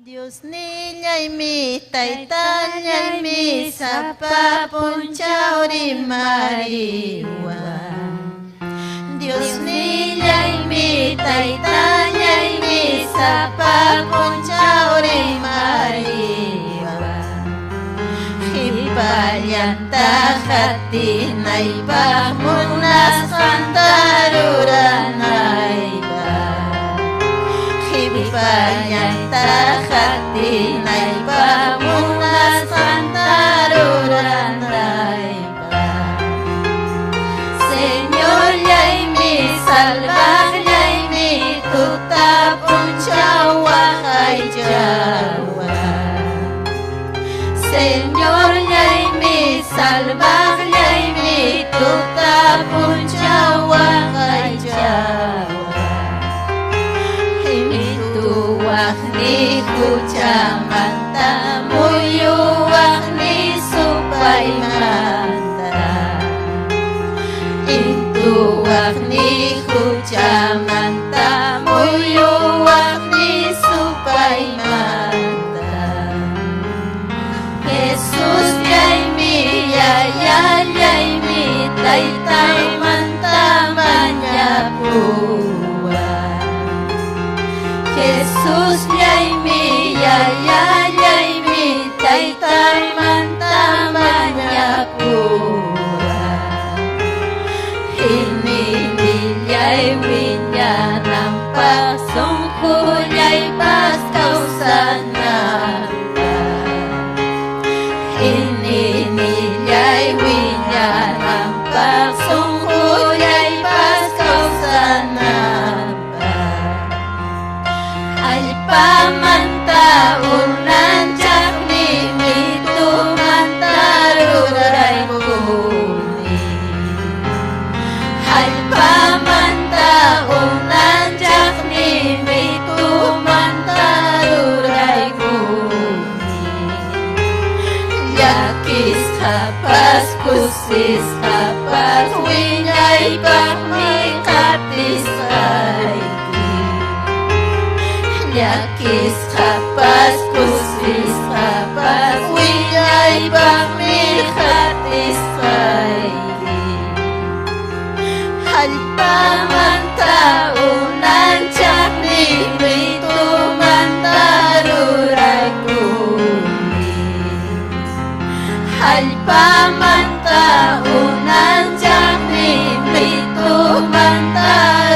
Diosnillaymi, Taytallaymi, sapa punchaw rimariwan. Diosnillaymi, Taytallaymi, sapa punchaw rimariwan. Qipallanta qatinaypaq munasqanta ruranaypaq. Qipallanta qatinaypaq munasqanta ruranaypaq. Señorllaymi, salvaqllaymi, tuta punchaw waqaychawan. Señorllaymi, salvaqllaymi, tuta punchaw waqaychawan. Intuwaqni huchamanta, muyuwaqni supaymanta. Intuwaqni huchamanta, muyuwaqni supaymanta. Jesusllaymi, Yayallaymi, Taytaymanta mañapuwan. Jesusllaymi, Yayallaymi, Taytaymanta mañapuwan. Iñiynillay wiñananpaq, sunqullaypas kawsananpaq. Iñiynillay wiñananpaq, sunqullaypas kawsananpaq. Allpamanta unanchaqmi mitumanta ruraykuni. Allpamanta unanchaqmi mitumanta ruraykuni. Llakisqapas kusisqapas wiñaypaqmi qatisqayki. Llakisqapas kusisqapas wiñaypaqmi qatisqayki. Allpamanta unanchaqmi mitumanta ruraykuni. Allpamanta unanchaqmi mitumanta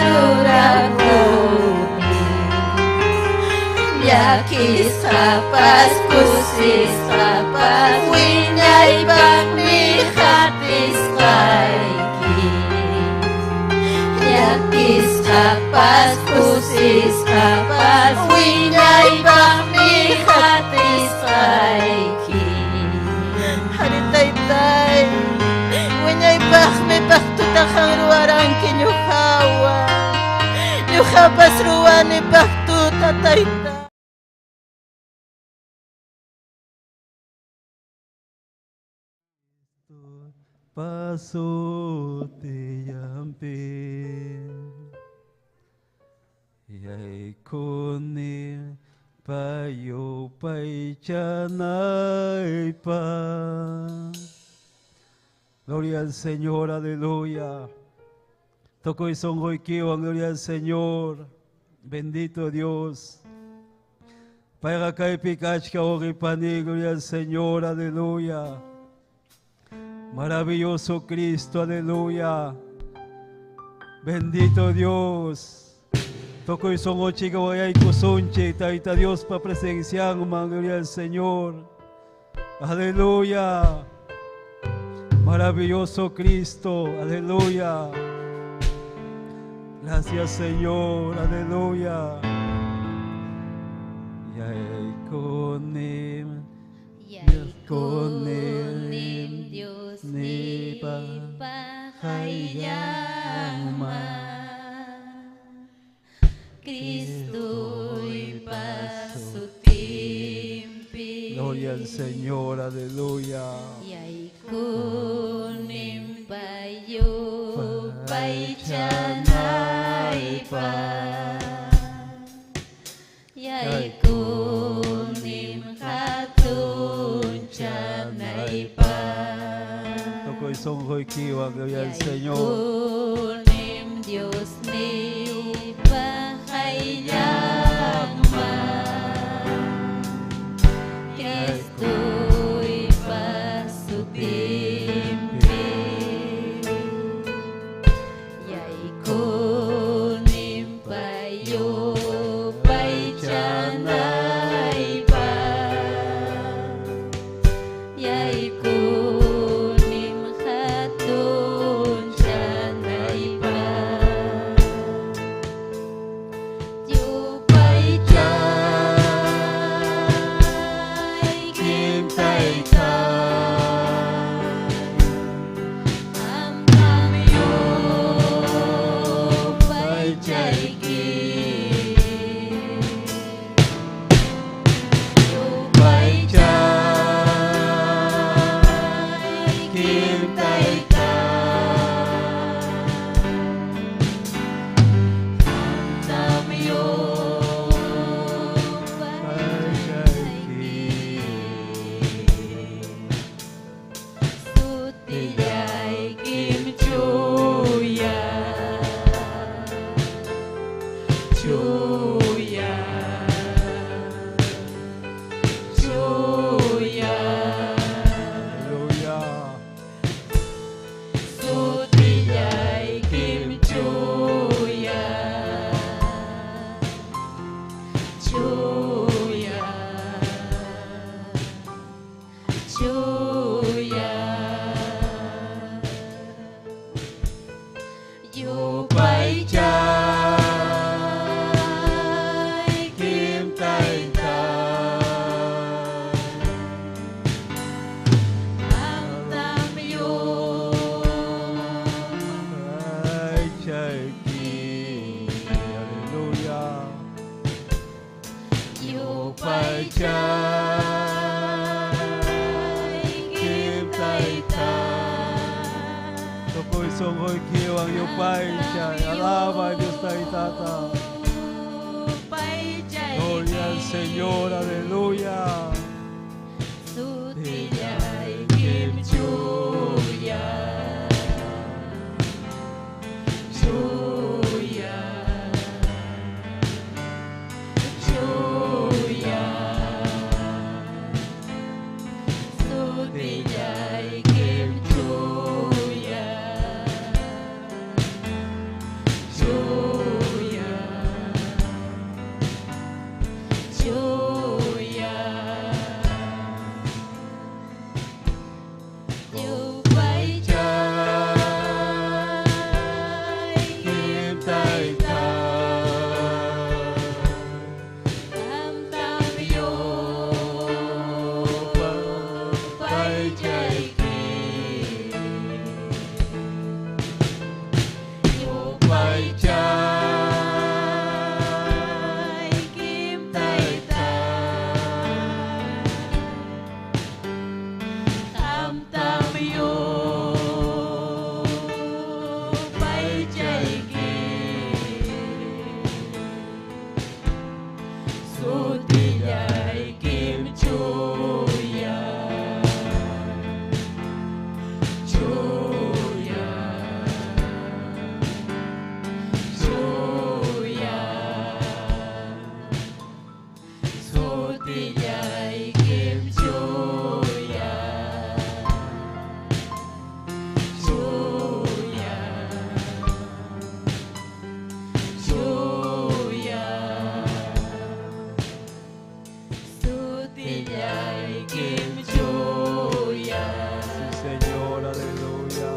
rurakuni. Llakisqapas kusisqapas wiñaypaqmi qatisqayki. Llakisqapas kusisqapas wiñaypaqmi qatisqayki. Arí, Taytay, wiñaypaqmi pactuta qam ruwaranki ñuqawan. Ñuqapas ruwani pactuta, Tayta. Pasutillampi yaykuni payupaychanaypaq. Gloria al Señor, aleluya. Tukuy sunquykiwan, gloria al Señor. Bendito Dios. Payqa kaypi kachka wawqi gloria al Señor, aleluya. Maravilloso Cristo, aleluya. Bendito Dios. Tukuy sunqunchik wayaykusunchik, Tayta Diospa presencianman, gloria al Señor. Aleluya. Maravilloso Cristo, aleluya. Gracias Señor, aleluya. Yaykunim, Yaykunim Diosnipa qayllanman. Cristuypa sutinpi. Gloria al Señor, aleluya. Yaykunim payupaychanaypaq. Yaykunim hatunchanaypaq. Tukuy sunquykiwan, gloria al Señor. Yaykunim Diosniypa qayllanman. Cristoypa sutinpi. Yaykunim pay yupaychanaypaq. Yaykunim hatunchanaypaq. Yupaychaykim Taytay. Qamtam yupaychaykim. Yupaychaykim Taytay. Qamtam yupaychaykim. Sutiyaykim chuya, chuya, chuya. Aleluya. Sutiyaykim chuya, chuya, chuya. Yupaychaykim Taytay. Qamtam Yupaychayki. Aleluya. Yupaychaykim Taytay. Tukuy sunquykiwan yupaychay. Alaba a Dios Taytata. Gloria al Señor, aleluya. Sutiyaykim chuya, chuya, chuya. Sutiyaykim chuya, chuya, chuya. Yupaychaykim Taytay. Qamtam yupaychaykim. Yupaychaykim Taytay. Qamtam yupaychaykim. Sutiyaykim chuya, chuya, chuya. Sutiyaykim chuya, chuya, chuya. Sutiyaykim chuya, Sí, Señor, aleluya.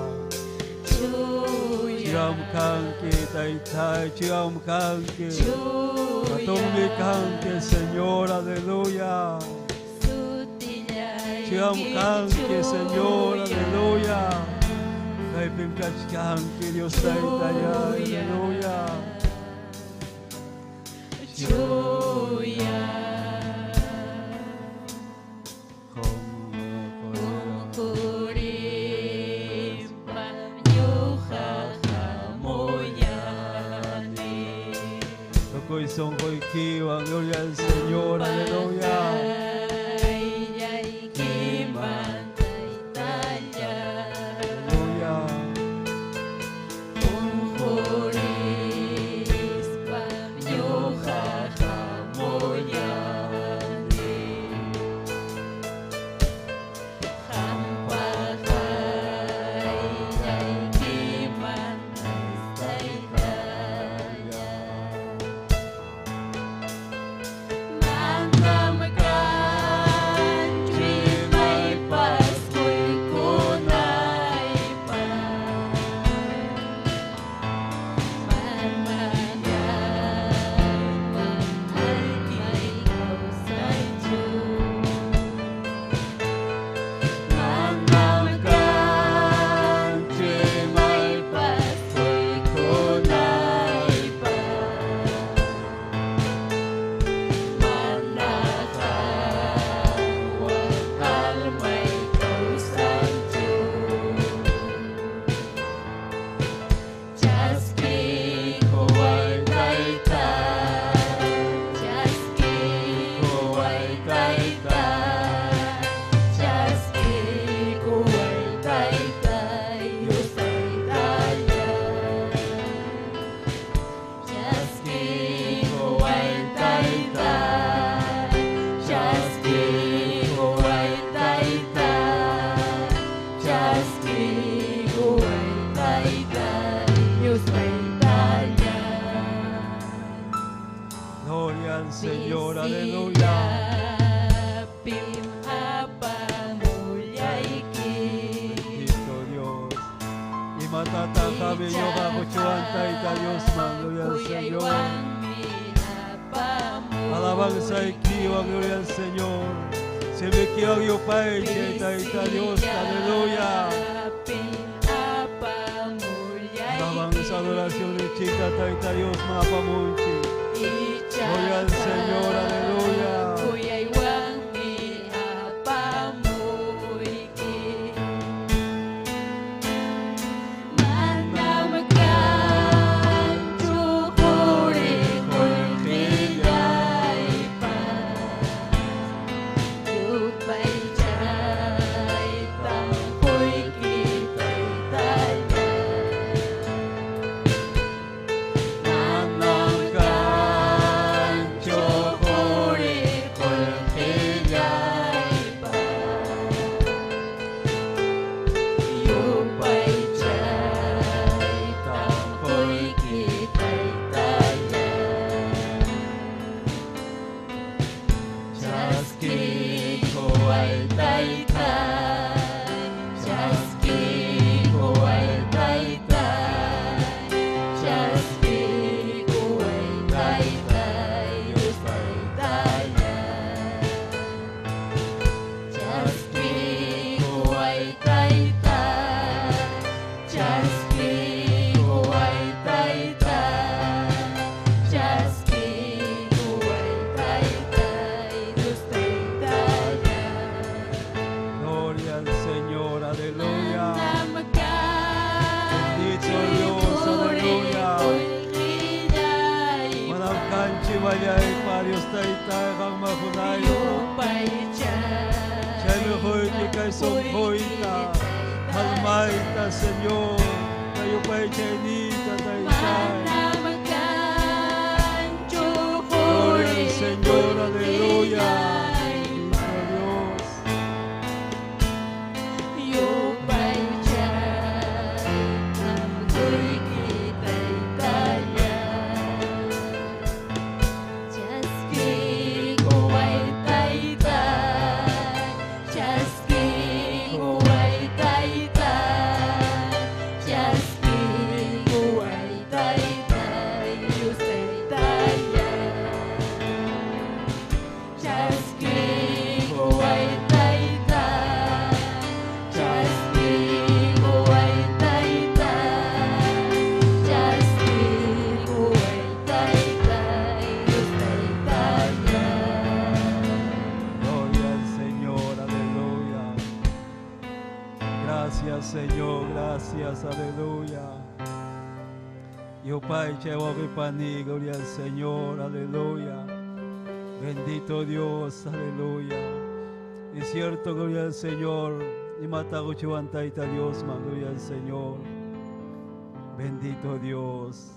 chuya, Chiam kanki, Taytay, chiam kanki. Atumbi chuya. kanki, Señor, aleluya. Chiam Sutiyaykim kanki, Señor, chuya. aleluya. Kaypim kachkanki, Dios Taytay, aleluya. Chuya. Qunqurimpa ñuqa hamuyani. Tukuy Tukuy sonqoykiwan, gloria al Señor, aleluya. Aleluya. Gloria al Señor, aleluya. Bendito Dios. Y matata ñuqa quchuan Tayta Diosman, gloria al Señor. Alabanza y gloria al Señor. Se me quiero yupaychay Tayta Dios, aleluya. Alabanza, adoración y chica Tayta Dios, mapamunchi. Gloria al Señor, aleluya. Gloria al Señor, aleluya. Bendito Dios, aleluya. Manam kanchi wallaypa Dios Tayta qanmajunaypa. Chaymi quyki kay sunquyta, almayta, Señor. Kayupaychaynita, Taytay. Gloria al Señor, aleluya. Bendito Dios. Chaskikuway tayta. Yupaychay wawqipani, gloria al Señor, aleluya. Bendito Dios, aleluya. Es cierto, gloria al Señor. Imataguchiwan Tayta Dios, man, gloria al Señor. Bendito Dios.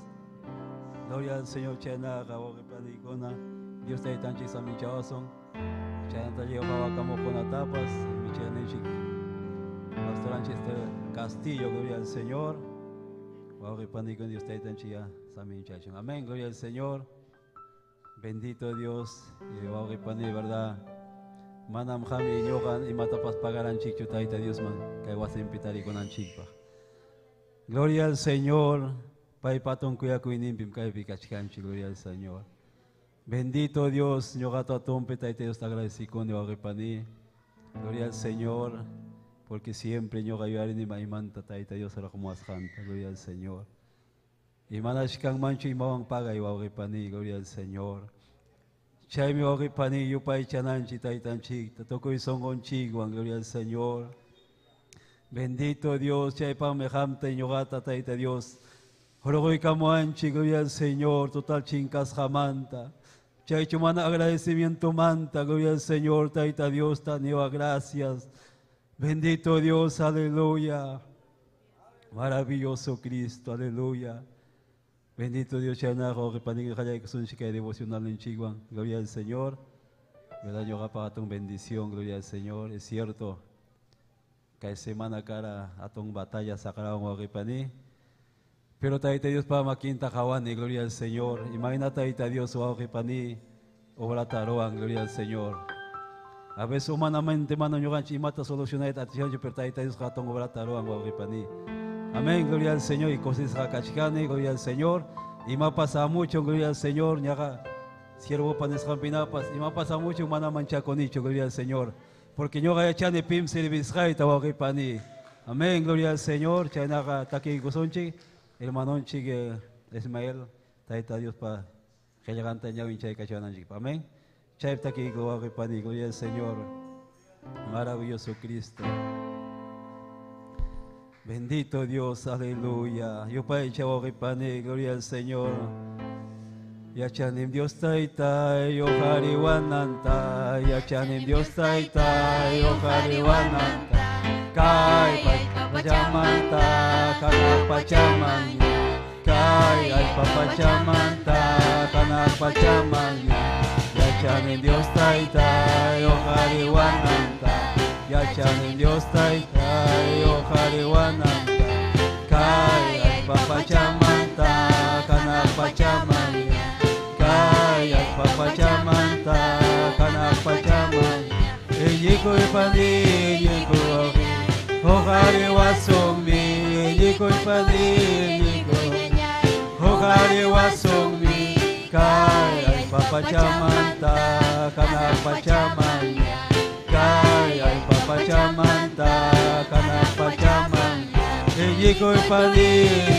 Gloria al Señor, chaynaqa wawqipanikuna. Dios taytanchik saminchawasun. Chaynata llevaba tapas, michayninchik pastoranchik este Castillo, gloria al Señor. Wawqipanikuna Dios taytanchik ya saminchachun. Amén, gloria al Señor. Bendito Dios. Y wawqipani, verdad. Manam qami ñuqa imatapas pagaranchikchu Tayta Diosman kay wasinpi tarikunanchikpaq. Gloria al Señor. Paypa hatun kuyakuyninpim kaypi kachkanchik, gloria al Señor. Bendito Dios, ñuqata atumpi Tayta Dios te agradecikuni wawqipani. Gloria al Señor, porque siempre ñuqa yuyarini maymanta Tayta Dios raqmuwasqanta, gloria al Señor. Y manash kanmanchu imawan pagay wawqipani, gloria al Señor. Chaymi wawqipani yupaychananchik taytanchikta, tukuy sunqunchikwan, gloria al Señor. Bendito Dios, chaypaqmi qamta ñuqata Tayta Dios. Hurquykamuwanchik, gloria al Señor, total chinkasqamanta. Chaychu mana agradecimiento manta, gloria al Señor, Tayta Dios, taniwa gracias. Bendito Dios, aleluya. Maravilloso Cristo, aleluya. Bendito Dios, chaynaqa wawqipani qallaykusunchik kay devocional ninchikwan, gloria al Señor. ¿Verdad? Ñuqapaq hatun bendición, gloria al Señor. Es cierto, kay semana kara hatun batalla saqrawan wawqipani. Pero Tayta Dios pa makinta qawani, gloria al Señor. Imagina Tayta Dios wawqipani obrata ruwan, gloria al Señor. A veces humanamente mana ñuqanchik imata solucionayta atishanchik, pero Tayta Dios hatun obrata ruwan wawqipani. Amén, gloria al Señor. Y kusisqa kachkani, gloria al Señor. Imapas mucho, gloria al Señor. Ñaqa siervo panisqanpinapas, imapas mucho mana manchakunichu, gloria al Señor. Porque ñuqa yachani pim servisqayta wawqipani. Amén, gloria al Señor. Chaynaqa takiykusunchik, hermanonchik Ismael, Tayta Dios pa qillqanta ñawinchaykachwananchikpaq. Amén. Chaypi takiyku wawqipani, gloria al Señor. Maravilloso Cristo. Bendito Dios, aleluya. Yupaychay wawqipani, gloria al Señor. Yachanim Dios tayta, huqariwananta, yachanim Dios tayta, huqariwananta. Kay pachamanta, hanaq pachaman, kay allpa pachamanta, hanaq pachaman. Yachanim Dios tayta, huqariwananta, yachanim Dios tayta, huqariwananta. Kay allpa pachamanta, hanaq pachaman, kay allpa pachamanta, hanaq pachaman. Iñikuypani, iñikuy, huqariwasunmi, iñikuypani, iñikuy, huqariwasunmi, kay allpa pachamanta, hanaq pachaman, kay allpa pachamanta, hanaq pachaman. Iñikuypani,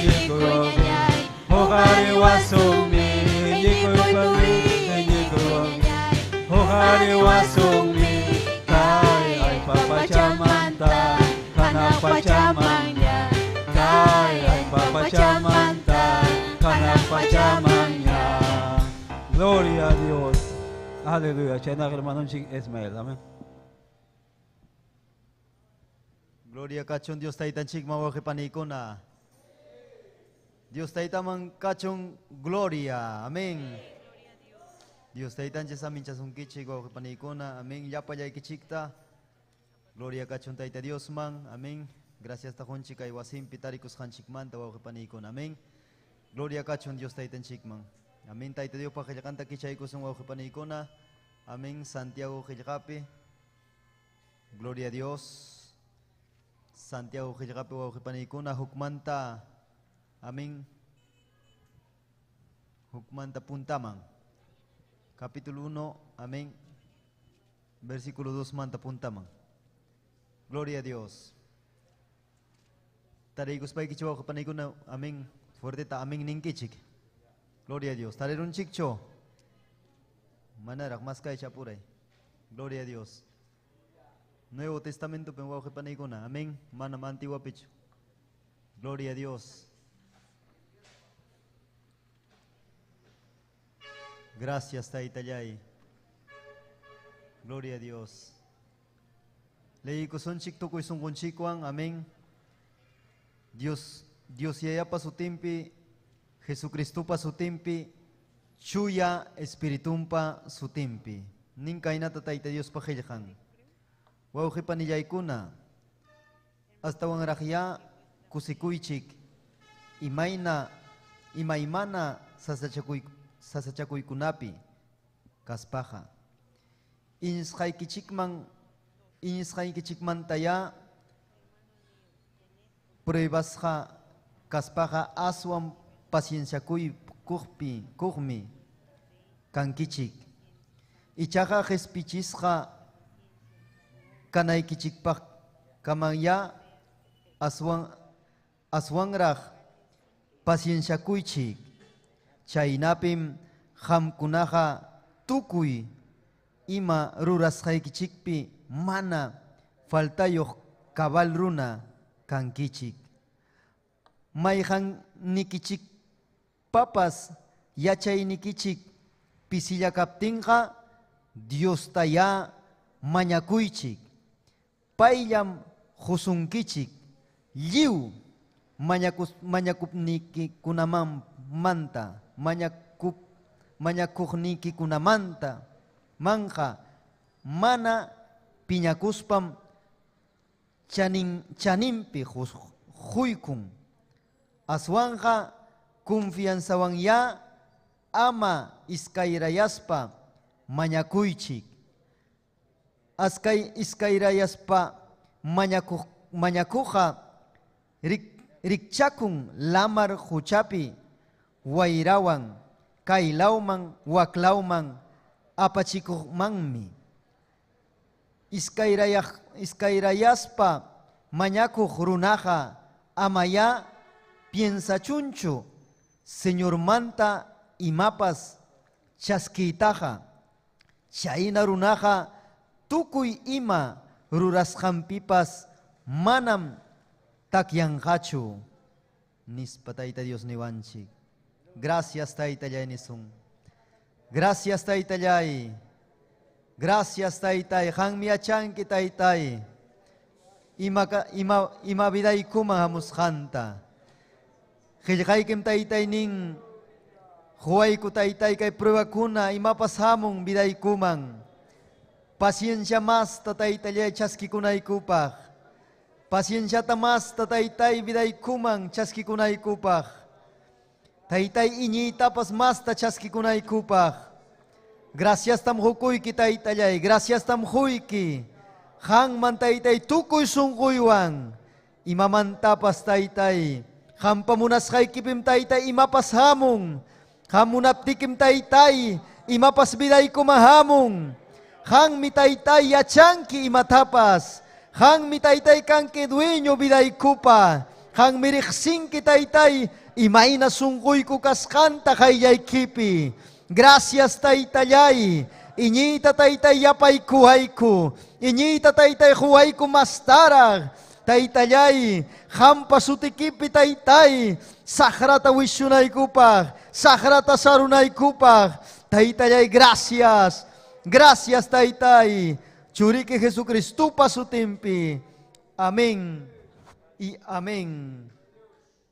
iñikuy, huqariwasunmi, iñikuypani, iñikuy, huqariwasunmi, kay allpa pachamanta, hanaq pachaman, kay allpa pachamanta, hanaq pachaman. Gloria a Dios. Aleluya. Chaynaqa hermanonchik Ismael. Amén. Gloria kachun Dios taytanchikman wawqipanikuna. Dios taytaman kachun gloria. Amén. Dios taytanchik saminchasunkichik wawqipanikuna. Amén. Llapallaykichikta. Gloria kachun tayta Diosman. Amén. Gracias tajunchik kay wasinpi tarikusqanchikmanta wawqipanikuna. Amén. Gloria kachun Dios taytanchikman. Amén. Tayta Diospa qillqanta kichaykusun wawqipanikuna. Amén. Santiago qillqapi. Gloria a Dios. Santiago qillqapi wawqipanikuna hukmanta. Amén. Hukmanta puntaman. Capítulo 1, amén. Versículo 2 manta puntaman. Gloria a Dios. Tariykuspaykichik wawqipanikuna, amén. Fuerteta amén ninkichik. Gloria a Dios. Tarirunchikchu. Manaraq maskaycha apuray. Gloria a Dios. Nuevo Testamento pimawqipanikuna. Amén. Manam antiguapichu. Gloria a Dios. Gracias, Taytallay. Gloria a Dios. Leykusunchik tukuy sunqunchikwan, amén. Dios, Dios Yayapa sutinpi, Jesucristupa sutinpi, Chuya Espiritumpa sutinpi. Nin kaynata Tayta Diospa qillqan. Wawqipanillaykuna, astawanraqyá kusikuychik, imayna imaymana sasachakuy sasachakuykunapi kaspaqa. Iñisqaykichikman iñisqaykichikmantayá pruebasqa kaspaqa aswan pacienciakuy kuqpi kuqmi kankichik. Ichaqa qispichisqa kanaykichikpaq kamanyá aswan aswanraq pacienciakuychik. Chaynapim qamkunaqa tukuy ima rurasqaykichikpi mana faltayuq cabal runa kankichik. Mayqannikichikpapas yachaynikichik pisilla kaptinqa Diostayá mañakuychik. Payllam qusunkichik lliw mañakus mañakupnikikunamanta mañakup mañakuqnikikunamanta manqa mana piñakuspam chanin chaninpi quykun. Aswanqa confianzawanyá ama iskayrayaspa mañakuychik. Askay iskayrayaspa mañakuq mañakuqa rik, rikchakun lamar quchapi wayrawan kaylawman waklawman apachikuqmanmi. Iskayrayaq iskayrayaspa mañakuq runaqa amayá piensachunchu Señormanta imapas chaskiytaqa. Chayna runaqa tukuy ima rurasqanpipas manam takyanqachu. Nispa Tayta Dios niwanchik. Gracias Taytallay nisun. Gracias Taytallay. Gracias Taytay. Qanmi yachanki Taytay. Ima ima ima vidaykuman hamusqanta. Qillqaykim Taytay nin Huwayku Taytay kay pruebakuna imapas hamun vidaykuman. Paciencia masta Taytallay chaskikunaykupaq. Pacienciata masta Taytay vidaykuman chaskikunaykupaq. Taytay iñiytapas masta chaskikunaykupaq. Gracias tam hukuyki Taytallay, gracias tam huyki. Qanman Taytay tukuy sunquywan. Imamantapas Taytay. Qampa munasqaykipim Taytay imapas hamun. Qam munaptikim Taytay imapas vidaykuman hamun. Qanmi Taytay yachanki imatapas. Qanmi Taytay kanki dueño vidaykupa. Qanmi riqsinki Taytay imayna sunquyku kasqanta qayllaykipi. Gracias Taytallay. Iñiyta Taytay yapaykuwayku. Iñiyta Taytay quwayku mastaraq. Taytallay, qampa sutikipi Taytay, saqrata wischunaykupaq, saqrata sarunaykupaq. Taytallay, gracias. Gracias Taytay. Churiki Jesucristupa sutinpi. Amén y amén.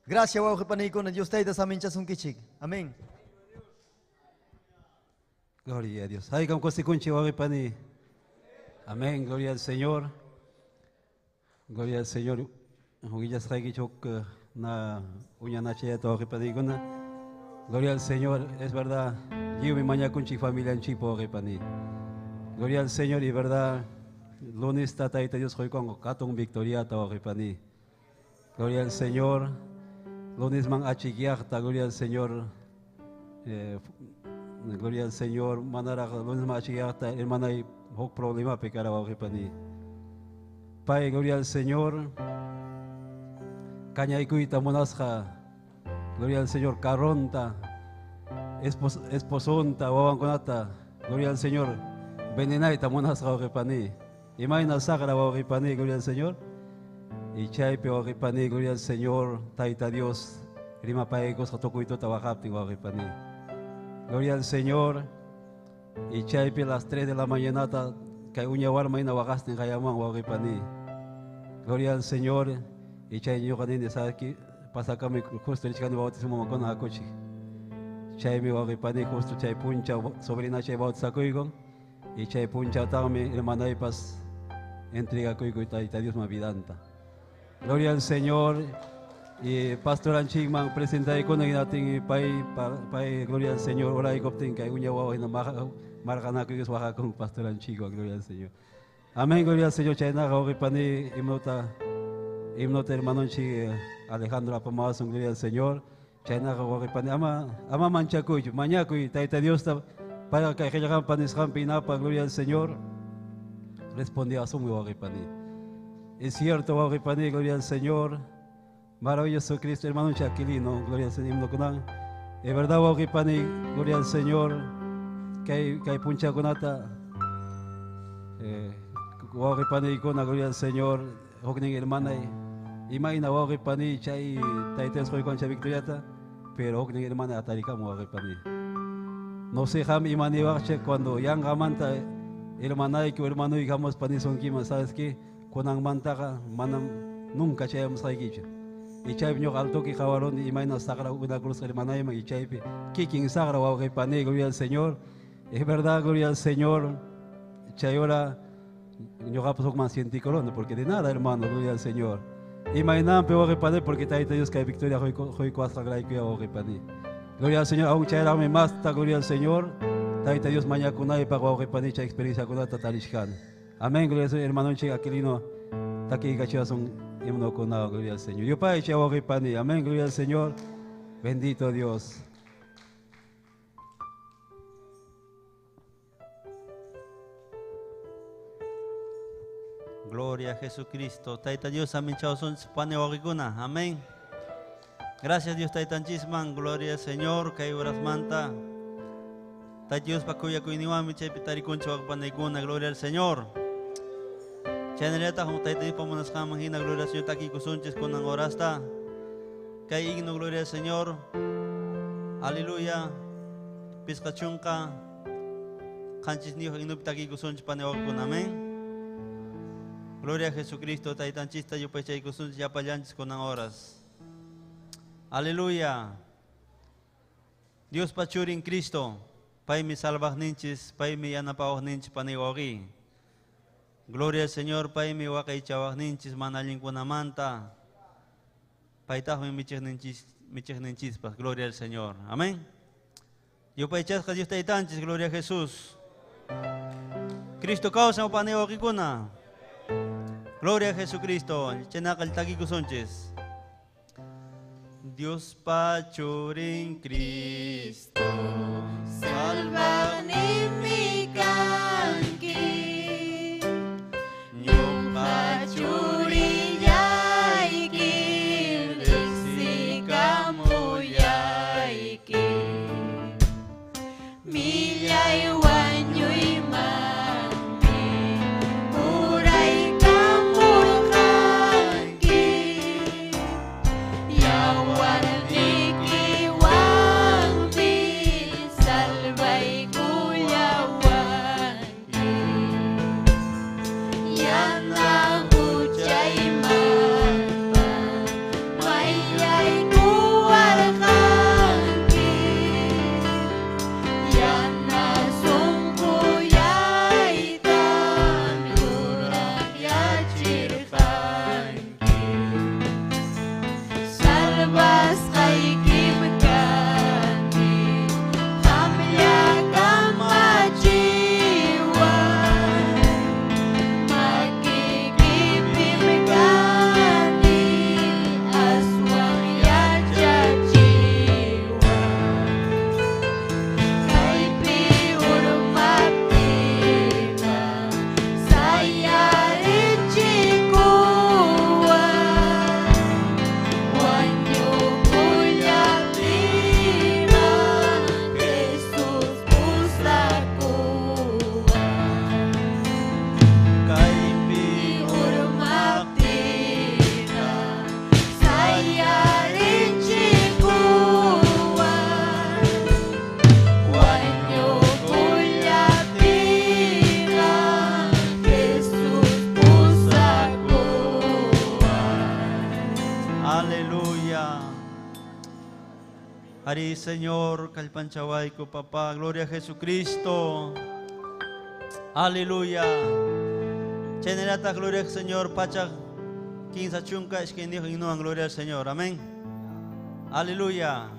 Gracias, wawqipaniykuna. Dios Tayta saminchasunkichik. Amén. Gloria a Dios. Haykam kusikunchik wawqipani. Amén. Gloria al Señor. Gloria al Señor. Willasqaykichik na uñanachayata wawqipaniykuna. Gloria al Señor. Es verdad. Lliwmi mañakunchik familianchikpa wawqipani. Gloria al Señor y verdad. Lunes Tayta Dios quykunqa hatun victoriata wawqipani. Gloria al Señor. Lunes man achikyaqta. Gloria al Señor. Gloria al Señor. Manaraq lunes man achikyaqta hermanay huk problemapi kara wawqipani. Pay, gloria al Señor. Kañaykuyta munasqa. Gloria al Señor. Carronta. Esposonta, wawankunata. Gloria al Señor. Venenayta munasqa wawqipani. Imayna saqra wawqipani, gloria al Señor. Y chaypi wawqipani, gloria al Señor. Tayta Dios. Rimapaykusqa tukuytuta waqaptin wawqipani. Gloria al Señor. Y chaypi las 3 de la mañanata kay uña warma hina waqastin qayamuwan wawqipani. Gloria al Señor. Y chay ñuqa nini, ¿sabes qué? Pasakami justo richkani bautismomakuna hakuchik. Chaymi wawqipani justo chay punchaw sobrinachay bautizakuykun. Y chay punchawtaqmi hermanaypas entregakuykuy Tayta Diosman vidanta. Gloria al Señor. Y pastoranchikman presentaykuna hinatin pay, pay, gloria al Señor, oraykuptin kay uña wawa hina marqanakuykus waqakun pastoranchikwan, gloria al Señor. Amén, gloria al Señor. Chaynaqa wawqipani himnota, himnota hermanonchik Alejandro apamuwasun, gloria al Señor. Chaynaqa wawqipani ama, ama manchakuychu, mañakuy Tayta Diosta, payqa kay qillqanpa nisqanpi hinapa, gloria al Señor, respondiwasunmi wawqipani. Es cierto, wawqipani, gloria al Señor. Maravilloso Cristo, hermano Chaquilino, gloria al Señor, himno kunan. Es verdad, wawqipani, gloria al Señor, kay, kay punchakunata, wawqipaniykuna, gloria al Señor, huknin hermanay, imayna wawqipani, chay Tayta Dios quykuwan chay victoriata, pero huknin hermana atarikamun wawqipani. No sé, qam imaniwaqchik cuando yanqamanta hermanayki o hermanuyki hamuspa nisunkiman, ¿sabes qué? Kunanmantaqa manam nunca chayamusqaykichu. Y chaypi ñuqa altoki qawaruni imayna saqra unakurusqa hermanayman y chaypi kikin saqra wawqipani, gloria al Señor. Es verdad, gloria al Señor. Chay hora ñuqapas hukman sientikuruni, porque de nada, hermano, gloria al Señor. Imaynanpi wawqipani, porque Tayta Dios kay victoria quykuwasqanraykuya wawqipani. Gloria al Señor, aún chayraqmi masta, gloria al Señor. Tayta Dios mañakunaypaq wawqipani chay experienciakunata tarishkani. Amén, gloria al Señor, hermanonchik Aquilino, takiykachiwasun himnokunawan, gloria al Señor. Yupaychay wawqipani, amén, gloria al Señor. Bendito Dios. Gloria a Jesucristo. Tayta Dios, amén, chao, son pane wawqikuna. Amén. Gracias Dios Taytanchisman, gloria al Señor, kay horasmanta. Tayta Dios pa kuyakuyninwanmi chaypi tarikunchik wawqipanaykuna, gloria al Señor. Chaynallataq Tayta Diospa munasqanman hina, gloria al Señor, takiykusunchis kunan horasta. Kay himno, gloria al Señor. Aleluya. 57 himnopi takiykusunchis pane wawqikuna, amén. Gloria a Jesucristo, Taytanchista yupaychaykusunchis llapallanchis kunan horas. Aleluya. Dios pa churin Cristo, paymi salvaqninchis, paymi yanapawaqninchis pani wawqi. Gloria al Señor, paymi waqaychawaqninchis mana allinkunamanta. Paytaqmi michiqninchis, michiqninchispas. Gloria al Señor. Amén. Yupaychasqa Dios Taytanchis, gloria a Jesús. Cristo kawsan pani wawqikuna. Gloria a Jesucristo. Chaynaqa takiykusunchis. Dios pa churin Cristo, salvaqninmi kanki. Ñuqa churillayki, riqsikamullayki. Millay wañuymanmi uraykamurqanki. Yawarniykiwanmi Ari, Señor, kallpanchawayku, papá. Gloria a Jesucristo. Aleluya. Chaynallataq, gloria al Señor, pachak kinsa chunka iskayniyuq himnowan, gloria al Señor. Amén. Aleluya.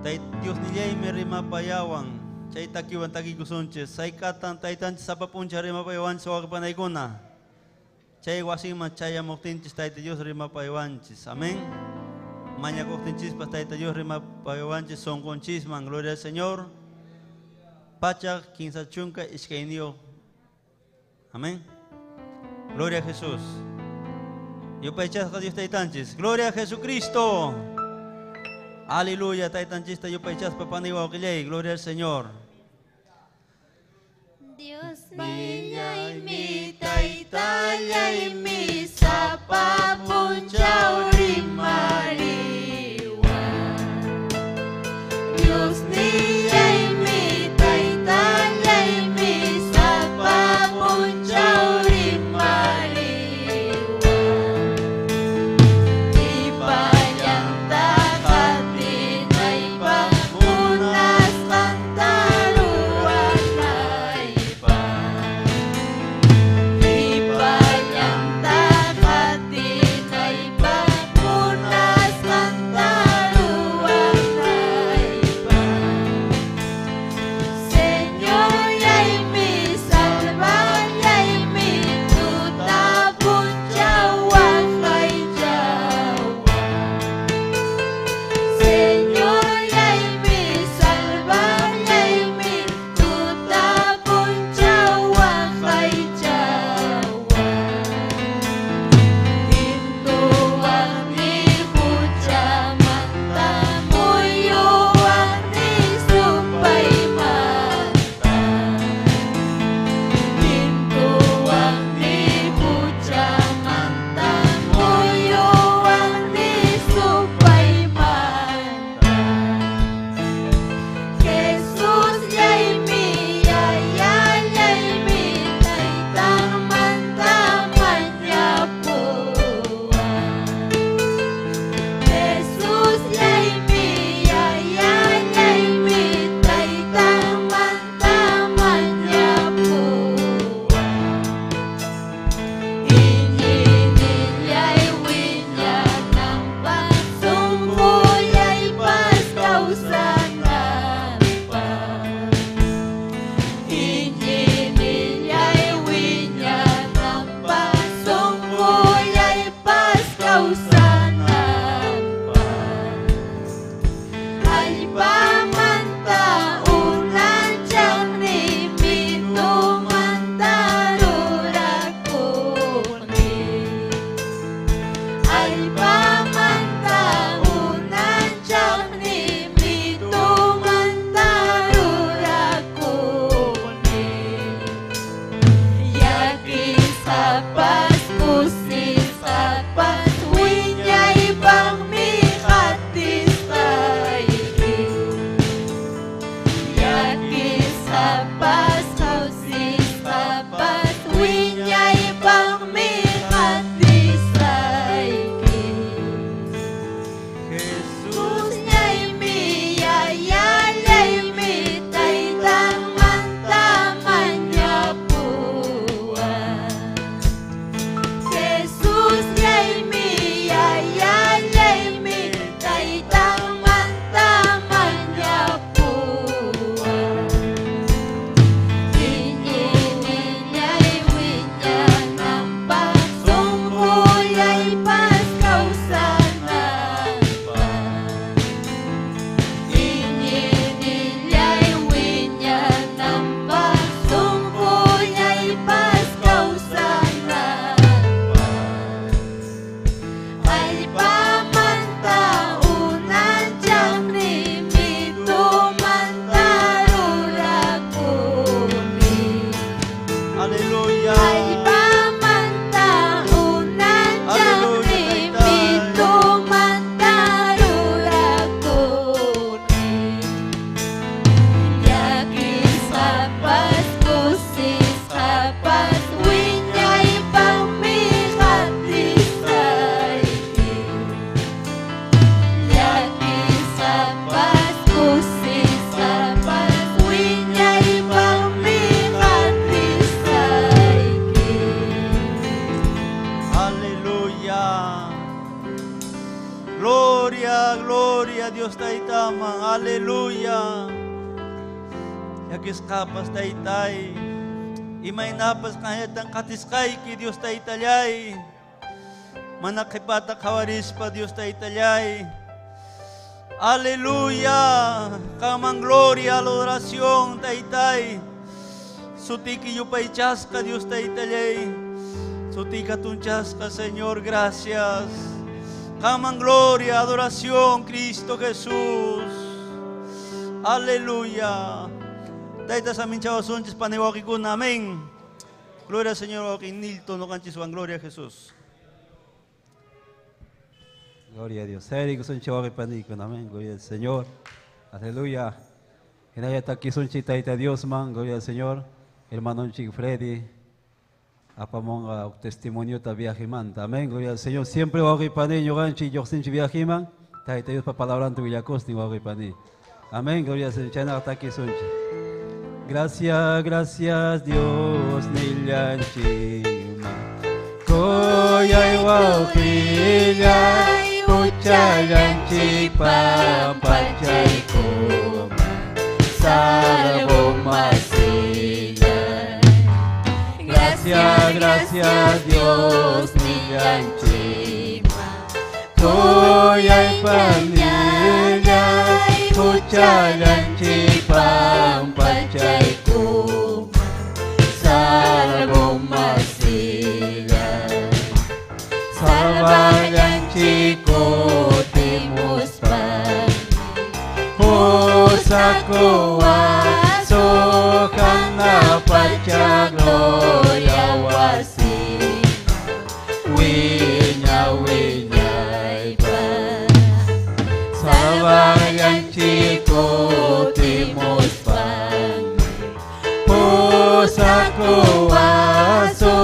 Tay Dios nillaymi rimapayawan. Chay takiwan takikusunchis. Saykatan taytanchis sapa p'unchaw rimapayawanchis wawqipanaykuna. Chay wasinman chayamuqtinchis Tayta Dios rimapayawanchis. Amén. Mañakuqtinchispas Tayta Dios rimapayawanchis sunqunchisman. Gloria al Señor. Pachak kinsa chunka iskayniyuq. Amén. Gloria a Jesús. Yupaychasqa Dios Taytanchis. Gloria a Jesucristo. Aleluya, Taytanchista yupaychaspa pani wawqillay. Gloria al Señor. Dios nillaymi taytallaymi sapa punchaw rimariwan. Dios nillaymi taytallaymi sapa punchaw rimariwan. Qipallanta qatinaypaq munasqanta ruwanaypaq. Qipallanta qatinaypaq munasqanta ruwanaypaq. Gloria a Dios taytaman. Aleluya. Llakisqapas taytay. Imaynapas qanllatan qatisqayki Dios taytallay. Mana qhipata qhawarispa Dios taytallay. Aleluya. Qanman gloria, adoración taytay. Sutiki yupaychasqa Dios taytallay. Sutika tunchasqa Señor, gracias. Qanman gloria, adoración, Cristo Jesús. Aleluya. Tayta saminchawasunchis paniwaqikuna, amén. Gloria al Señor, waqin Nilton, ñuqanchiswan, gloria a Jesús. Gloria a Dios. Amén. Gloria al Señor. Aleluya. Hinalla takisunchik Tayta Diosman, gloria al Señor. Hermanonchik Freddy, apamonqa testimoniota viajemanta. Amén. Gloria al Señor. Siempre wawqi pani ñuqanchik lluqsinchik viajeman. Tayta Diospa palabranta willakustin wawqi pani. Amén. Gloria al Señor. Chaynaqa takisunchik. Gracias, gracias Dios nillanchikman. Kuyay wawqillay huchallanchik pampachaykuman. Salvo masillay. Gracias, gracias Dios nillanchikman. Kuyay panillay huchallanchik pampachaykuman. Salvo masillay. Salvallanchik kutimuspan. Pusakuwaso hanaq pacha gloria wasi. Wiña wiñaypaq. Salvallanchik kutimuspan. Pusakuwaso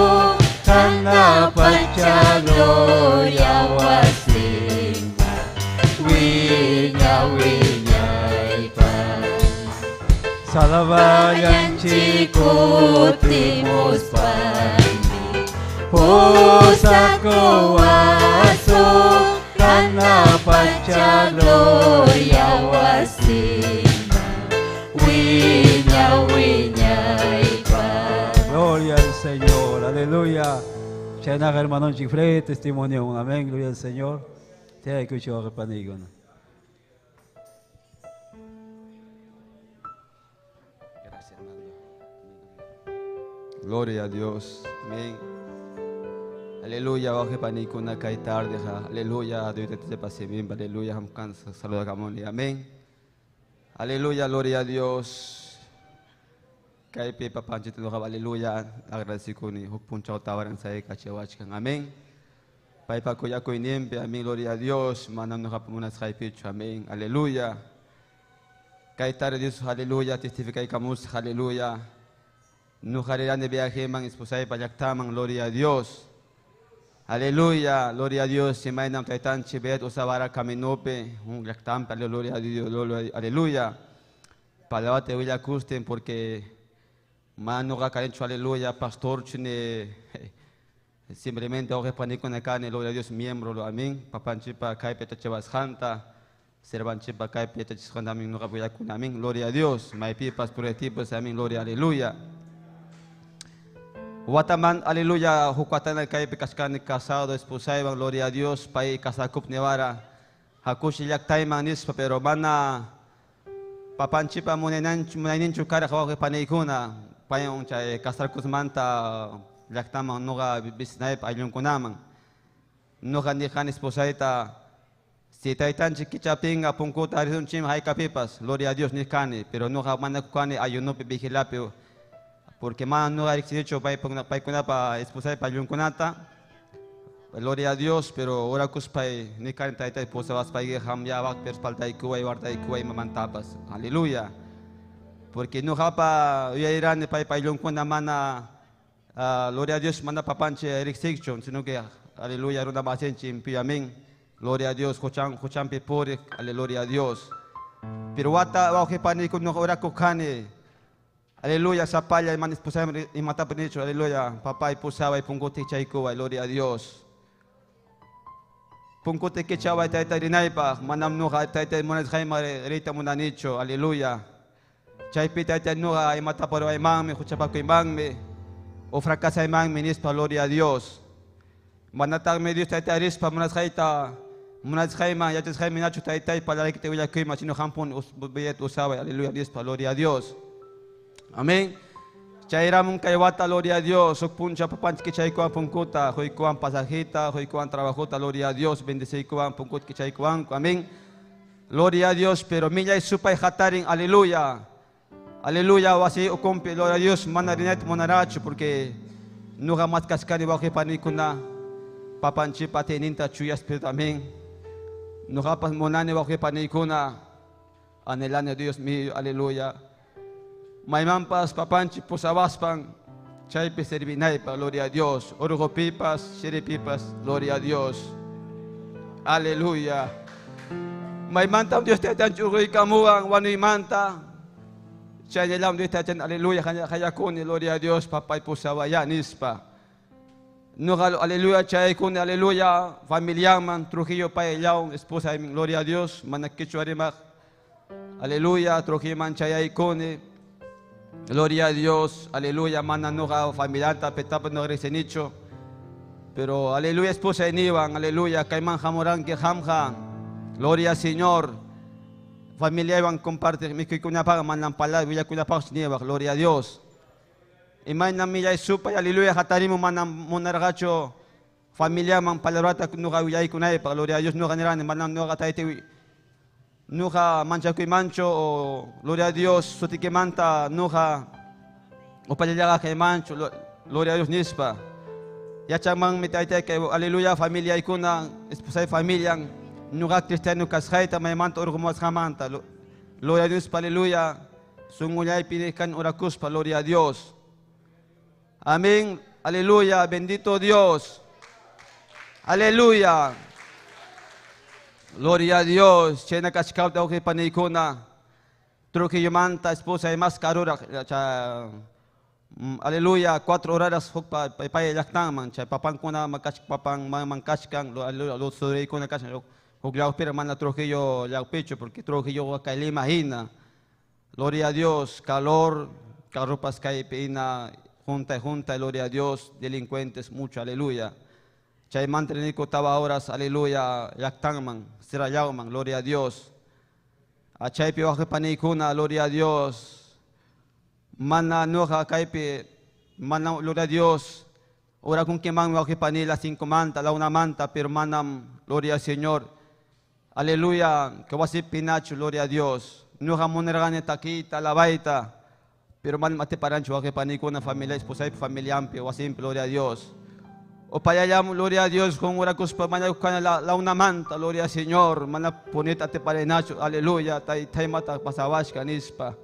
hanaq pacha gloria wasiman. Wiña wiñaypaq. Salvallanchik kutimuspan. Pusakuwaso hanaq pacha gloria wasiman. Wiña wiñaypaq. Gloria al Señor, aleluya. Chaynaqa hermanonchik Fred, testimonio, amén, gloria al Señor. Te escucho panikuna. Gracias, hermano. Gloria a Dios. Amén. Aleluya, wawqi panikuna kay tarde. Aleluya, Dios te pase bien. Aleluya, saluda Amén. Aleluya, gloria a Dios. Kaypi papanchik ñuqa aleluya agradecikuni huk punchaw tawaran sayaykachiwachkan. Amén. Paypa kuyakuyninpi, amén, gloria a Dios. Mana ñuqapa munasqaypichu, amén. Aleluya. Kay tarde Dios, aleluya, testificaykamusaq, aleluya. Ñuqa rirani viajeman, esposaypa llaqtaman, gloria a Dios. Aleluya, gloria a Dios. Imaynam taytanchik Bet usawara caminopi, un llaqtampi, gloria a Dios, aleluya. Palabrata willakustin porque mana ñuqa kanichu, aleluya, pastor chune simplemente wawqi panikuna kani, gloria a Dios, miembro, amén. Papanchikpa kaypi yachachiwasqanta, siervanchikpa kaypi yachachisqanta, amén, ñuqa willakuni, amén, gloria a Dios. Maypipas puraytipas, amén, gloria, aleluya. Wataman, aleluya, huk watana kaypi kachkani casado, esposaywan, gloria a Dios, pay casakuptin niwara, hakushi llaqtayman nispa, pero mana papanchikpa munayninchu karqa wawqi paniykuna, paywan chay casarkusmanta llaqtaman ñuqa visitanaypaq ayllunkunaman. Ñuqa nirqani esposayta, si taytanchik kichaptinqa punkuta risunchikman haykapipas, gloria a Dios nirqani, pero ñuqa mana kani ayunopi vigilapi, porque mana ñuqa riqsinichu paykunapa esposaypa ayllunkunata. Gloria a Dios, pero orakuspay nirqani tayta esposawaspayqa qam ya waqpi respaldaykuway guardaykuway imamantapas. Aleluya. Porque ñuqapa uyarirani paypa ayllunkuna mana gloria a Dios mana papanchik riqsikchu, sino que aleluya runa masinchik amén. Gloria a Dios, huchanpi puriq, aleluya a Dios. Pero wata wawqi panikuna ñuqa orakuq kani. Aleluya, sapalla mana esposayman imatapas nichu, aleluya, papay pusaway punkuta kichaykuway, gloria a Dios. Punkuta kichaway tayta rinaypaq, manam nuqa tayta munasqayman riyta munanichu, aleluya. Chaypi tayta nuqa imatapas ruwaymanmi, huchapakuymanmi, o fracasaymanmi nispa, gloria a Dios. Manataqmi Dios tayta rispa munasqayta, munasqayman, yachasqayman nachu taytay palabraykita willakuyman, sino hampun billete usaway, aleluya nispa, gloria a Dios. Amén. Chayramun kay wata, gloria a Dios, huk puncha papanchik kichaykuwan punkuta, huykuwan pasajita, huykuwan trabajota, gloria a Dios, bendeciykuwan punkuta kichaykuwanku, amén. Gloria a Dios, pero millay supay hatarin, aleluya. Aleluya, wasi ukumpi, gloria a Dios, mana rinayta munarachu, porque nuqa mas kachkani wawqipanikuna, papanchikpa atiyninta chuya espíritu, amén. Nuqapas munani wawqipanikuna, anhelani Dios mío, aleluya. Maymanpas papanchik pusawaspan, chaypi servinaypa, gloria a Dios. Urqupipas, chiripipas, gloria a Dios. Aleluya. Maymantam Dios taytanchik urquykamuwan wanuymanta. Chaynallam Dios taytan, aleluya, hayakuni, gloria a Dios, papay pusawaya nispa. Nuqa, aleluya, chaykuni, aleluya, familiaman, Trujillo pay llawn, esposa, gloria a Dios, mana quichua rimaq, aleluya, Trujilloman chayaykuni. Gloria a Dios, aleluya, mana nuqa familianta petapa no riqsinichu. Pero aleluya, esposa niwan, aleluya, kayman hamuranki qamqa. Gloria al Señor. Familia iwan comparte mikuykunapaq manam palabra willakunapaq niwaq, gloria a Dios. Imaynam millay supay, aleluya, hatarimu manam munarqachu familiaman palabrata nuqa willaykunaypaq, gloria a Dios, nuqa nirani manam nuqa taytay nuqa manchakuymanchu, o gloria a Dios, sutikimanta nuqa upallallaqa kaymanchu, gloria a Dios nispa. Yachanmanmi taytay kay aleluya familiaykuna, esposay familian, nuqa cristiano kasqayta maymanta urqumuwasqamanta, gloria a Dios, aleluya, sunqullaypi nikan orakuspa, gloria a Dios. Amén, aleluya, bendito Dios. Aleluya. Gloria a Dios. Chayna kachkawta wawqipaniykuna. Trujillomanta esposa y más karura, cha, aleluya, 4 horas hukpa pay llaqtanman, chay papankuna makach papan man kachkan, aleluya, los suriykuna kachan, huk llaqpira mana Trujillo llaqpichu, porque Trujillo kay Lima hina. Gloria a Dios, calor, carropas kaypi hina, junta y junta, gloria a Dios, delincuentes mucho, aleluya. Chay mantrenico taba horas, aleluya, llaqtanman, sirayawman, gloria a Dios. A chaypi waqipaniykuna, gloria a Dios. Mana nuqa kaypi, mana, gloria a Dios. Ora con que man waqipani las 5 manta, la 1 manta, pero manam, gloria al Señor. Aleluya, que wasi pinacho, gloria a Dios. Nuqa munirqani taquita, la baita. Pero man mate parancho waqipaniykuna, familia, esposa y familia amplia, wasimpi, gloria a Dios. O payayam, gloria a Dios, con una cospa, mana con la una manta, gloria al Señor, mana poneta te parenacho, aleluya, tai tai mata pasabashka nispa.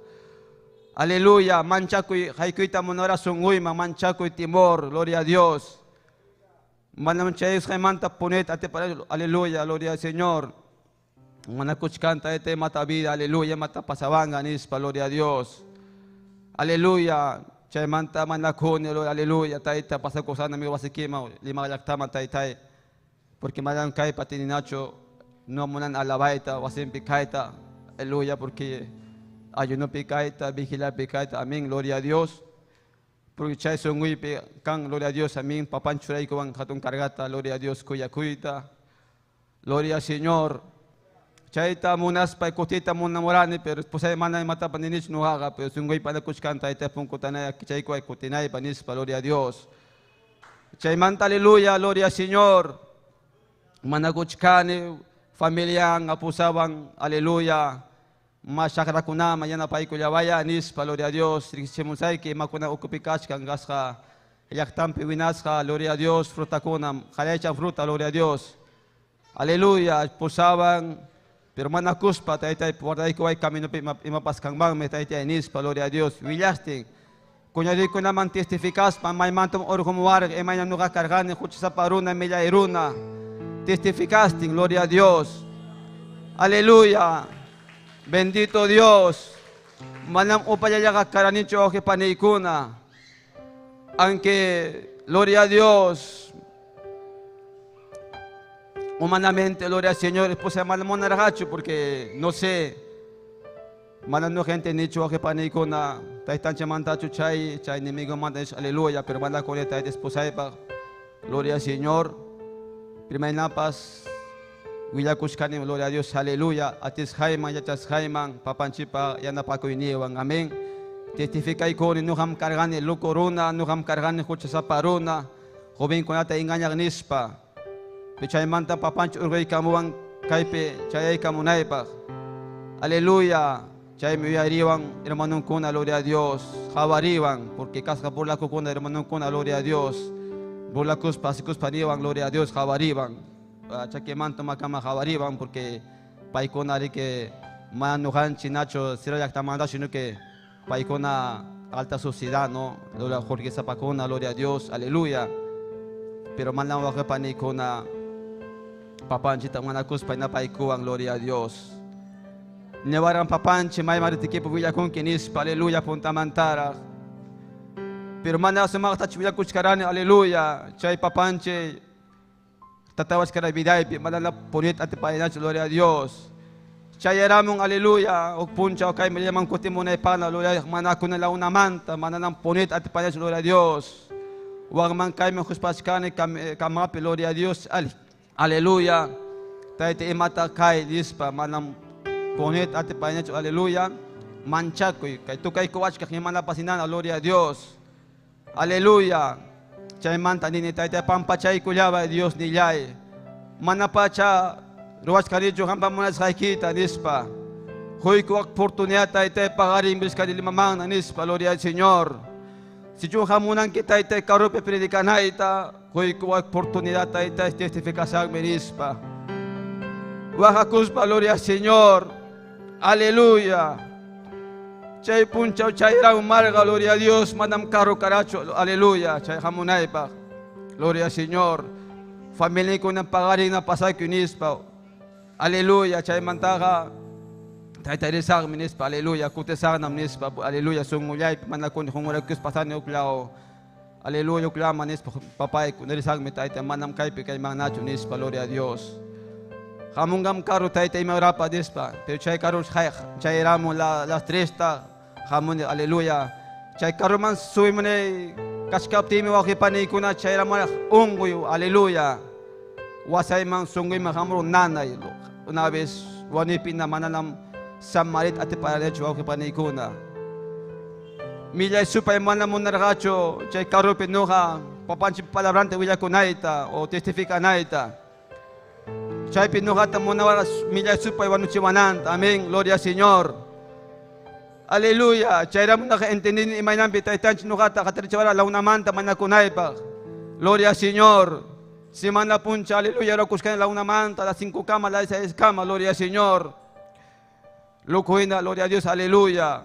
Aleluya, manchakuy, haikuita monora sunguyma, manchakuy timor, gloria a Dios. Mana manchayus manta poneta te parenacho, aleluya, gloria al Señor. Mana kuchkanta te mata vida, aleluya, mata pasabanga nispa, gloria a Dios. Aleluya. Chaymanta manakuni, aleluya, tayta pasakusana mi wasikima, lima llaqtama taytay. Porque manan kaypa tininacho, no munan alabayta, wasimpi kayta, aleluya, porque ayunopi kayta, vigilapi kayta, amén, gloria a Dios. Porque chay sunguypi kan, gloria a Dios, amén, papanchuraykuwan hatun cargata, gloria a Dios, kuyakuyta, gloria al Señor. Chayta munaspa kutita munamurani, pero esposa mana mata paninich no haga, pero sungoy para kuchkanta ita punkutanaya chaykuay kutinay panispa, gloria a Dios. Chaymanta aleluya, gloria al Señor. Manakuchkani familian apusaban, aleluya. Mashakrakunama mañana paykullawaya nispa, gloria a Dios. Riksimusayki makuna ukupikachkan gasqa llaqtampi winasqa, gloria a Dios, frutakuna, jalaychan fruta, gloria a Dios. Aleluya, pusaban. Pero mana kuspa, taytay, guardaykuway camino imapaskanmanmi, taytay nispa, gloria a Dios. Willastin, kuñarikunaman testificaspa, maymantam urqumuwarqa, imaynam nuqa karqani, huchasapa runa, millay runa. Testificastin, gloria a Dios. Aleluya. Bendito Dios. Manam upallallaqa karanichu wawqipaniykuna. Aunque, gloria a Dios, Humanamente, gloria al Señor, esposa mana munarqachu porque no sé, mana no gente nichu wawqi-panikuna, taytanchikmantachu chay, chay enemigomanta aleluya, pero mana kuni tayta esposaypaq, gloria al Señor. Primaynapas willakushkani, gloria a Dios, aleluya, atisqayman, yachasqayman, papanchikpa yanapakuyninwan, amén. Testificaykuni, ñuqam karqani loco runa, ñuqam karqani huchasapa runa, jovenkunata engañaq nispa. Chaymanta papanchik urquykamuwan kaypi chayaykamunaypaq. Aleluya. Chaymi uyariwan hermanunkuna, gloria a Dios. Qhawariwan, porque kasqa burlakukuna hermanunkuna, gloria a Dios. Burlakuspa, asikuspa niwan, gloria a Dios, qhawariwan. Chakimanta umakama qhawariwan, porque paykuna riki mana ñuqanchik nachu sira llaqtamanta, sino que paykuna alta sociedad, ¿no? Gloria Jorge Zapacuna, gloria a Dios, aleluya. Pero mana wawqipanikuna papanchita manakuspa napaykuwan, gloria a Dios. Niwaran papanchik mayman ritikipi willakunki nispa, aleluya, puntamantaraq. Pero mana sumaqtachu willakuchkarani, aleluya. Chay papanchik tatawachkara vidaypi, mana punita atipaynachu, gloria a Dios. Chayaramun, aleluya, huk punchaw kaymi llaman kutimunaypana, gloria a Dios, manakuna la una manta, mananam punita atipaynachu, gloria a Dios. Waqman kaymi huspachkani kamapi, gloria a Dios, aleluya. Tayta imata kay nispa, manam punita atipaynachu, aleluya. Manchakuy, kay tukaykuwachkaq imanapas hinana, gloria a Dios. Aleluya. Chaymanta nini tayta pampachaykullaway, Dios nillay. Manapacha ruwachkanichu qampa munasqaykita nispa. Huykuwaq oportunidad tayta paqarin bishkani limamana nispa, gloria al Señor. Sichu hamunanki tayta karupi predicanayta, huykuwaq oportunidad tayta testificasaqmi nispa. Wajakuspa, gloria al Señor. Aleluya. Chay punchaw chayraw marga, gloria a Dios, manam carro caracho, aleluya, chay hamunaypaq, gloria al Señor. Familia kuna pagarin na pasay nispa, aleluya, chay mantaja, tayta risaqmi nispa, aleluya, kutisaqnam nispa, aleluya, sungullaypi manakuni hunqurakus pasani uklao, aleluya, uklama nispa, papay kunarisaqmi tayta, manam kaypi kaymannachu nispa, gloria a Dios. Hamungam carro tayta imarapa nispa, pero chay carro chayramu las tres ta, hamuni, aleluya. Chay carro man suymune kashkaptimi wawqipanikuna chayramu unquy, aleluya. Wasayman sunguyman hamuru nanay, una vez wanipina mananam samarit atiparanechu wawqipanikuna. Millay supay manam munarqachu chay carropi nuqa papanchik palabranta willakunayta o testificanayta. Chaypi nuqata munawara millay supay wanuchiwananta, amén, gloria al Señor. Aleluya, chayramu naqa entendini imaynanpi taytanchik nuqata qatarichiwara la una manta manakunaypaq. Gloria al Señor. Semana puncha, aleluya, rokuskan la una manta, las 5 camas, las 6 camas, gloria al Señor. Locuina, gloria a Dios, aleluya.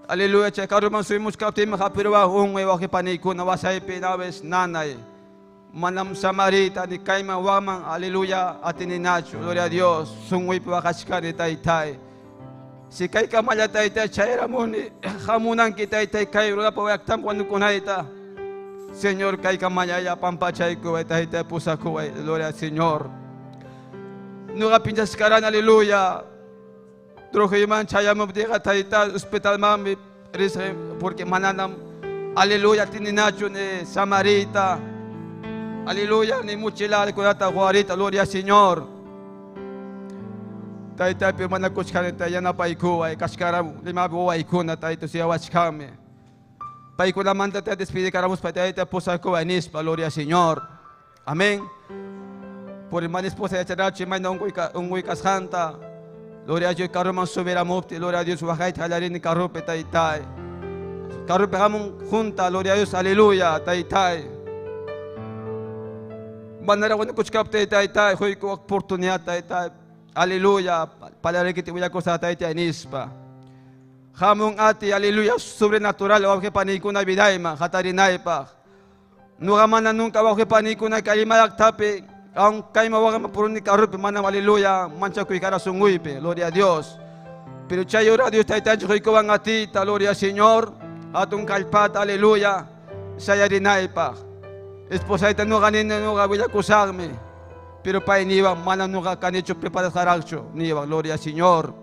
Aleluya, chay carro man subimos kaptim hapirwa unwe waqipanikuna wasaypi naves nanay. Manam samarita ni kayman waman, aleluya, atininachu, gloria a Dios, sunguypi waqachkani taytay. Si kay kamalla taytay chayramuni hamunanki taytay kay runapa waqtam wanukunayta. Señor, kay kamalla ya pampachaykuway taytay pusakuway, gloria al Señor. Nuqa pinchaskarani, aleluya. Trujilloman chayamuptiqa tayta hospitalmanmi risqay porque mananam, aleluya, atininachu ni samarita. Aleluya, ni mochila kunata guarita, gloria al Señor. Taytaypi manakuchkani yanapaykuway, kashkaram limapi wawaykuna tayta suyawachkanmi. Paykunamanta te despedikaramuspa tayta pusakuway nispa, gloria al Señor. Amén. Por hermana esposa yacharachu imayna unquy kasqanta. Gloria a Dios, carroman subiramupti, gloria a Dios, waqayta qallarini carropi taytay. Carropi hamun junta, gloria a Dios, aleluya, taytay. Manara wanukuchkapti taytay, huyku oportunidad taytay. Aleluya, palarekiti willakusqa taytay nispa. Hamun ati, aleluya, sobrenatural, wawqipanikuna vidayman, hatarinaypaq. Nuqa mana nunca wawqipanikuna kaymalaqtapi, aun kayma waqama puruni carropi manam, aleluya, manchakuy kara sunquypi, gloria a Dios. Pero chay hora Dios taytanchik huykuwan atita, gloria al Señor, atun kallpata, aleluya, sayarinaypaq. Esposayta nuqa nini nuqa willakusaqmi. Pero pay niwan mana nuqa kanichu preparasqaraqchu niwan, gloria al Señor.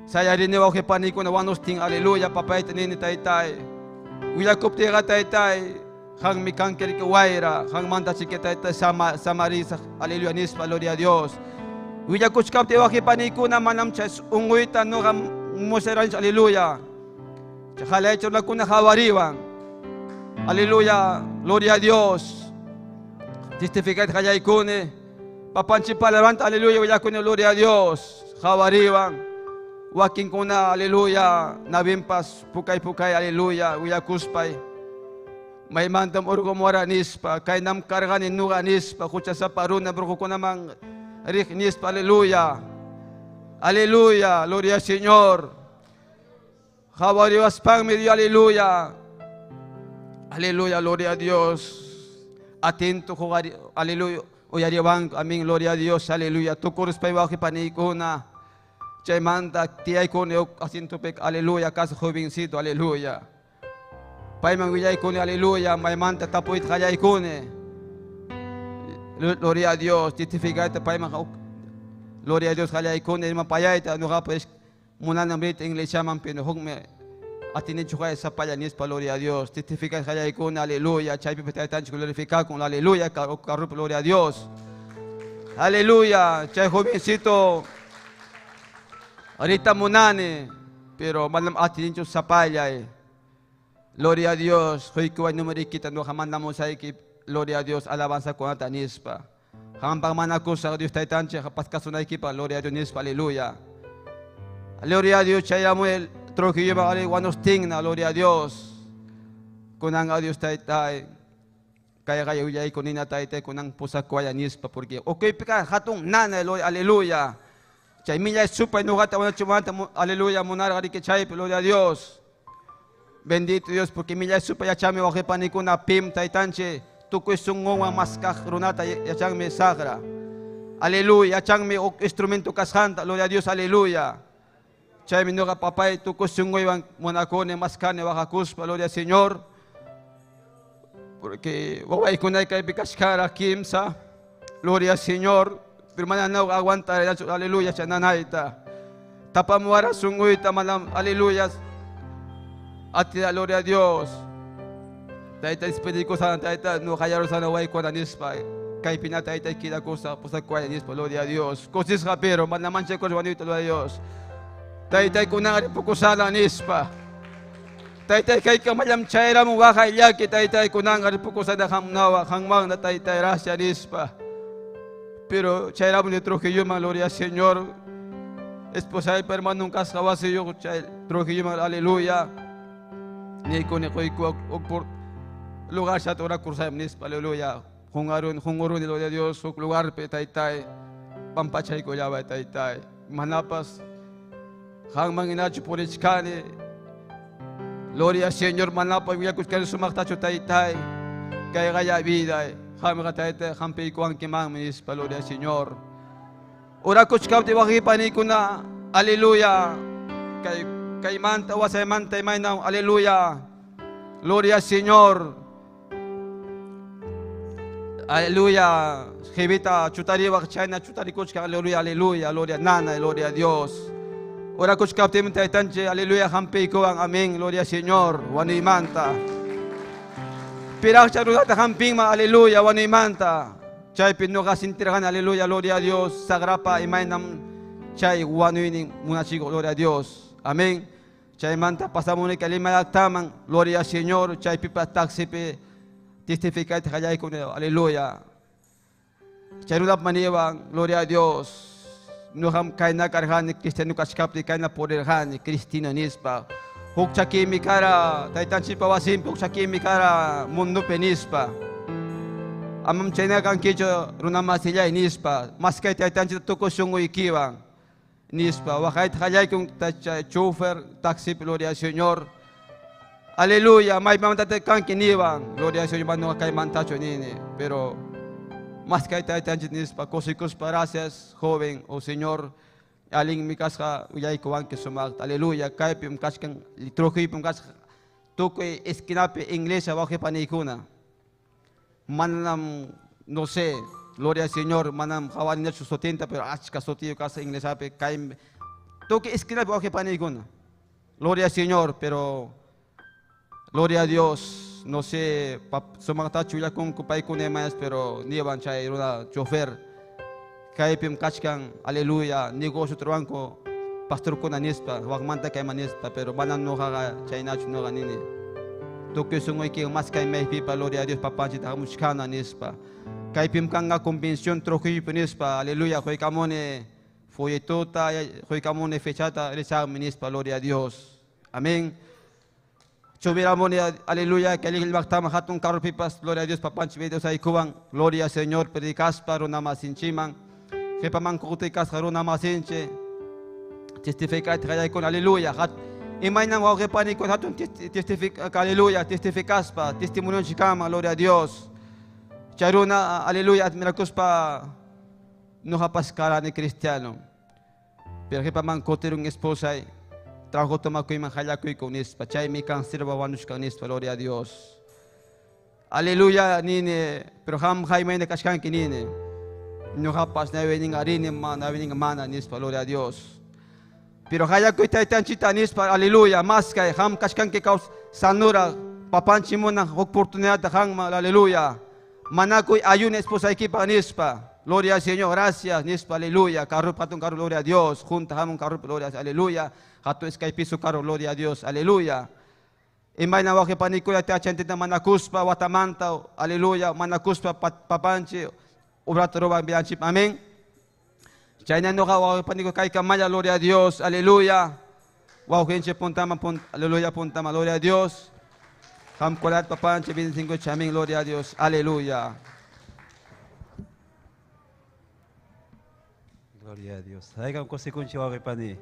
Sayarini wawqi panikuna wanustin, aleluya, papayta nini taytay. Willakuptiyqa taytay, qanmi kanki riki wayra, qanmanta chiki taytay samarisaq, aleluya nispa, gloria a Dios. Willakuchkaptiy wawqi panikuna manam chay unquyta nuqa musyaranichu, aleluya. Chay halaycha runakuna qhawariwan. Aleluya, gloria a Dios. Testificayta qallaykuni. Papanchik palabranta, aleluya, willakuni, gloria a Dios. Qhawariwan. Wakinkuna, aleluya, nabimpas pukay pukay, aleluya, willakuspay. Maymantam urqumuara nispa, kaynam karqani nuqa nispa, huchasapa runa urqukunaman riq nispa, aleluya. Aleluya, gloria al Señor. Qhawariwaspanmi Dios, aleluya. Aleluya, gloria a Dios. Atento, jugar, aleluya. Uyariwanku, amén, gloria a Dios, aleluya. Tukuruspay wawqi paniykuna. Chaymanta tiyaykuni asientopik, aleluya, casa jovencito, aleluya. Payman willaykuni, aleluya, maymanta tapuyta qallaykuni. Gloria a Dios, testificayta payman, gloria a Dios, qallaykuni, ima payayta, nuqapa munanam riyta iglesiaman, pero hukmi atinichu qaya sapalla nispa, gloria a Dios. Testificayta qallaykuni, aleluya, chaypi taytanchik glorificakun, aleluya, carrupi, gloria a Dios. Aleluya, chay jovencito ahorita munani, pero manam atinichu sapalla. Gloria a Dios, huykuway numerikita nuqa mandamos ayki, gloria a Dios, alabanza kunata nispa. Hampaq manakusaq Dios taytanchik paskasunaykipa, gloria a Dios nispa, aleluya. Gloria a Dios, chayramu el Trujillo ale wanostigna, gloria a Dios. Kunan a Dios taytay. Kaya kaya uyay kunina taytay kunan pusakwaya nispa, porque okay pika hatun nana, aleluya. Chay milla supay nuqata wanachumanta, aleluya, munarqa riki chaypi, gloria a Dios. Bendito Dios, porque milla supay yachami wawqi panikuna pim taytanchik tukuy sunqunwan maskaq runata yachanmi saqra. Aleluya, yachanmi instrumento kasqanta, gloria a Dios, aleluya. Chaymi nuqa papay tukuy sunquywan munakuni maskani waqakuspa, gloria al Señor. Porque wawaykunay kaypi kashkara kimsa, gloria al Señor. Pero mana no aguanta, aleluya, chananayta. Tapamuara sunquyta, manam, aleluya. Atida, gloria a Dios. Tayta despedikusan, tayta no hayarusana waykuna nispa. Kaypina tayta kidakusa, pusakuaya nispa, gloria a Dios. Kusisqa pero mana manchakus wanuyta, gloria a Dios. Tayta kunan ripukusana nispa. Tayta kayka mallam chayramu waqay llaki, tayta kunan ripukusana hamnawa, hanmangna tayta gracias nispa. Pero chayramu de Trujillo, gloria al Señor. Esposa y hermano nunca wasi yo chay Trujillo, aleluya. Ni con el por lugar sa tora kursa nispa, aleluya. Hungarun, hungurun, gloria a Dios, lugar pe taytay. Pampachay ko yawa taytay. Manapas hangman inachu purichkani. Gloria al Señor, manapa willakuchkani sumaqtachu taytay. Kay gaya vida, hamqa taytay, hampi kuankimanmi nispa, gloria al Señor. Orakuchkapti wawqi panikuna, aleluya. Kay kaymanta wasaymanta imayna, aleluya. Gloria al Señor. Aleluya. Jevita chutariwaq chayna chutarikuchka, aleluya, aleluya, gloria nana, gloria a Dios. Orakuchkaptim taytanchik, aleluya, hampiykuwan, amén, gloria al Señor, wanuymanta. Piraqcha runata hampinman, aleluya, wanuymanta. Chaypi nuqa sintirqani, aleluya, gloria a Dios, sagrapa imaynam chay wanuynin munachiko, gloria a Dios. Amén. Chaymanta pasamuni kalima llaqtaman, gloria al Señor, chaypipas taxipi testificayta qallaykuni, aleluya. Chay runap maniwan, gloria a Dios. Nuqam kayna karqani, cristiano kachkapti kayna purirqani, cristino nispa. Huk chakimi kara, taytanchikpa wasinpi huk chakimi kara, mundupi nispa. Amam chayna kankichu runamasillay nispa. Maskay taytanchikta tukuy sunquykiwan nispa. Waqayta qallaykun chay chofer, taxipi, gloria al Señor. Aleluya, maymantataq kanki niwan, gloria al Señor, manuqa kaymantachu nini, pero maskay taytanchik nispa, kusikuspa, gracias, joven o Señor. Allinmi kasqa willaykuwanki sumaqta, aleluya, kaypim kachkan, Trujillopim kasqa, tukuy esquinapi iglesia wawqi paniykuna. Manam, no sé, Gloria al Señor, manam qhawarinachu sutinta, pero achka sutiyuq kasqa inglesapi kay tukuy esquinapi wawqi paniykuna. Gloria al Señor, pero gloria a Dios, no sé, sumaqtachu willakunku paykuna imayas, pero niwan chay runa chofer kaypim kachkan, aleluya, negocio ruwanku pastorkuna nispa, wakmanta kayman nispa, pero manam ñuqaqa chaynachu ñuqa nini. Tukuy sunquykiwan mas kay maypipa, gloria a Dios, papanchita hamuchkana nispa. Kaypim kanqa convención Trujillopi nispa, aleluya, quykamuni folletota, quykamuni fechata risaqmi nispa, gloria a Dios. Amén. Chubiramuni, aleluya, kay llaqtaman hatun carropipas, gloria a Dios, papanchik bendecikusaykuwan, gloria al Señor, predicaspa runa masinchiman, qhipaman kutikasqa runa masinchik, testificayta qallaykuna, aleluya. Imaynam wawqi panikuna hatun testifica, aleluya, testificaspa, testimonionchik kanman, gloria a Dios. Chay runa, aleluya, admirakuspa ñuqapas karani cristiano. Pero qhipaman kutirun esposay, trabajo tomakuyman hallakuyku nispa, chaymi cancerpa wanushkan nispa, gloria a Dios. Aleluya, nini, pero qam haymayna kachkanki nini. Ñuqapas nawininqa rini, nawininqa mana nispa, gloria a Dios. Pero hallakuy taytanchita nispa, aleluya, maskay, qam kachkanki kaws sanura, papanchi munan oportunidad qanman, aleluya. Manakuy ayuna esposaykipa nispa, gloria al Señor, gracias nispa, aleluya. Carro hatun carro, gloria a Dios, junta hamun carro, gloria, aleluya. Hatun iskay piso carro, gloria a Dios, aleluya. Imayna wawqi panikuna tachantita manakuspa, watamanta, aleluya, manakuspa papanchi, obrata ruwan bianchip, amén. Chayna ñuqa wawqi panikuna kaykamalla, gloria a Dios, aleluya. Wawqinchik puntaman, aleluya, puntaman, gloria a Dios. Qamkunata papanchik bendicinkuchik, amén, gloria a Dios, aleluya. Gloria a Dios. Haykam kusikunchik wawqi pani.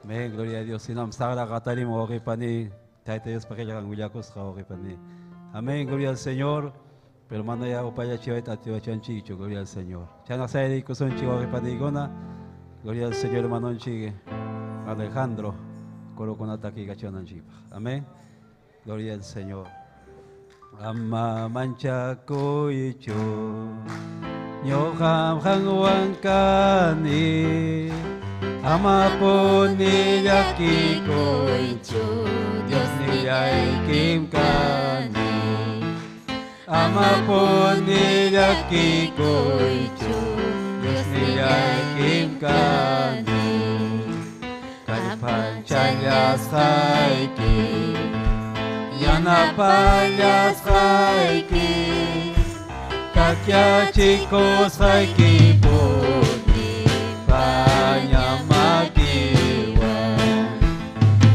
Amén, gloria a Dios. Sinam sagra qatarim wawqi pani. Tayta Dios qillqan willakusqa wawqi pani. Amén, gloria al Señor. Pero mana ya upallachiwayta atiwachanchikchu, gloria al Señor. Chayna sayriykusunchik wawqi panikuna. Gloria al Señor, hermanonchik Alejandro, corokunata kikachananchikpaq. Amén. Gloria al Señor. Ama manchakuychu, ñuqam qanwan kani. Ama puni llakikuychu, Dios nillaykim kani. Ama puni llakikuychu, Dios nillaykim kani. Kallpanchallasqayki, yanapallasqayki, takyachikusqayki puni paña makiwan.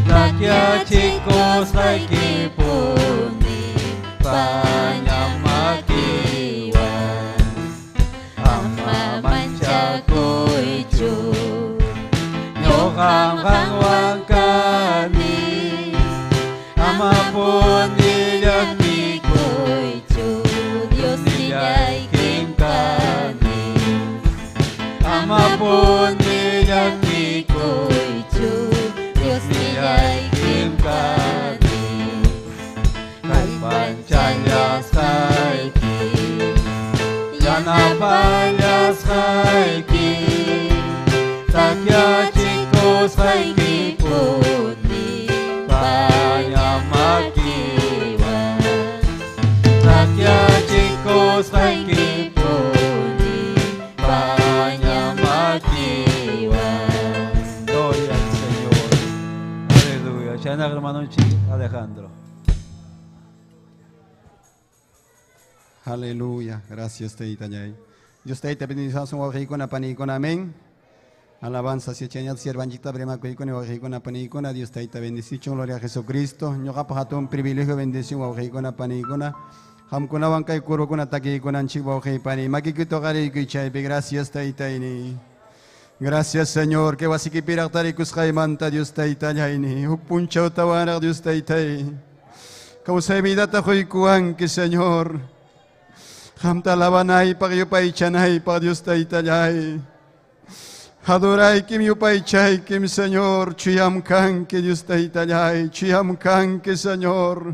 Takyachikusqayki puni paña makiwan. Ama manchakuychu, ñuqam qanwan kani. Ama puni llakikuychu, Dios nillaykim kani. Ama puni llakikuychu, Dios nillaykim kani. Kallpanchallasqayki, yanapallasqayki, takyachikusqayki puni paña makiwan. Takyachikusqayki puni paña makiwan. Gloria al Señor. Aleluya. Chayna hermanonchik Alejandro. Aleluya. Gracias, Taytallay. Dios Tayta bendición wawqikuna panikuna, amén. Alabanza hacia Chañat, siervanchita, brema, kuikuna, wawqikuna, panikuna. Dios Tayta bendicichun, gloria a Jesucristo. Ñuqapaq hatun privilegio, bendición, wawqikuna, panikuna. Qamkunawan kay kurukuna takiykunanchik, wawqi pani. Makikito qariykuy chaypi. Gracias, Taytayni. Gracias, Señor. Que wasikipiraq tarikusqaymanta, Dios Taytallayni. Huk punchawtawanraq, Dios Taytay. Kawsay vidata quykuwanki, Señor. Qamta alabanaypaq, yupaychanaypaq, Dios Taytallay. Adoraykim, yupaychaykim, Señor. Chuyam kanki, Dios Taytallay. Chuyam kanki, Señor.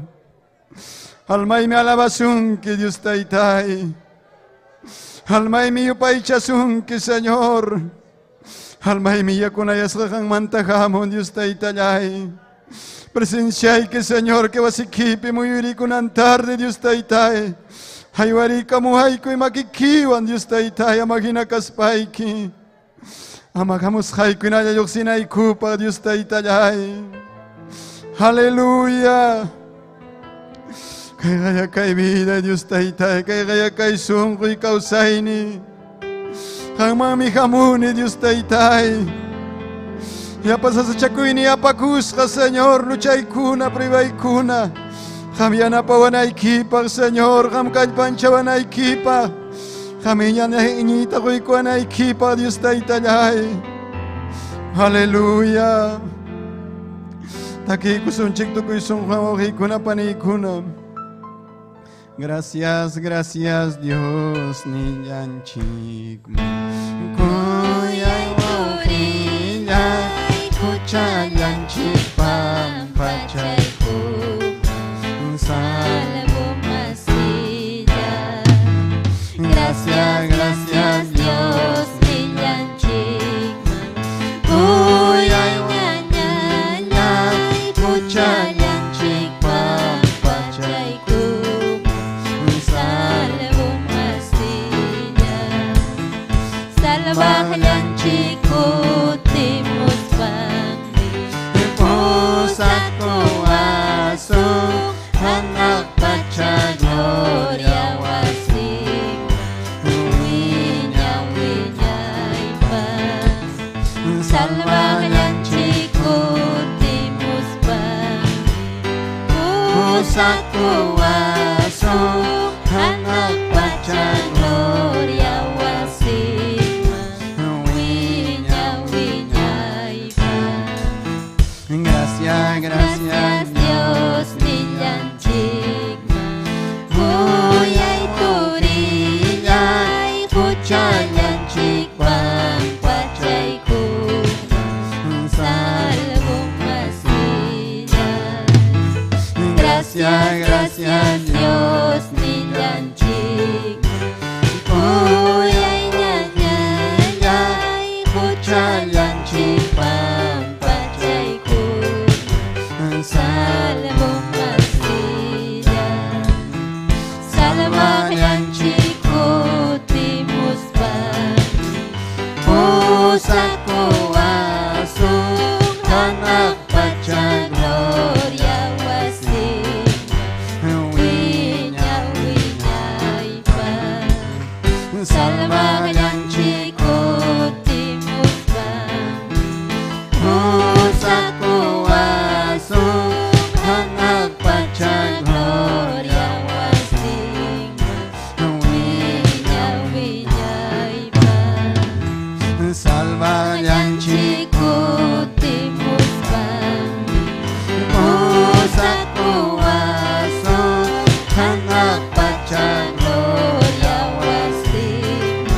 Almaymi alabasunki, Dios Taytay. Almaymi yupaychasunki, Señor. Almaymi yakunayasqanmanta hamun Dios taytallay. Presenciayki, Señor, que wasikipi muyurikunan tarde, Dios taytay. Haywarikamuhayku imakikiwan, Dios taytay, amahina kaspayki. Ama hamusqayku hinalla lluqsinaykupaq, Dios taytallay. Aleluya. Kay kay vida, Dios taytay, kay kay sunquy kawsayni. Qanmanmi hamuni, Dios taytay. Llapa sasachakuyni apakusqa, Señor, luchaykuna, privaykuna. Qam yanapawanaykipaq, Señor, qam kallpanchawanaykipaq. Qam iñiyta quykuwanaykipaq, Dios taytallay. Aleluya. Takiykusunchik tukuy sunqu wawqiykuna paniykuna. Gracias, gracias Dios nillanchikman. Kuyay wawqillay, huchallanchik pampachaykuman. Salvo masilla. Gracias, gracias Dios nillanchikman. Kuyay ñañallay, huchallanchik pampachaykuman. Salvo masilla. Salvaqllanchik kutimuspanmi. Pusakuwasun hanaq pacha Gloria wasiman. Wiña wiñaypaq. Salvaqllanchik kutimuspanmi. Pusakuwasun Hanaq pacha gloria wasiman. Wiña wiñaypaq. Gracias, gracias Gracias Dios nillanchikman. Kuyay turillay, huchallanchik pampachaykuman. Salvo masilla. Gracias, Gracias Dios nillanchikman. Kuyay ñañallay, huchallanchik pampachaykuman. Salvo masilla. Salvaqllanchik kutimuspanmi. Pusakuwasun Hanaq pacha gloria wasiman. Wiña wiñaypaq. Salvaqllanchik kutimuspanmi. Pusakuwasun Hanaq pacha gloria wasiman. Wiña wiñaypaq. Salvallanchik Kutimuspanmi. Pusakuwasun Hanaq pacha gloria wasiman.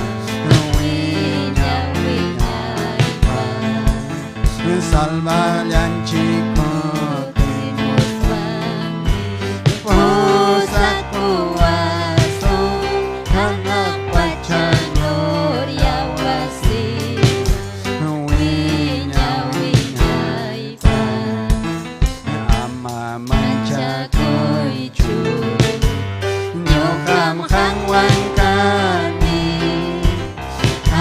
Wiña wiñaypaq. Salvallanchik Kutimuspanmi. Pusakuwasun Hanaq pacha gloria wasiman. Wiña wiñaypaq. Ama Manchakuychu. Ñuqam qanwan kani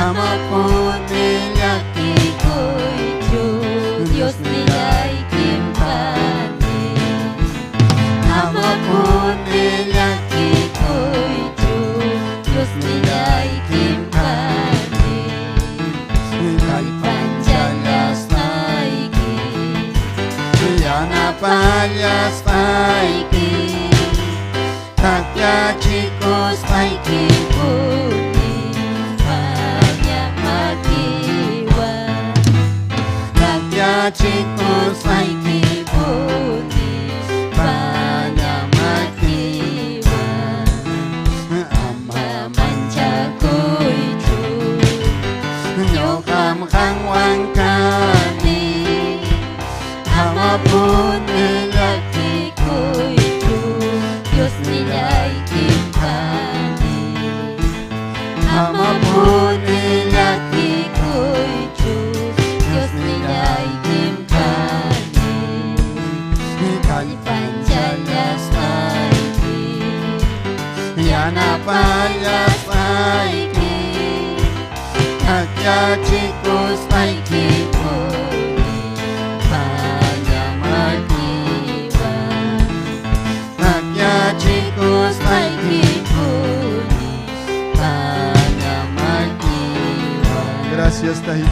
Amapuni Llakikuychu, Dios nillaykim kani. Amapuni Llakikuychu, Dios nillaykim kani. Kallpanchallasqayki, Yanapallasqayki Takyachikusqayki puni paña makiwan. Takyachikusqayki Puni paña makiwan. Ama Manchakuychu, Ñuqam qanwan kani Amapuni llakikuychu, Dios nillaykim kani.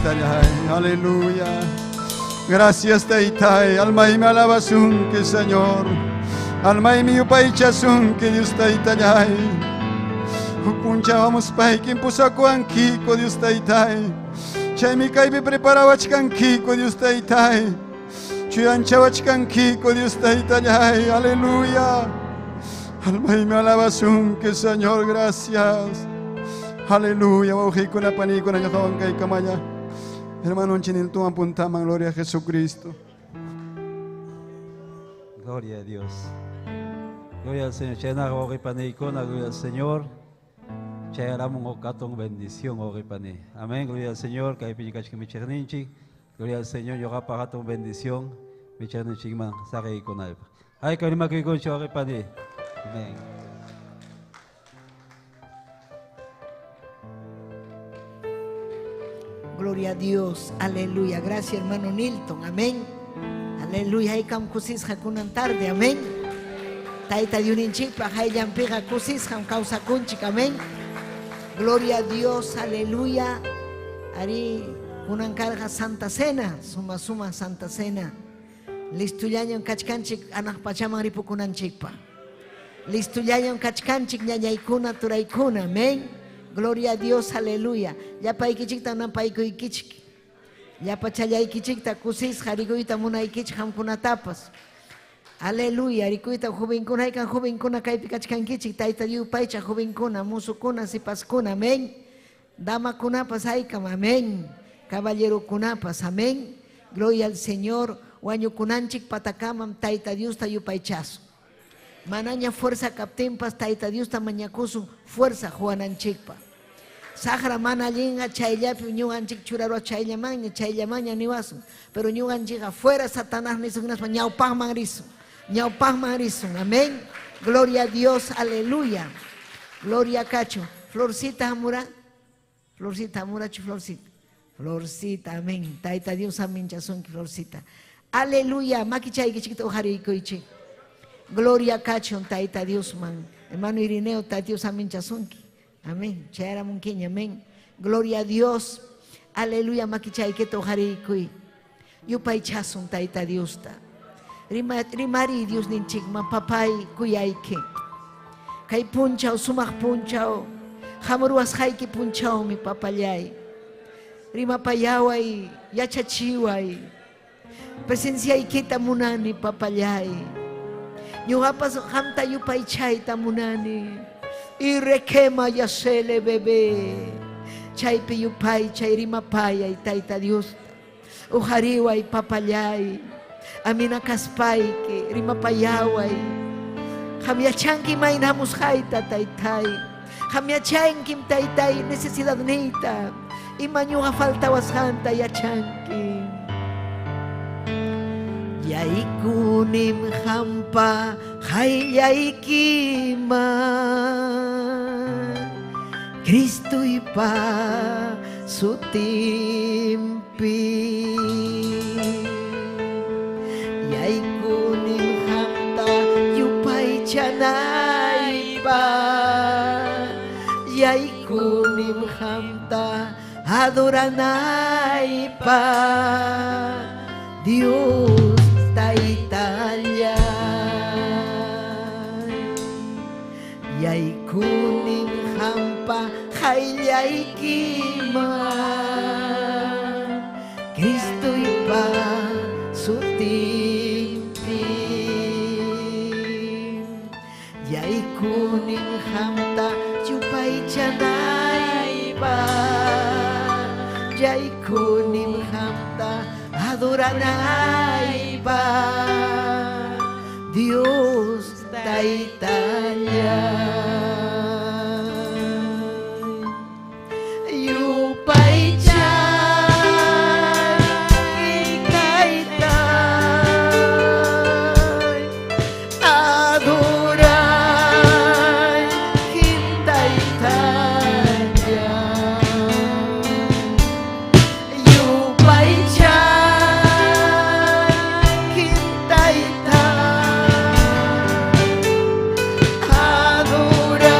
Taytallay. Aleluya. Gracias, Taytay. Almaymi alabasunki, Señor. Almaymi yupaychasunki, Dios Taytallay. Huk punchaw paykim pusakuwankiko, Dios Taytay. Chaymi kaypi preparawachkankiko, Dios Taytay. Chuyanchawachkankiko, Dios Taytallay. Aleluya. Almaymi alabasunki, Señor. Gracias. Aleluya. Wawqiykuna paniykuna ñuqawan kaykamalla. Hermano Chiniltuman puntaman, gloria a Jesucristo. Gloria a Dios. Gloria al Señor. Chayna wawqipaniykuna, gloria al Señor. Chayaramun okatun bendición wawqipani. Amén. Gloria al Señor. Kaypi kachkan michiqninchik. Gloria al Señor. Ñuqapaq hatun bendición michiqninchikman saqiykunaypaq. Hayka rimakuykunchik wawqipani. Amén. Gloria a Dios, aleluya. Gracias, hermano Nilton, amén. Aleluya, haykam kusisqa kunan tarde, amén. Tayta Diosninchikpa hayllanpiqa kusisqam kawsakunchik, amén. Gloria a Dios, aleluya. Ari kunan karqa Santa Cena, suma suma Santa Cena. Listullañam kachkanchik anaq pachaman ripukunanchikpa. Listullañam kachkanchik ñañaykuna turaykuna, amén. Gloria a Dios, aleluya. Llapaykichikta nampaykuykichik. Llapachallaykichikta kusisqa rikuyta munaykichik qamkunatapas. Aleluya, rikuyta jovenkuna, haykan jovenkuna kaypi kachkankichik, Tayta yupaychaq jovenkuna, musukuna, sipaskuna, amén. Damakunapas haykam, amén. Caballerokunapas, amén. Gloria al Señor. Wañukunanchik patakamam Tayta Diosta yupaychasun. Manaña fuerza kaptinpas Tayta Diosta mañakusun fuerza huwananchikpa. Saqra mana allinqa chayllapi ñuqanchik churarwa chayllamanña, chayllamanña niwasun. Pero ñuqanchikqa fuera Satanás nisun hinaspa ñawpaqman risun. Ñawpaqman risun. Amén. Gloria a Dios, aleluya. Gloria cacho. Florcita hamura. Florcita hamurachu florcita. Florcita, amén. Tayta Dios amén chasunki florcita. Aleluya. Makichaykichikta uqariykuychik. Gloria kachun Tayta Dios man. Hermano Irineo, Tayta Dios amén chasunki. Amén. Chayaramunkiña, amén. Gloria a Dios. Aleluya, makichaykita uqariykuy. Yupaychasun Tayta Diosta. Rimari Dios ninchikman papay kuyayki. Kay punchaw, sumaq punchaw. Hamurwasqayki punchawmi papallay. Rimapayaway, yachachiway. Presenciaykita munani papallay. Ñuqapas qamta yupaychayta munani. Irekema yasele bebé. Chaypi yupaychay rimapayay Tayta Dios. Uqariway papallay. Amina kaspayki rimapayaway. Qam yachanki mayna hamusqayta taytay. Qam yachankim taytay necesidadniyta. Ima ñuqa faltawasqanta yachanki. Yaykunim qampa qayllaykiman. Cristuypa sutinpi. Yaykunim qamta yupaychanaypaq. Yaykunim qamta adoranaypaq. Dios Taytallay. Yaykunim qampa qayllaykiman. Cristuypa sutinpi. Yaykunim qamta yupaychanaypaq. Yaykunim qamta adoranaypaq. Dios Taytallay. Yupaychay Taytay. Adoray Taytallay. Yupaychay Taytay. Adoray.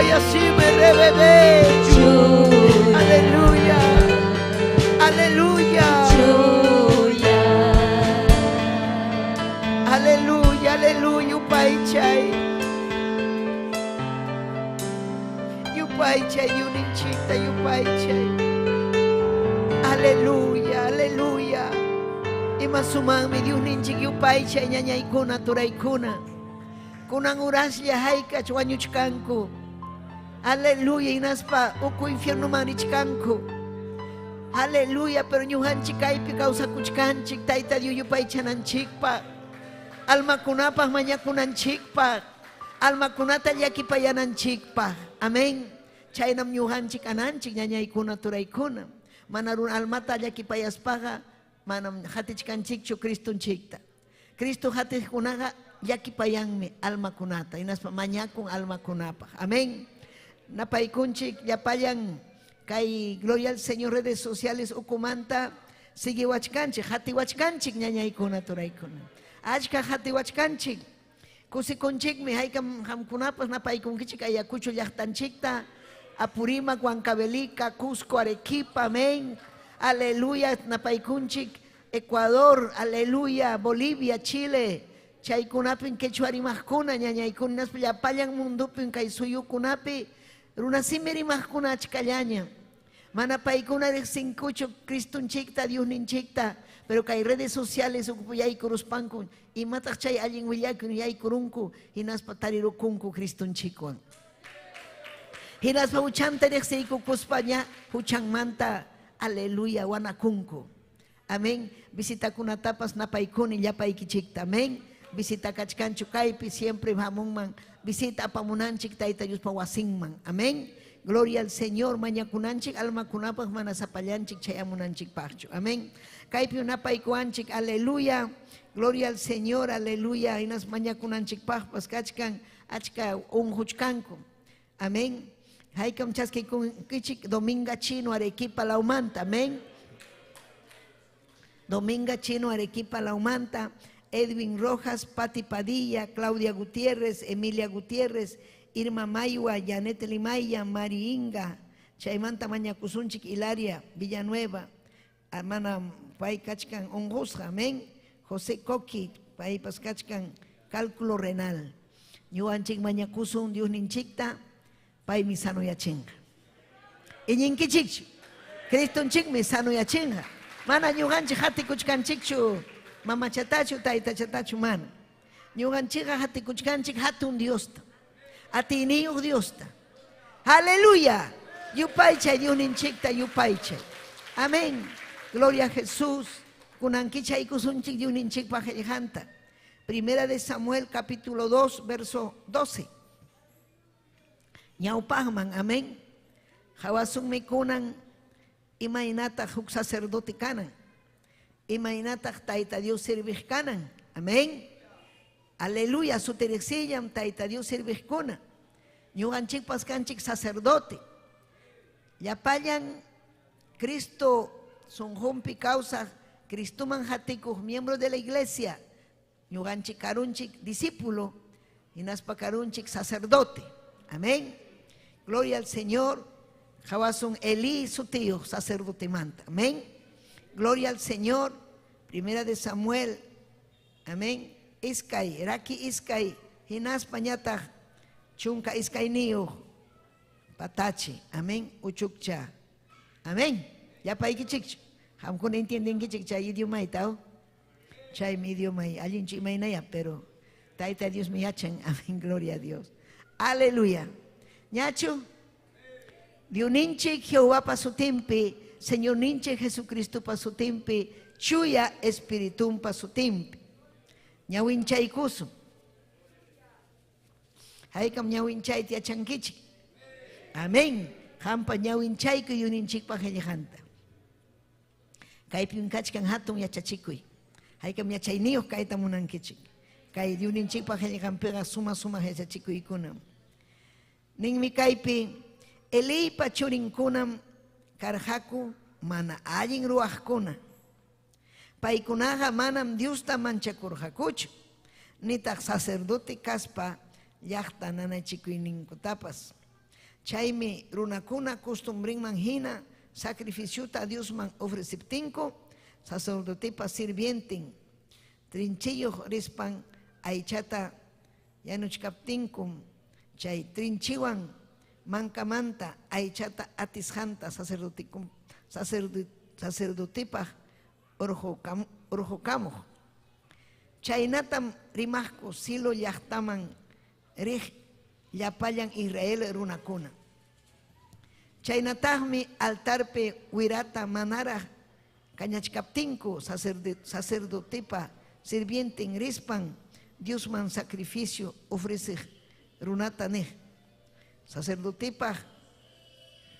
Upayasime rebebe. Aleluya. Aleluya. Aleluya, aleluya, upaychay. Yupaychay, yuninchikta, yupaychay. Aleluya, aleluya. Ima sumaqmi Diosninchik yupaychay ñañaykuna turaykuna. Kunan uraslla haykach wañuchkanku. Aleluya, hinaspa uku infiernuman richkanku. Aleluya, pero ñuqanchik kaypi kawsakuchkanchik Tayta Dios yupaychananchikpaq. Almakunapaq mañakunanchikpaq. Almakunata llakipayananchikpaq. Amén. Chaynam ñuqanchik ananchik ñañaykuna turaykuna. Mana runa almata llakipayaspaqa manam hatichkanchikchu Cristonchikta. Cristo hatiqkunaqa llakipayanmi almakunata, hinaspa mañakun almakunapaq. Amén. Napaykunchik llapallan kay Gloria al Señor redes sociales ukumanta siguiwachkanchik, hatiwachkanchik ñañaykuna turaykuna. Achka hatiwachkanchik. Kusikunchikmi haykam hamkunapas napaykunkichik Ayacucho llaqtanchikta, Apurímac, Huancavelica, Cusco, Arequipa, amén. Aleluya, napaykunchik, Ecuador, aleluya, Bolivia, Chile. Chaykunapin quechua rimaqkuna, ñañaykuna, llapallan mundupin kay suyukunapi, runasimi rimaqkuna achkallaña. Mana paykuna riqsinkuchu Cristonchikta, Diosninchikta, pero kay redes sociales ukupuyaykuruspanku, imataq chay allin willakun yaykurunku, hinaspa tarirukunku Cristonchikwan. Hinaspa huchanta riqsiykukuspa ña huchanmanta, aleluya, wanakunku. Amén. Visitakunatapas napaykuni llapaykichikta. Amén. Visita kachkanchu kaypi siempre hamunman. Visita apamunanchik Tayta Diospa wasinman. Amén. Gloria al Señor, mañakunanchik almakunapaq mana sapallanchik chayamunanchikpaqchu. Amén. Kaypi napaykuanchik, aleluya. Gloria al Señor, aleluya. Hinas mañakunanchikpaqpas kachkan achka unquchkanku. Amén. Haykam chaskikunkichik Dominga Chino Arequipa Laumanta. Amén. Dominga Chino Arequipa Laumanta, Edwin Rojas, Pati Padilla, Claudia Gutiérrez, Emilia Gutiérrez, Irma Mayua, Janet Limaya, Mari Inga, Chaymanta Mañakusunchik, Hilaria Villanueva, hermana pay kachkan unqusqa, amén. José Coqui, paypas kachkan cálculo renal. Ñuqanchik mañakusun Diosninchikta, paymi sanuyachinqa. Iñinkichikchu, Cristonchikmi sanuyachinqa. Mana ñuqanchik hatikuchkanchikchu, mamachatachu, taytachatachu mana. Ñuqanchikqa hatikuchkanchik hatun Diosta, atiyniyuq Diosta. Aleluya. Yupaychay Diosninchikta yupaychay. Amén. Gloria a Jesús. Kunankichaykusunchik Diosninchikpa qillqanta. Primera de Samuel capítulo 2 verso 12. Ñawpaqman, amén. Hawasunmi kunan imaynataq huk sacerdote kanan. Imaynataq Tayta Dios serviq kanan. Amén. Aleluya, sutiriqsillam Tayta Dios serviqkuna. Ñuqanchikpas kanchik sacerdote. Llapallan Cristo sunqunpi kawsaq, Cristoman hatikuq miembro de la iglesia. Ñuqanchik karunchik discípulo, hinaspa karunchik sacerdote. Amén. Gloria al Señor. Hawasun Elí sutiyuq sacerdote manta. Amén. Gloria al Señor. Primera de Samuel. Amén. Iskay, raki iskay, hinaspa ñataq chunka iskayniyuq patachi. Amén. Uchukcha. Amén. Llapaykichikchu. Qamkuna entiendenkichik chay idiomayta, Chaymi idiomay allinchu imaynaya, pero Tayta Dios me yachan. Amén. Gloria a Dios. Aleluya. Ñachu. Diosninchik Jehová sutinpi, Señorninchik Jesucristo sutinpi, Chuya Espiritumpa sutinpi. Ñawinchaykusun. Haykam ñawinchayta yachankichik. Amén. Qampa ñawinchayku Diosninchikpa qillqanta. Kaypim kachkan hatun yachachikuy. Haykam yachayniyuq kayta munankichik. Kay Diosninchikpa qillqanpiqa suma sumaq yachachikuykunam. Ninmi kaypi Eliypa churinkunam karqaku mana allin ruwaqkuna. Paykunaqa manam Diosta manchakurqakuchu, nitaq sacerdote kaspa llaqta nanachikuyninkutapas. Chaymi runakuna costumbrinman hina sacrificiota Diosman ofreceptinku, sacerdotepa sirvienten trinchiyuq rispan aychata yanuchkaptinkum chay trinchiwan mankamanta aychata atisqanta sacerdotepaq urqukamuq. Chaynatam rimaqku Silo llaqtaman riq llapallan Israel runakuna. Chaynataqmi altarpi wirata manaraq kañachkaptinku sacerdotepa sirvienten rispan Diosman sacrificio ofreceq runata niq. Sacerdotepaq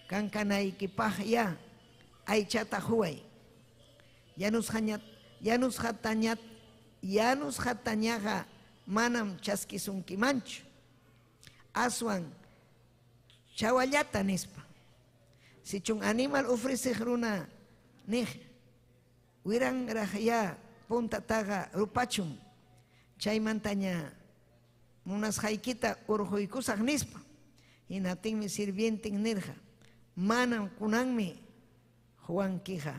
kankanaykipaq ya aychata huway. Yanusqatañaqa manam chaskisunkimanchu. Aswan chawallata nispa. Sichun animal ofreceq runa niq wiranraq ya puntataqa rupachun chaymantaña munasqaykita urquykusaq nispa. Hinaptinmi sirvienten nirqa, manam kunanmi huwankiqa,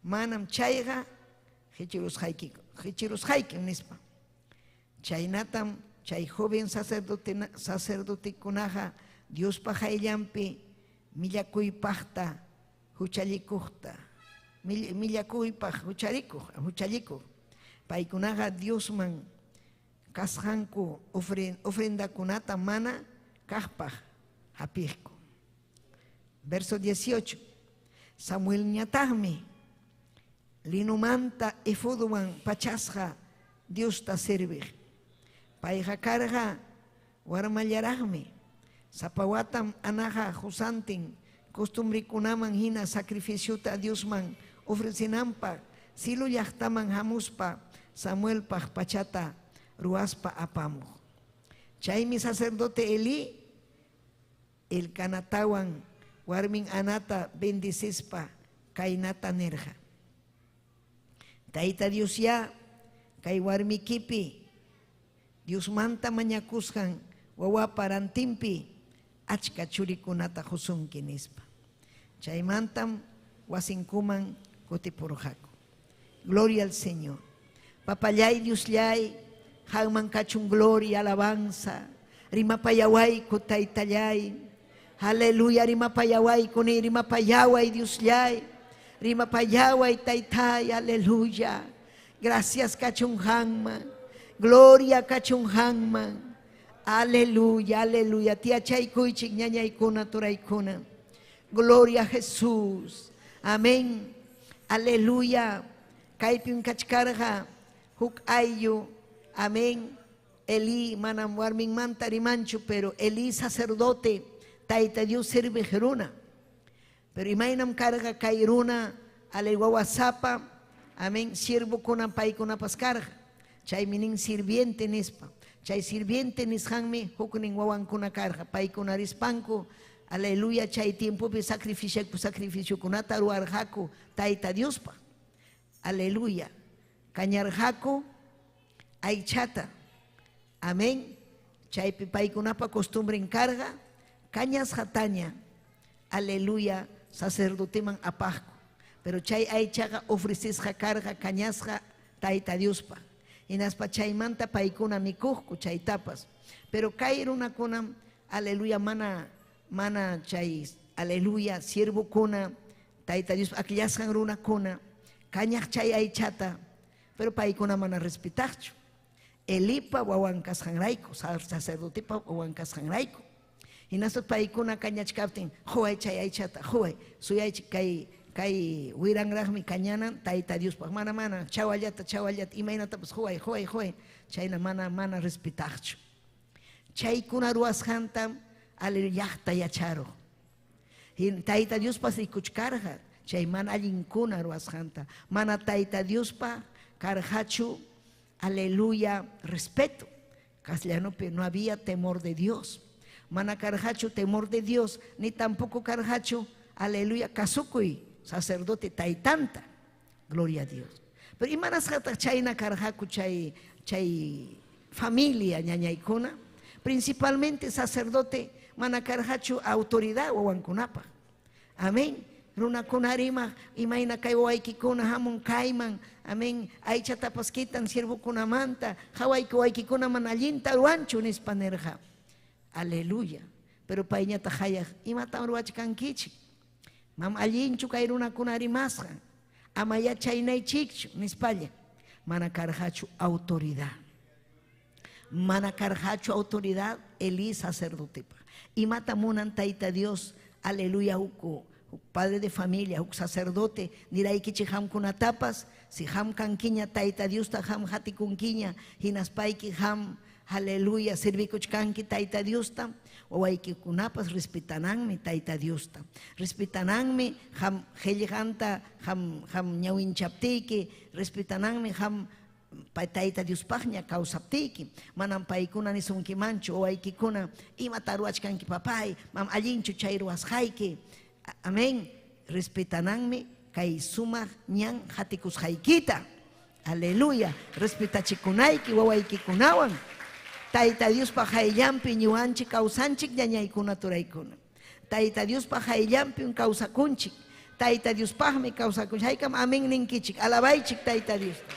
manam chayqa qichirusqaykim nispa. Chaynatam chay joven sacerdotekunaqa Diospa qayllanpi millakuypaqta huchallikuqta, millakuypaq huchallikuq. Paykunaqa Diosman kasqanku ofrendakunata mana kaqpaq hapiqku. Verso 18. Samuelñataqmi linumanta efodwan pachasqa Diosta serviq. Payqa karqa warmallaraqmi. Sapa watam Anaqa qusantin costumbrekunaman hina sacrificiota Diosman ofrecenanpaq Silo llaqtaman hamuspa Samuelpaq pachata ruwaspa apamuq. Chaymi sacerdote Elí Elcanatawan warmin Anata bendecispa kaynata nirqa: Tayta Dios ya kay warmikipi Diosmanta mañakusqan wawapa rantinpi achka churikunata qusunki nispa. Chaymantam wasinkuman kutipurqaku. Gloria al Señor. Papallay Diosllay, qamman kachun gloria, alabanza. Rimapayawayku taytallay. Aleluya, rimapayawayku ni rimapayaway Diosllay. Rimapayaway taytay, aleluya. Gracias kachun qamman. Gloria kachun qamman. Aleluya, aleluya. Tiyachaykuychik ñañaykuna turaykuna. Gloria a Jesús. Amén. Aleluya. Kaypim kachkarqa huk ayllu. Amén. Elí manam warminmanta rimanchu, pero Elí sacerdote, Tayta Dios serviq runa. Pero imaynam karqa kay runa, wawasapa, amén, siervokuna paykunapas karqa. Chaymi nin sirviente nispa. Chay sirviente nisqanmi huknin wawankuna karqa. Paykuna rispanku, aleluya, chay tiempopi sacrificiokunata ruwarqaku Tayta Diospa. Aleluya. Kañarqaku aychata. Amén. Chaypi paykunapa costumbren karqa, kañasqataña, aleluya, sacerdoteman apaqku. Pero chay aychaqa ofrecisqa karqa kañasqa Tayta Diospa. Hinaspa chaymanta paykuna mikuqku chaytapas. Pero kay runakunam, aleluya, mana chay, aleluya, siervokuna, Tayta Dios akllasqan runakuna, kañaq chay aychata, pero paykuna mana respetaqchu. Elipa wawan kasqanrayku, sacerdotepa wawan kasqanrayku. Hinaspa paykuna kañachkaptin, huway chay aychata, huway, suyaychik kay wiranraqmi kañanan Tayta Diospaq. Mana, mana, chawallata, chawallata, imaynatapas huway, huway, huway, chayna mana respetaqchu. Chaykuna ruwasqantam llaqta yacharuq. Tayta Diospas rikuchkarqa chay mana allinkuna ruwasqanta. Mana Tayta Diospa karqachu, aleluya, respeto. Castellanopi no había temor de Dios. Mana karqachu temor de Dios, ni tampoco karqachu, aleluya, kasukuy sacerdote taytanta. Gloria a Dios. Pero imanasqataq chayna karqaku chay familia ñañaykuna? Principalmente sacerdote mana karqachu autoridad wawankunapaq. Amén. Runakuna rimaq imayna kay wawaykikuna hamun kayman. Amén. Aychatapas quitan siervokunamanta. Hawayki wawaykikuna mana allinta ruwanchu nispa nirqa. Aleluya. Pero payñataq hayaq imatam ruwachkankichik. Mam allinchu kay runakuna rimasqan. Ama yachaynaychikchu nispalla. Mana karqachu autoridad. Mana karqachu autoridad Elí sacerdotepaq. Imata munan Tayta Dios, aleluya, huk padre de familia, huk sacerdote, niraykichik hamkunatapas, si ham kankiña Tayta Diosta ham hatikunkiña, hinaspayki ham, aleluya, servikuchkanki Tayta Diosta, wawaykikunapas respetananmi Tayta Diosta. Respetananmi ham qillqanta ham ham ñawinchaptiyki, respetananmi ham Tayta Diospaqña kawsaptiyki. Manam paykuna nisunkimanchu wawaykikuna imata ruwachkanki papay, mam allinchu chay ruwasqayki. Amén. Respetananmi kay sumaq ñan hatikusqaykita. Aleluya. Respetachikunayki wawaykikunawan. Tayta Diospa hayllanpi ñuwanchik kawsanchik ñañaykuna turaykuna. Tayta Diospa hayllanpi kawsakunchik. Tayta Diospaqmi kawsakunchik. Haykam amén ninkichik. Alabaychik Tayta Diosta.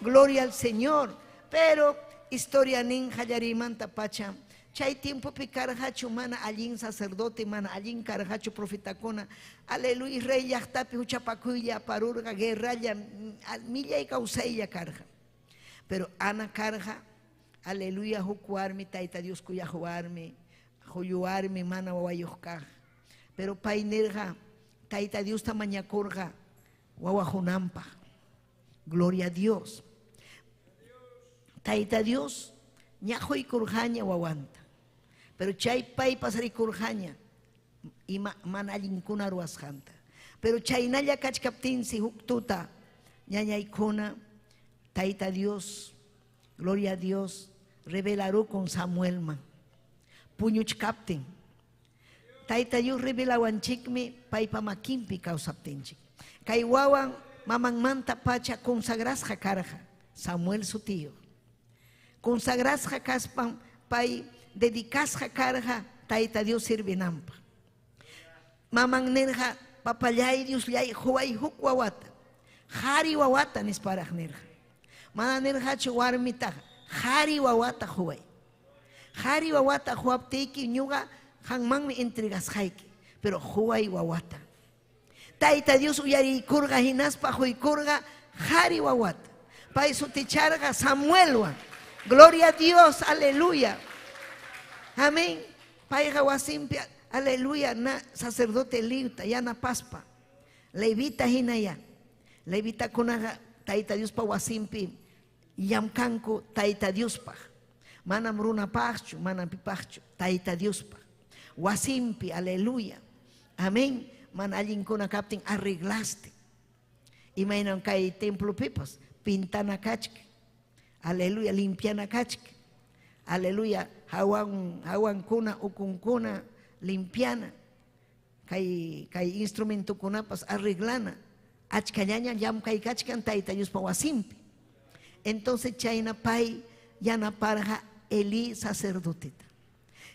Gloria al Señor. Pero historia nin hallarimanta pacha. Chay tiempopi karqachu mana allin sacerdote, mana allin karqachu profetakuna. Aleluya, rey llaqtapi huchapakuylla aparurqa, guerralla, millay kawsaylla karqa. Pero Ana karqa, aleluya, huk warmi, Tayta Dios kuyaq warmi, huyu warmi, mana wawayuq kaq. Pero pay nirqa, Tayta Diosta mañakurqa, wawajunanpaq. Gloria a Dios. Tayta Dios ñaquykurqaña wawanta. Pero chay paypas rikurqaña ima mana allinkuna ruwasqanta. Pero chaynalla kachkaptinsi huk tuta ñañaykuna Tayta Dios, gloria a Dios, revelarukun Samuelman. Puñuchkaptin. Tayta Dios revelawanchikmi paypa makinpi kawsaptinchik. Kay wawan mamanmanta pacha consagrasqa karqa Samuel sutiyuq. Consagrasqa kaspan pay dedicasqa karqa Tayta Dios sirvinanpaq. Maman nirqa papallay Diosllay huway huk wawata. Qhari wawata nisparaq nirqa. Mana nirqachu warmitaqa, qhari wawata huway. Qhari wawata huwaptiyki ñuqa qanmanmi entregasqayki, pero huway wawata. Tayta Dios uyariykurqa hinaspa huykurqa qhari wawata. Pay suticharqa Samuelwan. Gloria a Dios, aleluya. Amén. Payqa wasinpi, aleluya, na sacerdote Eliuta yanapaspa. Levita hinaya. Levitakunaqa Tayta Diospa wasinpi llamkanku Tayta Diospaq. Manam runapaqchu, manam pipaqchu, Tayta Diospaq. Wasinpi, aleluya. Amén. Mana allinkuna kaptin arreglaste. Imaynam kay templopipas pintana kachka. Aleluya, limpiana kachka. Aleluya, hawan hawankuna ukunkuna limpiana. Kay kay instrumentokunapas arreglana. Achkallaña llamkay kachkan Tayta Diospa wasinpi. Entonces chayna pay yanaparqa Elí sacerdoteta.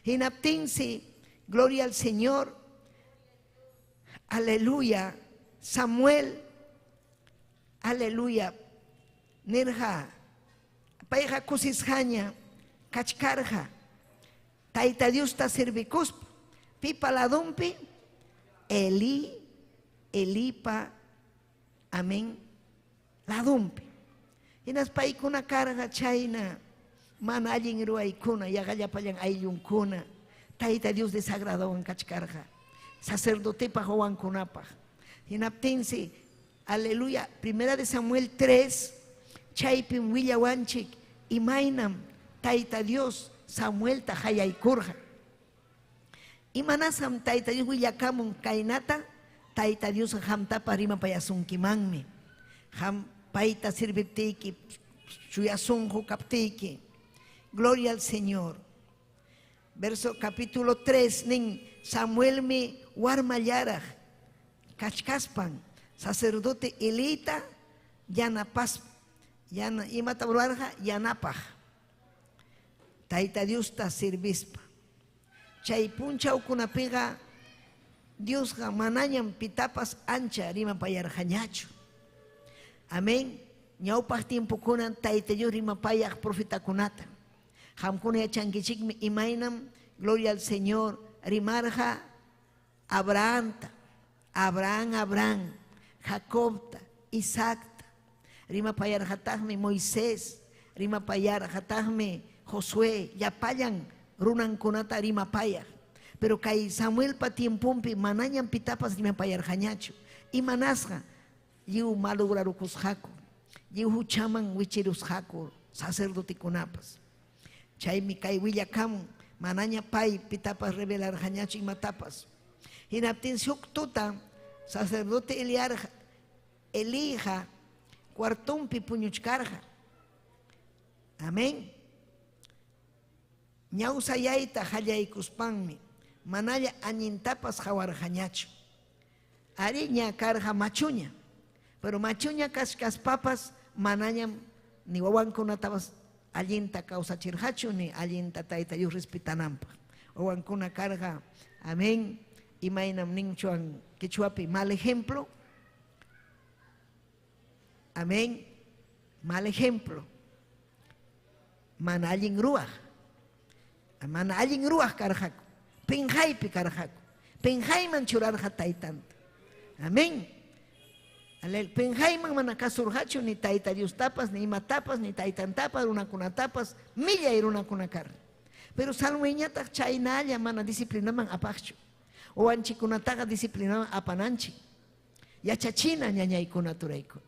Hinaptinsi, gloria al Señor, aleluya, Samuel, aleluya, nirqa, payqa kusisqaña kachkarqa, Tayta Diosta servikuspa, pipa ladunpi, Elí, Elipa, amén, ladunpi. Hinaspa paykuna karqa chayna mana allin ruwaykuna, yaqa llapallan ayllunkuna, Tayta Dios desagradawan kachkarqa, sacerdotepaq wawankunapaq. Hinaptinsi, aleluya, primera de Samuel 3, chaypim willawanchik imaynam Tayta Dios Samuelta hayaykurqa. Imanasam Tayta Dios willakamun kaynata, Tayta Dios qamtapas rimapayasunkimanmi. Qam payta sirviptiyki, chuya sunqu kaptiyki. Gloria al Señor. Verso capítulo 3 nin Samuelmi warmallaraq kachkaspan sacerdote Elita yanapas yana imata ruwarqa yanapaq. Tayta Diosta servispa. Chay punchawkunapiqa Diosqa manañam pitapas ancha rimapayarqañachu. Amén. Ñawpaq tiempokunan Tayta Dios rimapayaq profetakunata. Qamkuna yachankichikmi imaynam, gloria al Señor, rimarqa Abrahamta, Abraham, Abraham, Jacobta, Isaacta, rimapayarqataqmi Moisés, rimapayarqataqmi Josué, llapallan runankunata rimapayaq. Pero kay Samuelpa tiempompi manañam pitapas rimapayarqañachu. Imanasqa lliw malograrukusqaku, lliw huchaman wichirusqaku sacerdotekunapas. Chaymi kay willakamun manaña pay pitapas revelarqañachu imatapas. Hinaptinsi huk tuta sacerdote Eliarja, Elija cuartumpi puñuchkarqa. Amén. Ñawsayayta qallaykuspanmi manalla añintapas qawarqañachu. Ariña karqa machuña, pero machuña kachkaspapas manañam ni wawankunatapas allinta kawsachirqachu ni allinta Tayta Dios respetananpaq. Wawankuna karqa, amén, imaynam ninchuan quechuapi mal ejemplo. Amén, mal ejemplo. Mana allin ruwaq. Mana allin ruwaq karqaku. Penjaypi karqaku. Penjayman churarqa taytanta. Amén. Penjayman mana kasurqachu ni Tayta Diostapas, ni imatapas, ni taytantapas, runakunatapas, millay runakuna karqa. Pero Samuelñataq chaynalla mana disciplinaman apaqchu. Wawanchikunataqa disciplinaman apananchik. Yachachina ñañaykuna turaykuna.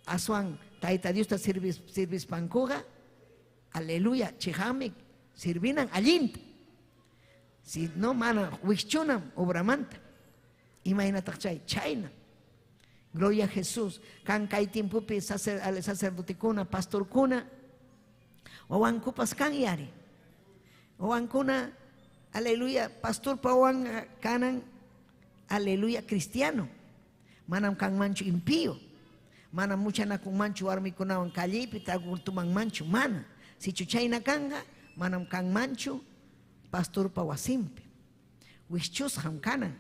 Aswan Tayta Diosta sirvispankuqa, aleluya, chiqanmi sirvinan allinta. Si no mana wischunam obramanta. Imaynataq chay chayna. Gloria a Jesús. Kan kay tiempopi sacerdotekuna, pastorkuna, wawankupas kan yari. Wawankuna, aleluya, pastorpa wawanqa kanan, aleluya, cristiano. Manam kanmanchu impío. Manam muchanakunmanchu warmikunawan callepi tragutumanmanchu, mana. Sichu chayna kanqa, manam kanmanchu pastorpa wasinpi. Wischusqam kanan.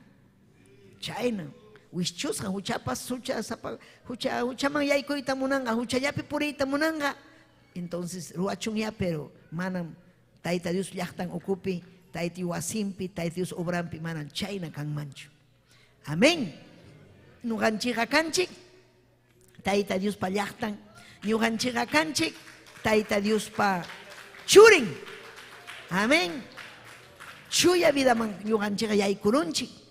Chayna. Wischusqa huchapas hucha sapa hucha huchaman yaykuyta munanqa, huchallapi puriyta munanqa. Entonces ruwachun ya, pero manam Tayta Dios llaqtan ukupi, Tayta wasinpi, Tayta Dios obrampi manam chayna kanmanchu. Amén. Ñuqanchikqa kanchik Tayta Diospa llaqtan, ñuqanchikqa kanchik Tayta Diospa churin. Amén. Chuya vidaman ñuqanchikqa yaykurunchik.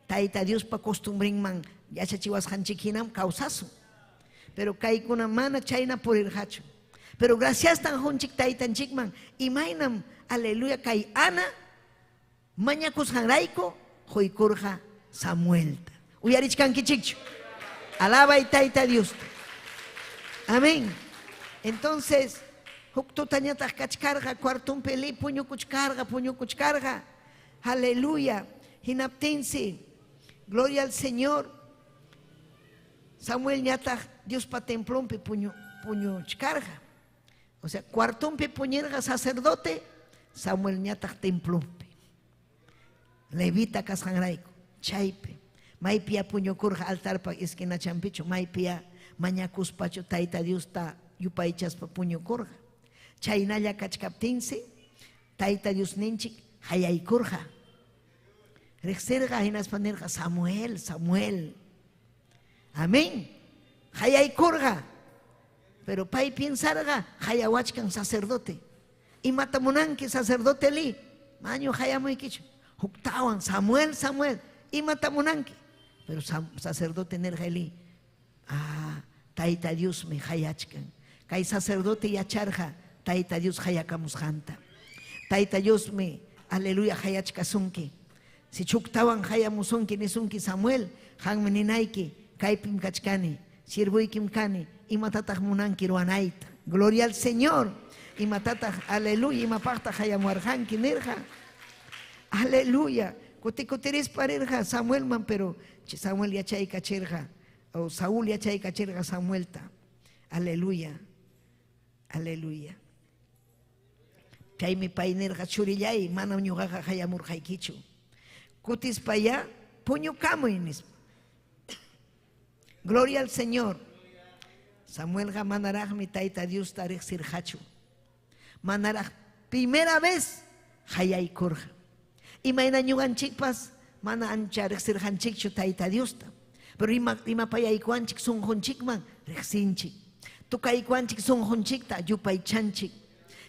Tayta Diospa costumbrinman yachachiwasqanchik hinam kawsasun. Pero kaykuna mana chayna purirqachu. Pero gracias tan junchik taytanchikman imaynam, aleluya, kay Ana mañakusqanrayku quykurqa Samuelta. Uyarichkankichikchu. Alabay Tayta Diosta. Amén. Entonces, huk tutañataq kachkarqa cuartumpi Eli puñukuchkarqa, puñukuchkarqa. Aleluya. Hinaptinsi, gloria al Señor. Samuel ñataq Diospa templonpi puñuchkarqa. O sea, cuartumpi puñirqa sacerdote, Samuel ñataq templonpi. Levita kasqanrayku, chaypi. Maypiya puñukurqa altarpa esquinachampichu, maypiya mañakuspachu Tayta Diosta yupaychaspa puñukurqa. Chaynalla kachkaptinsi, Tayta Diosninchik hayaykurqa. Riqsirqa hinaspa nirqa Samuel, Samuel. Amén. Hayaykurqa. Pero pay piensarqa hayawachkan sacerdote. Imata munanki sacerdote Eli? Maño hayamuykichu. Huktawan Samuel, Samuel. Imata munanki? Pero sacerdote nirqa Eli, ah, Tayta Diosmi hayachkan. Kay sacerdote yacharqa Tayta Dios hayakamusqanta. Tayta Diosmi, aleluya, hayachkasunki. Si chuktawan hayamusunki nisunki Samuel, qanmi ninayki, kaypim kachkani, sirvuykim kani, imatataq munanki ruwanayta. Gloria al Señor. Imatataq, aleluya, imapaqtaq hayamuarqanki nirqa. Aleluya. Kuti-kutirispa rirqa Samuelman, pero Samuel yachaykachirqa, o Saúl yachaykachirqa Samuelta. Aleluya. Aleluya. Chaymi pay nirqa, Churillay, manam ñuqaqa qayamurqaykichu. Kutispayá puñukamuy, nispa. Gloria al Señor. Samuelqa manaraqmi Tayta Diosta riqsirqachu. Manaraq primera vez qayaykurqa. Imayna ñuqanchikpas mana ancha riqsirqanchikchu Tayta Diosta. Pero ima rimapayaykuwanchik sunqunchikman riqsinchik. Tukaykuwanchik sunqunchikta yupaychanchik.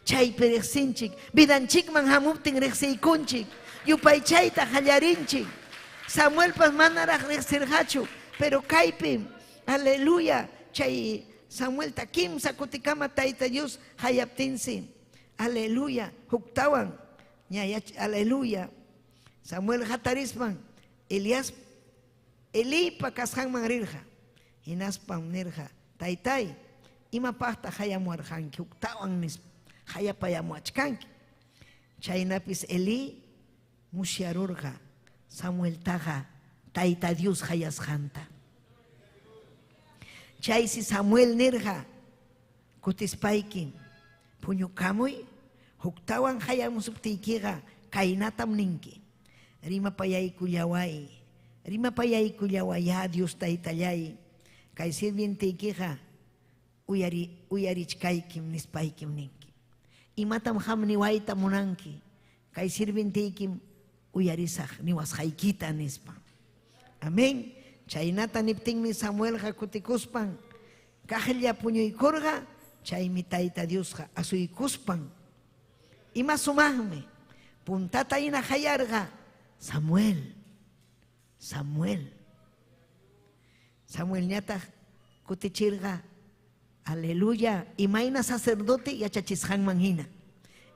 Chaypi riqsinchik. Vidanchikman hamuptin riqsiykunchik. Yupaychayta qallarinchik. Samuelpas manaraq riqsirqachu. Pero kaypim, aleluya, chay Samuelta kimsa kutikama Tayta Dios hayaptinsi, aleluya, huktawan, ña aleluya, Samuel hatarispan Elias Eliypa kasqanman rirqa. Hinaspam nirqa, Taytáy, imapaqtaq hayamuwarqanki huktawan nispa, hayapayamuwachkanki. Chaynapis Elí musyarurqa Samueltaqa Tayta Dios hayasqanta. Chaysi Samuel nirqa, Kutispayki puñukamuy, huktawan hayamusuptiykiqa kaynatam ninki, Rimapayaykullaway, rimapayaykullawayá Dios Taytalláy, kay sirvienteykiqa uyari uyarichkaykim nispaykim ninki. Imatam qam niwayta munanki? Kay sirvienteykim uyarisaq niwasqaykita, nispa. Amén. Chaynata niptinmi Samuelqa kutikuspan kaqlla puñuykurqa, chaymi Tayta Diosqa asuykuspan ima sumaqmi puntata hina qayarqa, Samuel, Samuel. Samuelñataq kutichirqa, Aleluya, imayna sacerdote yachachisqanman hina.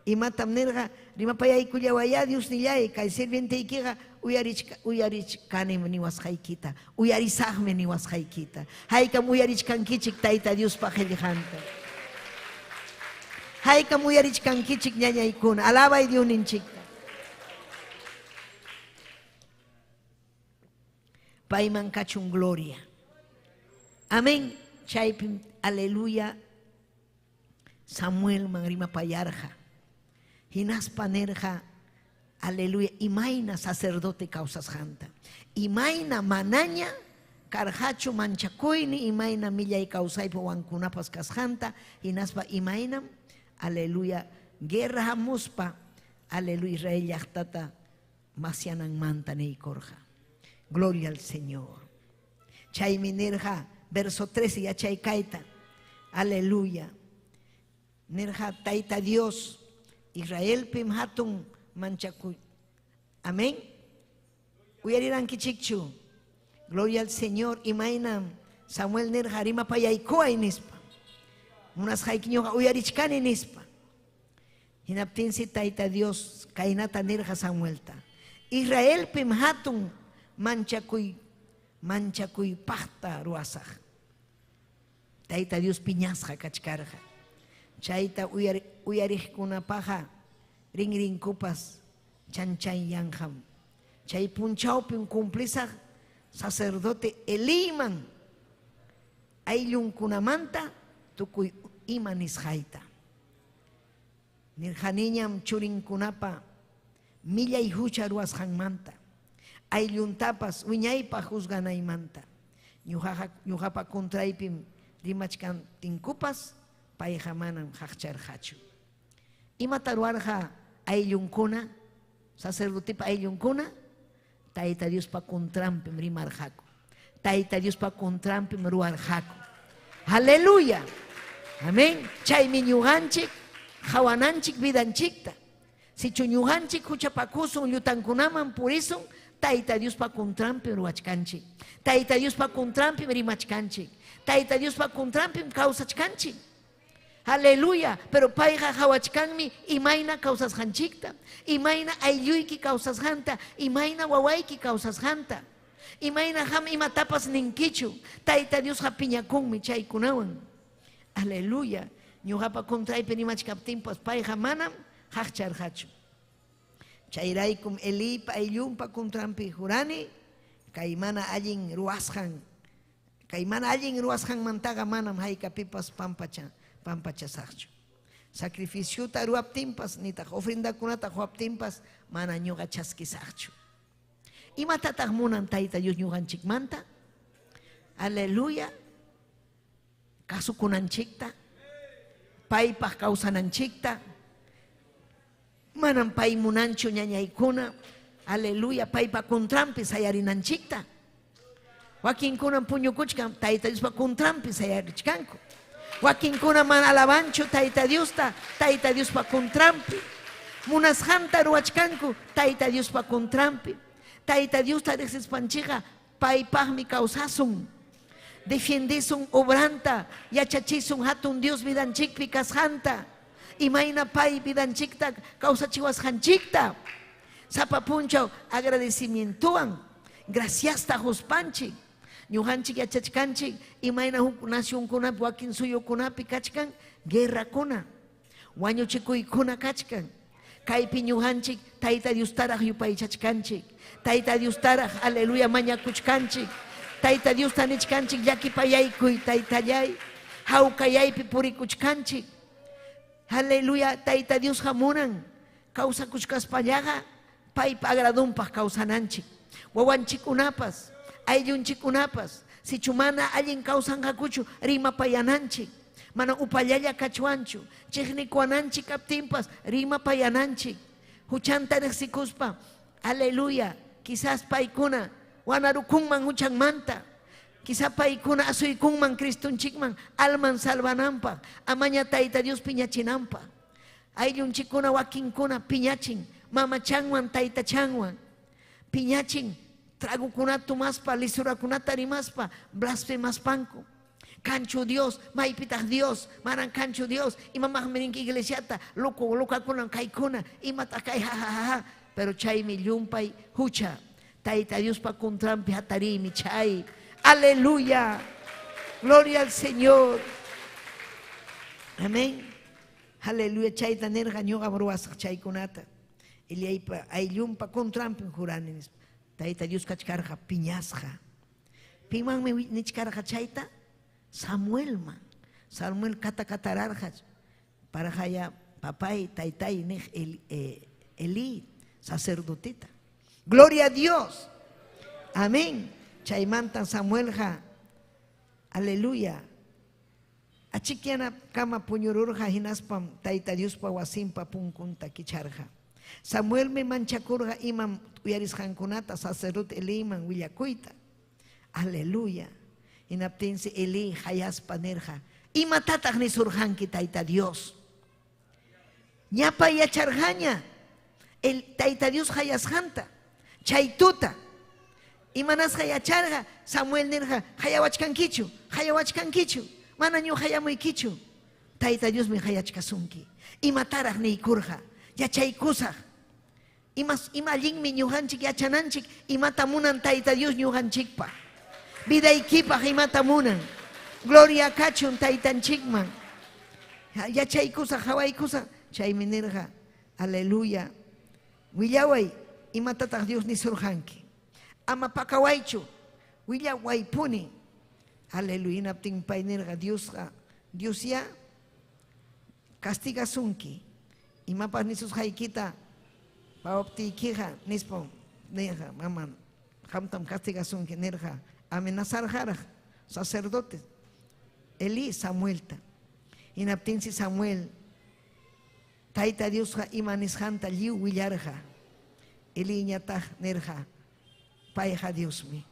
Imatam nirqa? Rimapayaykullawayá Diosnilláy, kay sirvienteykiqa uyarichka uyarichkanim niwasqaykita, uyarisaqmi niwasqaykita. Haykam uyarichkankichik Tayta Diospa qellqanta. Haykam uyarichkankichik ñañaykuna, alabay Diosninchikta. Payman kachun gloria. Amén. Chaypim, aleluya, Samuelman rimapayarqa. Hinaspa nirqa, aleluya, imayna sacerdote kawsasqanta. Imayna manaña karqachu manchakuyni, imayna millay kawsaypa wankunapas kasqanta, hinaspa imaynam, aleluya, guerra hamuspa, aleluya, Israel llaqtata masyananmanta niykurqa. Gloria al Señor. Chaymi nirqa, verso 13 yachay kayta. Aleluya. Nirqa Tayta Dios, Israelpim hatun manchakuy. Amén. Uyarirankichikchu. Gloria al Señor. Imaynam Samuel nirqa rimapayaykuway nispa. Munasqayki ñuqa uyarichkani nispa. Hinaptinsi Tayta Dios kaynata nirqa Samuelta, Israelpim hatun manchakuy manchakuypaqta ruwasaq. Tayta Dios piñasqa kachkarqa. Chayta uyariqkunapaqqa rinrinkupas chanchanyanqam. Chay punchawpim cumplisaq sacerdote Eliyman ayllunkunamanta tukuy ima nisqayta. Nirqaniñam churinkunapa millay hucha ruwasqanmanta, aylluntapas wiñaypaq juzganaymanta. Ñuqaqa ñuqapa contraypim rimachkantinkupas payqa manam qaqcharqachu. Imata ruwarqa ayllunkuna, sacerdotepa ayllunkuna? Tayta Diospa contranpim rimarqaku. Tayta Diospa contranpim ruwarqaku. Aleluya. Amén. Chaymi ñuqanchik qawananchik vidanchikta. Sichu ñuqanchik huchapakusun llutankunaman purisun, Tayta Diospa contranpim ruwachkanchik. Tayta Diospa contranpim rimachkanchik. Tayta Diospa contranpim kawsachkanchik. Aleluya. Pero payqa qawachkanmi imayna kawsasqanchikta, imayna aylluyki kawsasqanta, imayna wawayki kawsasqanta. Imayna qam imatapas ninkichu. Tayta Diosqa piñakunmi chaykunawan. Aleluya. Ñuqapa contraypi rimachkaptinpas payqa manam qaqcharqachu. Chayraykum Eliypa ayllunpa contranpi jurani, kay mana allin ruwasqan, kay mana allin ruwasqanmantaqa manam haykapipas pampacha pampachasaqchu. Sacrificiota ruwaptinpas nitaq ofrendakunata quwaptinpas mana ñuqa chaskisaqchu. Imatataq munan Tayta Dios ñuqanchikmanta? Aleluya. Kasukunanchikta, paypaq kawsananchikta. Manam pay munanchu ñañaykuna, aleluya, paypa contranpi sayarinanchikta. Wakinkunam puñukuchkan Tayta Diospa contranpi sayarichkanku. Wakinkuna mana alabanchu Tayta Diosta, Tayta Diospa contranpi. Munasqanta ruwachkanku Tayta Diospa contranpi. Tayta Diosta riqsispanchikqa paypaqmi kawsasun. Defiendesun obranta, yachachisun hatun Dios vidanchikpi kasqanta. Imayna pay vidanchikta kawsachiwasqanchikta. Sapa punchaw agradecimientowan graciasta quspanchik. Ñuqanchik yachachkanchik imayna huk nacionkunapi wakin suyukunapi kachkan guerrakuna, wañuchikuykuna kachkan. Kaypi ñuqanchik Tayta Diostaraq yupaychachkanchik. Tayta Diostaraq, aleluya, mañakuchkanchik. Tayta Diosta nichkanchik llakipayaykuy, Taytallay. Hawkayaypi purikuchkanchik. Aleluya, Tayta Diosqa munan kawsakuchkaspallaqa paypa agradonpaq kawsananchik. Wawanchikkunapas, ayllunchikkunapas, sichu mana allin kawsanqakuchu rimapayananchik. Mana upallalla kachwanchu, chiqnikuwananchik kaptinpas rimapayananchik. Huchanta riqsikuspa, aleluya, quizás paykuna wanarukunman huchanmanta. Quizá paykuna asuykunman Cristonchikman alman salvananpaq, amaña Tayta Dios piñachinanpaq. Ayllunchikkuna wakinkuna piñachin mamachanwan taytachanwan. Piñachin tragokunata tomaspa, lisurakunata rimaspa, blasfemaspanku. Kanchu Dios, maypitaq Dios, manan kanchu Dios, imamaqmi rinki iglesiata, loco, locakunan kaykuna, imataq kay, ha, ha, ha, ha. Pero chaymi llumpay hucha. Tayta Diospa contranpi hatariymi chay. Aleluya. Gloria al Señor. Amén. Aleluya. Chayta nirqa ñuqam ruwasaq chaykunata. Eliaypa ayllunpa contranpim jurani nispa. Tayta Dios kachkarqa piñasqa. Pimanmi nichkarqa chayta? Samuelman. Samuel katakatararqa parajaya papay, taytay niq Elí, sacerdotita. Gloria a Dios. Amén. Chaymanta Samuelqa, aleluya, achikyana kama puñururqa hinaspam Tayta Diospa wasinpa punkunta kicharqa. Samuelmi manchakurqa imam uyarisqankunata sacerdote Elíman willakuyta. Aleluya. Hinaptinsi Elí hayaspa nirqa, imatataq nisurqanki Tayta Dios? Ñapa yacharqaña el Tayta Dios hayasqanta chay tuta. Imanasqa yacharqa? Samuel nirqa, hayawachkankichu, hayawachkankichu, mana ñuqa hayamuykichu. Tayta Diosmi hayachkasunki. Imataraq niykurqa? Yachaykusaq. Ima allinmi ñuqanchik yachananchik imata munan Tayta Dios ñuqanchikpaq. Vidaykipaq imata munan. Gloria kachun Taytanchikman. Yachaykusaq, hawaykusaq. Chaymi nirqa, aleluya. Willaway, imatataq Dios nisurqanki. Ama pakawaychu, willawaypuni. Aleluya. Hinaptin pay nirqa, Diosqa, Dios ya castigasunki. Imapas nisusqaykita pawaptiykiqa nispa nirqa, mama, qamtam castigasunki nirqa, amenazarqaraq sacerdote Elí Samuelta. Hinaptinsi Samuel Tayta Diosqa ima nisqanta lliw willarqa. Elíñataq nirqa, payqa Diosmi.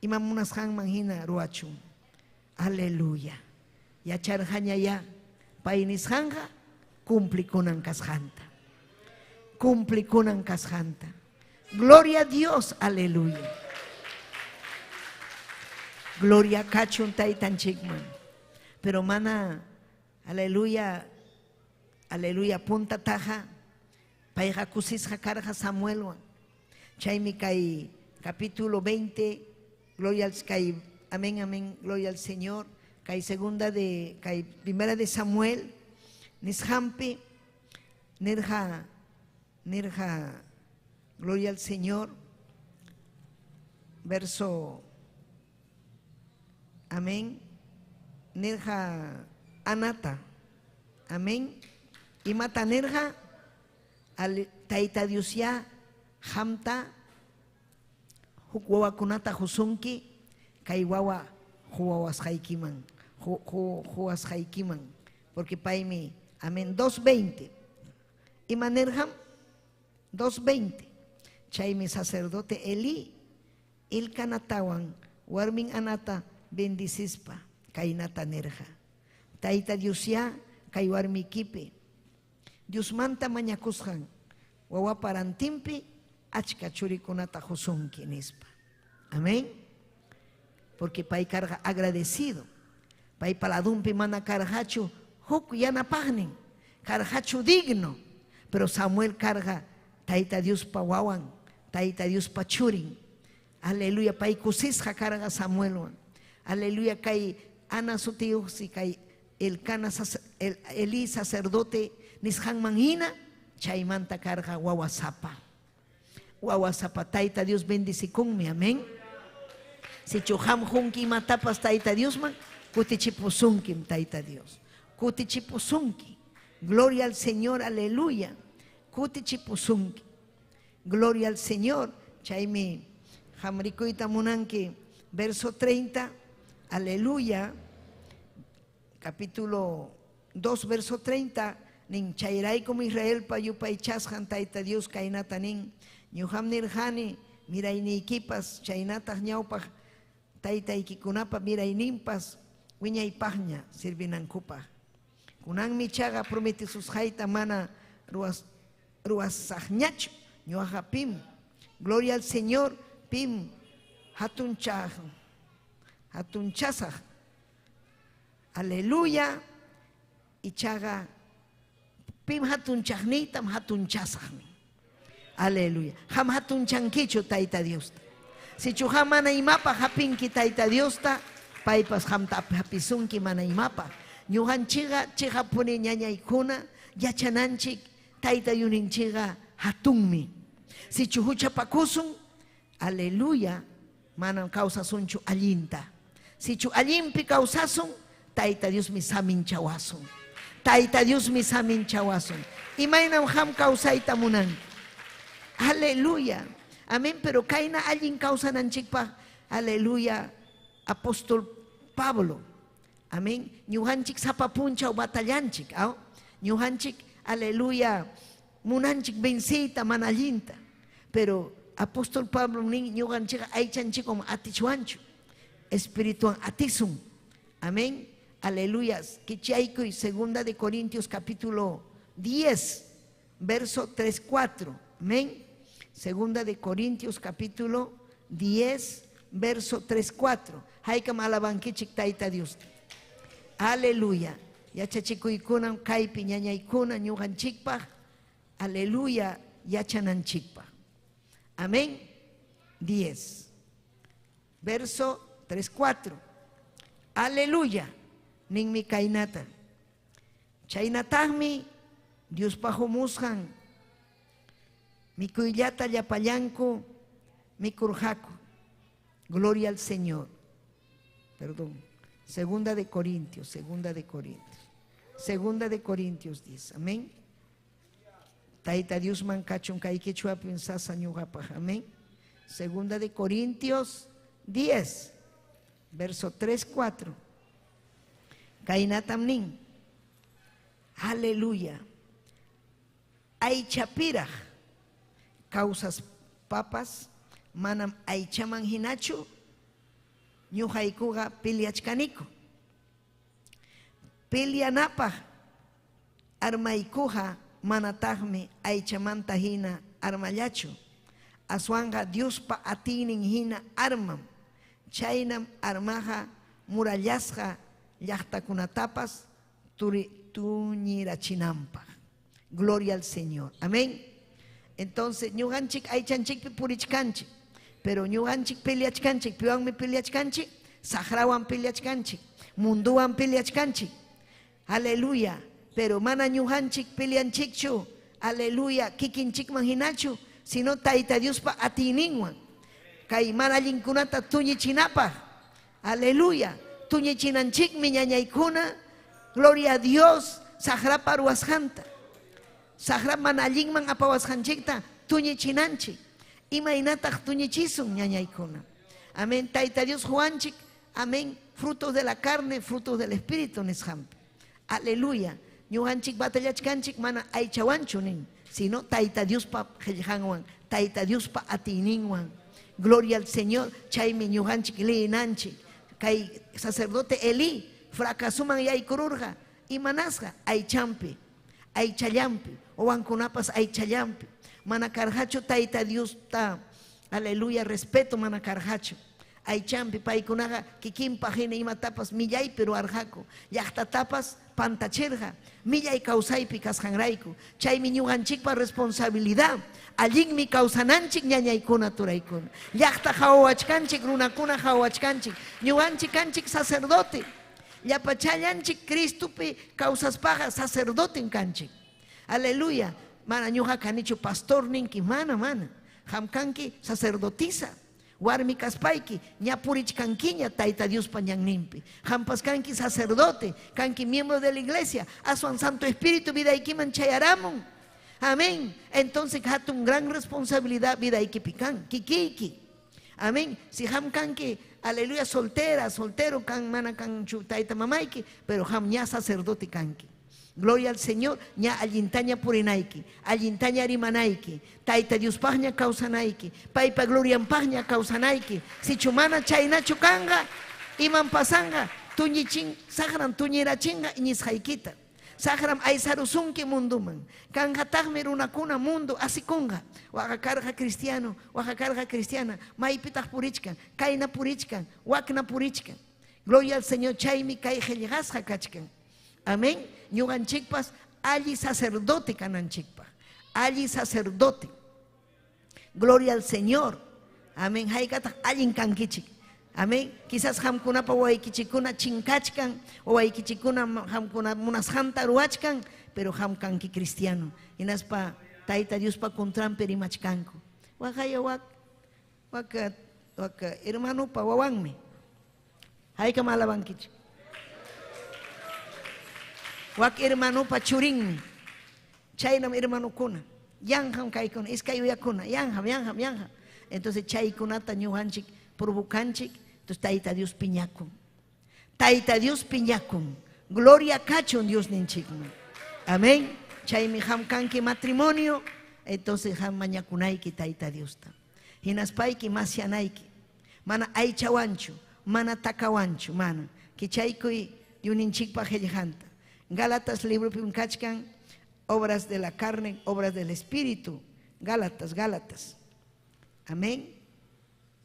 Ima munasqanman hina ruwachun. Aleluya. Yacharqaña ya pay nisqanqa cumplikunan kasqanta. Cumplikunan kasqanta. Gloria a Dios, aleluya. Gloria kachun Taytanchikman. Pero mana, aleluya, aleluya, punta taja, payqa kusisqa karqa Samuelwan. Chaymi kay capítulo 20, gloria al, kay, amén, amén, gloria al Señor. Kay segunda de, kay primera de Samuel, nisqanpi, nirqa, nirqa, gloria al Señor, verso, amén, nirqa Anata, amén. Imata nirqa? Tayta Diosyá qamta huk wawakunata qusunki kay wawa quwawasqaykiman, quwasqaykiman, porque paymi, amén, 2.20. Ima nirqam? 2.20. Chaymi sacerdote Elí Elcanatawan warmin Anata bendicispa kaynata nirqa: Tayta Diosyá kay warmikipi Diosmanta mañakusqan wawapa rantinpi achka churikunata qusunki, nispa. Amén. Porque pay karqa agradecido. Paypa ladunpi mana karqachu huk yanapaqnin, karqachu digno. Pero Samuel karqa Tayta Diospa wawan, Tayta Diospa churin. Aleluya, pay kusisqa karqa Samuelwan. Aleluya, kay Ana sutiyuqsi kay Elcana Elí sacerdote nisqanman hina chaymanta karqa wawasapa. Wawasapa Tayta Dios bendicikunmi, amén. Sichu qam qunki imatapas Tayta Diosman, kutichipusunkim Tayta Dios. Kutichipusunki. Gloria al Señor, aleluya. Kutichipusunki. Gloria al Señor. Chaymi qam rikuyta munanki verso 30, aleluya. Capítulo 2, verso 30, nin chayraykum Israelpa yupaychasqan Tayta Dios kaynata nin, ñuqam nirqani mirayniykipas chaynataq ñawpaq taytaykikunapa mirayninpas wiñaypaqña sirvinankupaq. Kunanmi ichaqa prometesusqayta mana ruwas ruwasaqñachu. Ñuqaqa pim, gloria al Señor, pim hatunchaq hatunchasaq. Aleluya. Ichaqa pim hatunchaqniytam hatunchasaqmi. Aleluya. Qam hatunchankichu Tayta Diosta. Sichu qam mana imapaq hapinki Tayta Diosta, paypas qamta hapisunki mana imapaq. Ñuqanchikqa chiqapuni ñañaykuna yachananchik Tayta Diosninchikqa hatunmi. Sichu huchapakusun, aleluya, manam kawsasunchu allinta. Sichu allinpi kawsasun, Tayta Diosmi saminchawasun. Tayta Diosmi saminchawasun. Imaynam qam kawsayta munanki? Aleluya. Amén, pero kayna allin kawsananchikpaq, aleluya, apóstol Pablo. Amén. Ñuqanchik sapa punchaw batallanchik, aw? Ñuqanchik, aleluya, munanchik venceyta mana allinta. Pero apóstol Pablo nin ñuqanchikqa aychanchikwan atichwanchu. Espirituwan atisun. Amén. Aleluya. Kichaykuy segunda de Corintios capítulo 10, verso 3, 4. Amén. Segunda de Corintios capítulo 10, verso 3, 4. Haykam alabankichik Tayta Dios. Aleluya. Yachachikuykunam kaypi ñañaykuna ñuqanchikpaq. Aleluya. Yachananchikpaq. Amén. 10. Verso 3, 4. Aleluya. Ninmi kaynata. Chaynataqmi Diospa humusqan mikuyllata llapallanku mikurqaku. Gloria al Señor. Perdón. Segunda de Corintios, segunda de Corintios. Segunda de Corintios 10. Amén. Tayta Diosman kachun kay quechuapim sasa ñuqapaq. Amén. Segunda de Corintios 10, verso 3, 4. Kaynatam nin. Aleluya. Aychapiraq kawsas papas manam aychaman hinachu ñuqaykuqa peleachkaniku. Peleanapaq armaykuqa manataqmi aychamanta hina armallachu. Aswanqa Diospa atiynin hina armam. Chaynam armaqa murallasqa llaqtakunatapas tuñirachinanpaq. Gloria al Señor. Amén. Entonces, ñuqanchik aychanchikpi purichkanchik, pero ñuqanchik peleachkanchik, piwanmi peleachkanchik, saqrawan peleachkanchik, munduwan peleachkanchik. Aleluya. Pero mana ñuqanchik peleanchikchu, aleluya, kikinchikman hinachu, sino Tayta Diospa atiyninwan. Kay mana allinkunata tuñichinapaq. Aleluya. Tuñichinanchikmi ñañaykuna, gloria a Dios, saqrapa ruwasqanta. Saqra mana allinman apawasqanchikta tuñichinanchik. Imaynataq tuñichisun ñañaykuna. Amén. Tayta Dios Juanchik. Amén. Frutos de la carne, frutos del espíritu nisqanpi. Aleluya. Ñuqanchik batallachkanchik mana aychawanchu nin, sino Tayta Diospa qillqanwan, Tayta Diospa atiyninwan. Gloria al Señor. Chaymi ñuqanchik liyinanchik. Kay sacerdote Elí fracasuman yaykururqa. Imanasqa aychampi, aychallampi, wawankunapas aychallampi. Mana karqachu Tayta Diosta, aleluya, respeto mana karqachu. Aychampi paykunaqa kikinpaq hina imatapas millaypi ruwarqaku. Llaqtatapas pantachirqa, millay kawsaypi kasqanrayku. Chaymi ñuqanchikpa responsabilidad. Allinmi kawsananchik ñañaykuna turaykuna. Llaqta qawawachkanchik, runakuna qawawachkanchik. Ñuqanchik kanchik sacerdote. Llapachallanchik Cristopi kawsaspaqa sacerdoten kanchik. Aleluya. Mana ñuqa kanichu pastor ninki, mana, mana. Qam kanki sacerdotisa. Warmi kaspayki, ña purichkankiña Tayta Diospa ñanninpi. Qampas kanki sacerdote, kanki miembro de la iglesia, aswan Santo Espíritu vidaykiman chayaramun. Amén. Entonces hatun gran responsabilidad vidaykipi kan, kikiyki. Amén. Si qam kanki, aleluya, soltera, soltero kan, mana kanchu tayta mamayki, pero qam ña sacerdote kanki. Gloria al Señor, ña allintaña purinayki, allintaña rimanayki, Tayta Diospaqña kawsanayki, paypa glorianpaqña kawsanayki. Sichu mana chaynachu kanqa, imam pasanqa, tuñichin, saqram tuñirachinqa iñisqaykita. Saqram aysarusunki munduman. Kanqataqmi runakuna mundo asikunqa. Waqa karqa cristiano, waqa karqa cristiana, maypitaq purichkan, kayna purichkan, wakna purichkan. Gloria al Señor, chaymi kay qillqasqa kachkan. Amén. Ñuqanchikpas alli sacerdote kananchikpaq. Alli sacerdote. Gloria al Señor. Amén. Haykataq allin kankichik. Amén. Quizás qamkunapa wawaykichikkuna chinkachkan, wawaykichikkuna qamkuna munasqanta ruwachkan, pero qam kanki cristiano. Hinaspa Tayta Diospa contranpi rimachkanku. Waqaya wak wak wak hermanopa wawanmi. Haykam alabankichik. Wak hermanopa churinmi. Chaynam hermanokuna. Yanqam kaykuna, iskay uyakuna, yanqam, yanqam, yanqam. Entonces chaykunata ñuqanchik provocanchik, entonces Tayta Dios piñakun. Tayta Dios piñakun. Gloria kachun Diosninchikman. Amén. Chaymi qam kanki matrimonio, entonces qam mañakunayki Tayta Diosta. Hinaspayki masyanayki. Mana aychawanchu, mana takawanchu, mana. Kichaykuy Diosninchikpa qillqanta. Gálatas libropim kachkan obras de la carne, obras del espíritu. Gálatas, Gálatas. Amén.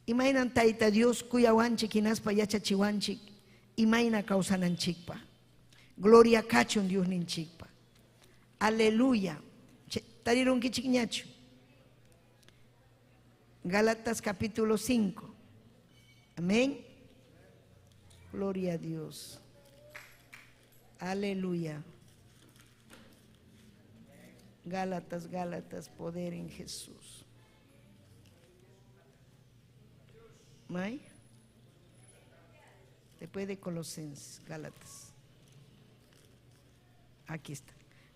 Imaynan Tayta Dios kuyawanchik hinaspa yachachiwanchik imayna kawsananchikpaq. Gloria kachun Diosninchikpa. Aleluya. Tarirunkichikñachu. Gálatas capítulo 5. Amén. Gloria a Dios. Aleluya. Gálatas, Gálatas, poder en Jesús. ¿May? Después de Colosenses, Gálatas. Aquí está.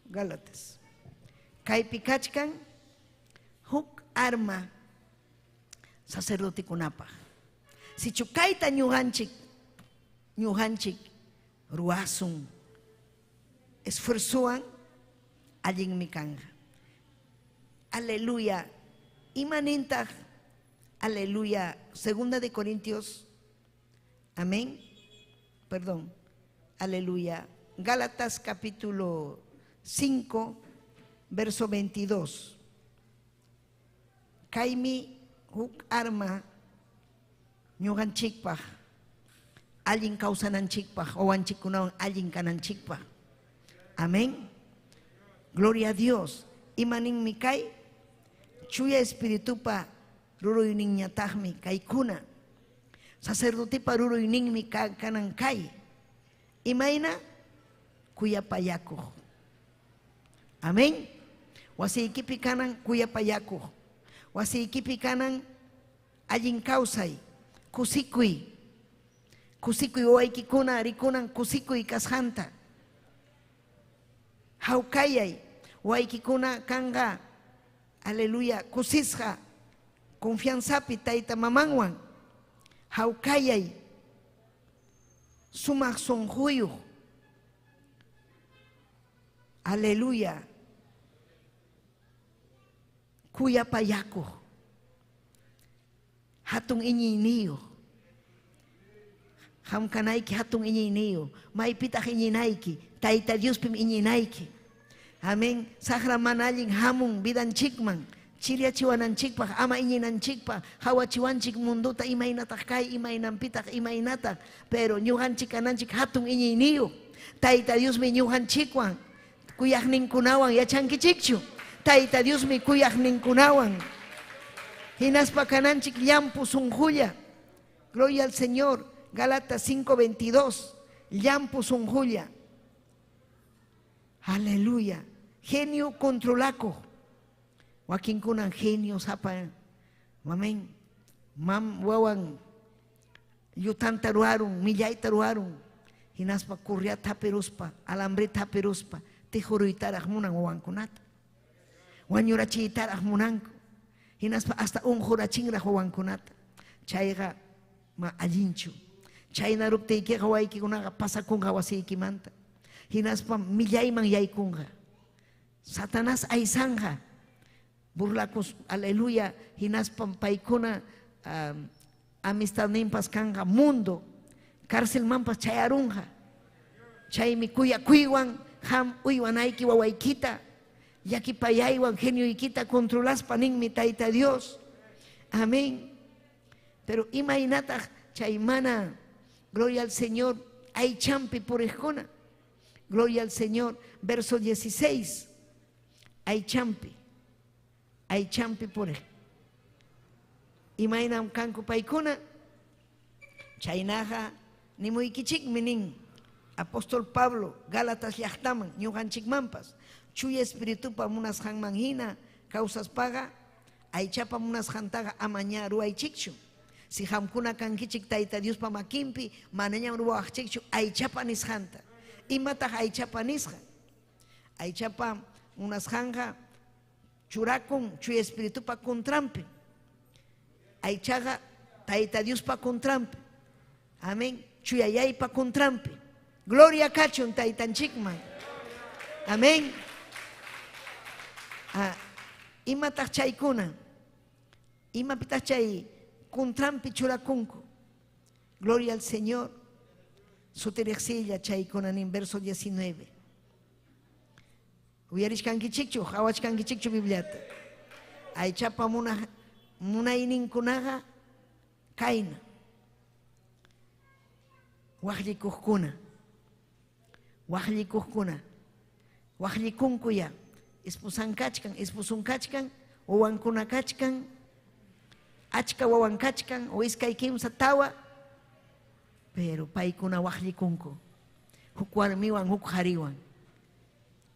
Gálatas. Kaypi kachkan huk arma sacerdotekunapaq. Sichu kayta ñuqanchik, ñuqanchik ruwasun esfuerzowan allinmi kanqa. Aleluya. Imanintaq? Aleluya. Segunda de Corintios. Amén. Perdón. Aleluya. Gálatas capítulo 5, verso 22. Kaymi huk arma ñuqanchikpaq, allin kawsananchikpaq, wawanchikkunawan allin kananchikpaq. Amén. Gloria a Dios. Imaninmi kay? Chuya espiritupa ruruyninñataqmi kaykuna. Sacerdotepa ruruyninmi kanan kay. Imayna? Kuyapayakuq. Amén. Wasiykipi kanan kuyapayakuq. Wasiykipi kanan allin kawsay, kusikuy. Kusikuy wawaykikuna rikunan kusikuy kasqanta. Hawkayay. Waykikuna kanqa, aleluya, kusisqa, confianzapi tayta mamanwan, hawkayay, sumaq sunquyuq. Aleluya. Kuyapayakuq. Hatun iñiyniyuq. Qam kanayki hatun iñiyniyuq. Maypitaq iñinayki, Tayta Diospim iñinayki. Amén. Saqra mana allin hamun vidanchikman. Chiriachiwananchikpaq, ama iñinanchikpaq, hawachiwanchik munduta imaynataq kay, imaynanpitaq, imaynataq. Pero ñuqanchik kananchik hatun iñiyniyuq. Tayta Diosmi ñuqanchikwan, kuyaqninkunawan yachankichikchu. Tayta Diosmi kuyaqninkunawan. Hinaspa kananchik llampu sunqulla. Gloria al Señor. Gálatas 5:22. Llampu sunqulla. Aleluya. Genio controlakuq. Wakinkuna genio sapa. Amén. Mam wawan llutanta ruwarun, millayta ruwarun. Hinaspa kurriata hapiruspa, alambrita hapiruspa, tijuruytaraq munan wawankunata. Wañurachiytaraq munanku. Hinaspa hasta unqurachinraq wawankunata. Chayqa ma allinchu. Chayna ruptiykiqa wawaykikunaqa pasakunqa wasiykimanta. Hinaspa millayman yaykunqa. Satanás aysanja. Burlakus, aleluya, hinaspa paykuna amistadninpas kanqa mundo, cárcelmanpas chayarunqa. Chaymi kuyakuywan qam uywanayki wawaykita, llakipayaywan genioykita controlaspa ninmi Tayta Dios. Amén. Pero imaynataq chay mana, gloria al Señor, aychampi puriqkuna. Gloria al Señor, verso 16. Aychampi, aychampi puriq. Imaynam kanku paykuna, chaynaqa nimuykichikmi nin Apóstol Pablo Gálatas llaqtaman ñuqanchikmanpas chuya espiritupa munasqanman hina kawsaspaqa aychapa munasqantaqa amaña ruwaychikchu. Si qamkuna kankichik Tayta Diospa makinpi manañam ruwawaqchikchu aychapa nisqanta. Imataq aychapa nisqan? Aychapa munasqanqa churakun chuya espiritupa contranpi. Aychaqa Tayta Diospa contranpi. Amén. Chuyayaypa contranpi. Gloria kachun Taytanchikman. Amén. Imataq chaykuna? Imapitaq chay contranpi churakunku? Gloria al Señor. Sutiriqsilla chaykuna nin verso 19. Uyarishkankichikchu, qhawachkankichikchu Bibliata. Aychapa munayninkunaqa kayna. Waqllikuqkuna. Waqllikuqkuna. Waqllikunku ya. Esposan kachkan, esposun kachkan, wawankuna kachkan, achka wawan kachkan, o iskay kimsa tawa, pero paykuna waqllikunku. Huk warmiwan, huk qhariwan.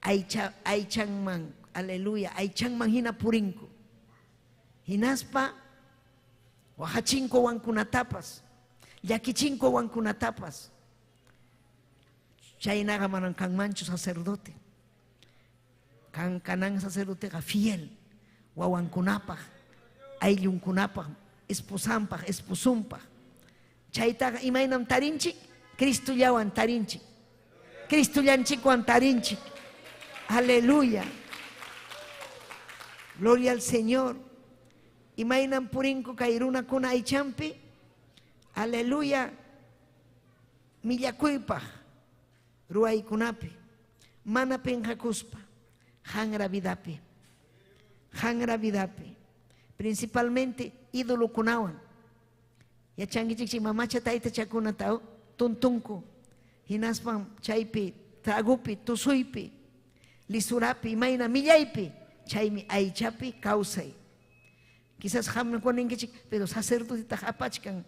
Aycha, aychanman, aleluya, aychanman hina purinku. Hinaspa waqachinku wawankunatapas, llakichinku wawankunatapas. Chaynaqa manan kanmanchu sacerdote. Kan kanan sacerdoteqa fiel wawankunapaq, ayllunkunapaq, esposanpaq, esposunpaq. Chaytaqa imaynam tarinchik? Cristollawan tarinchik. Cristollanchikwan tarinchik. Aleluya. Gloria al Señor. Imaynam purinku kay runakuna aychampi? Aleluya. Millakuypaq ruwaykunapi, mana pinqakuspa, hanra vidapi. Hanra vidapi. Principalmente ídolokunawan. Yachankichikchi mamacha taytachakunata tuntunku. Hinaspan chaypi, tragupi, tusuypi, lisurapi, imayna millaypi, chaymi aychapi kawsay. Quizás qamkuna ninkichik, pero sacerdotetaq apachkan,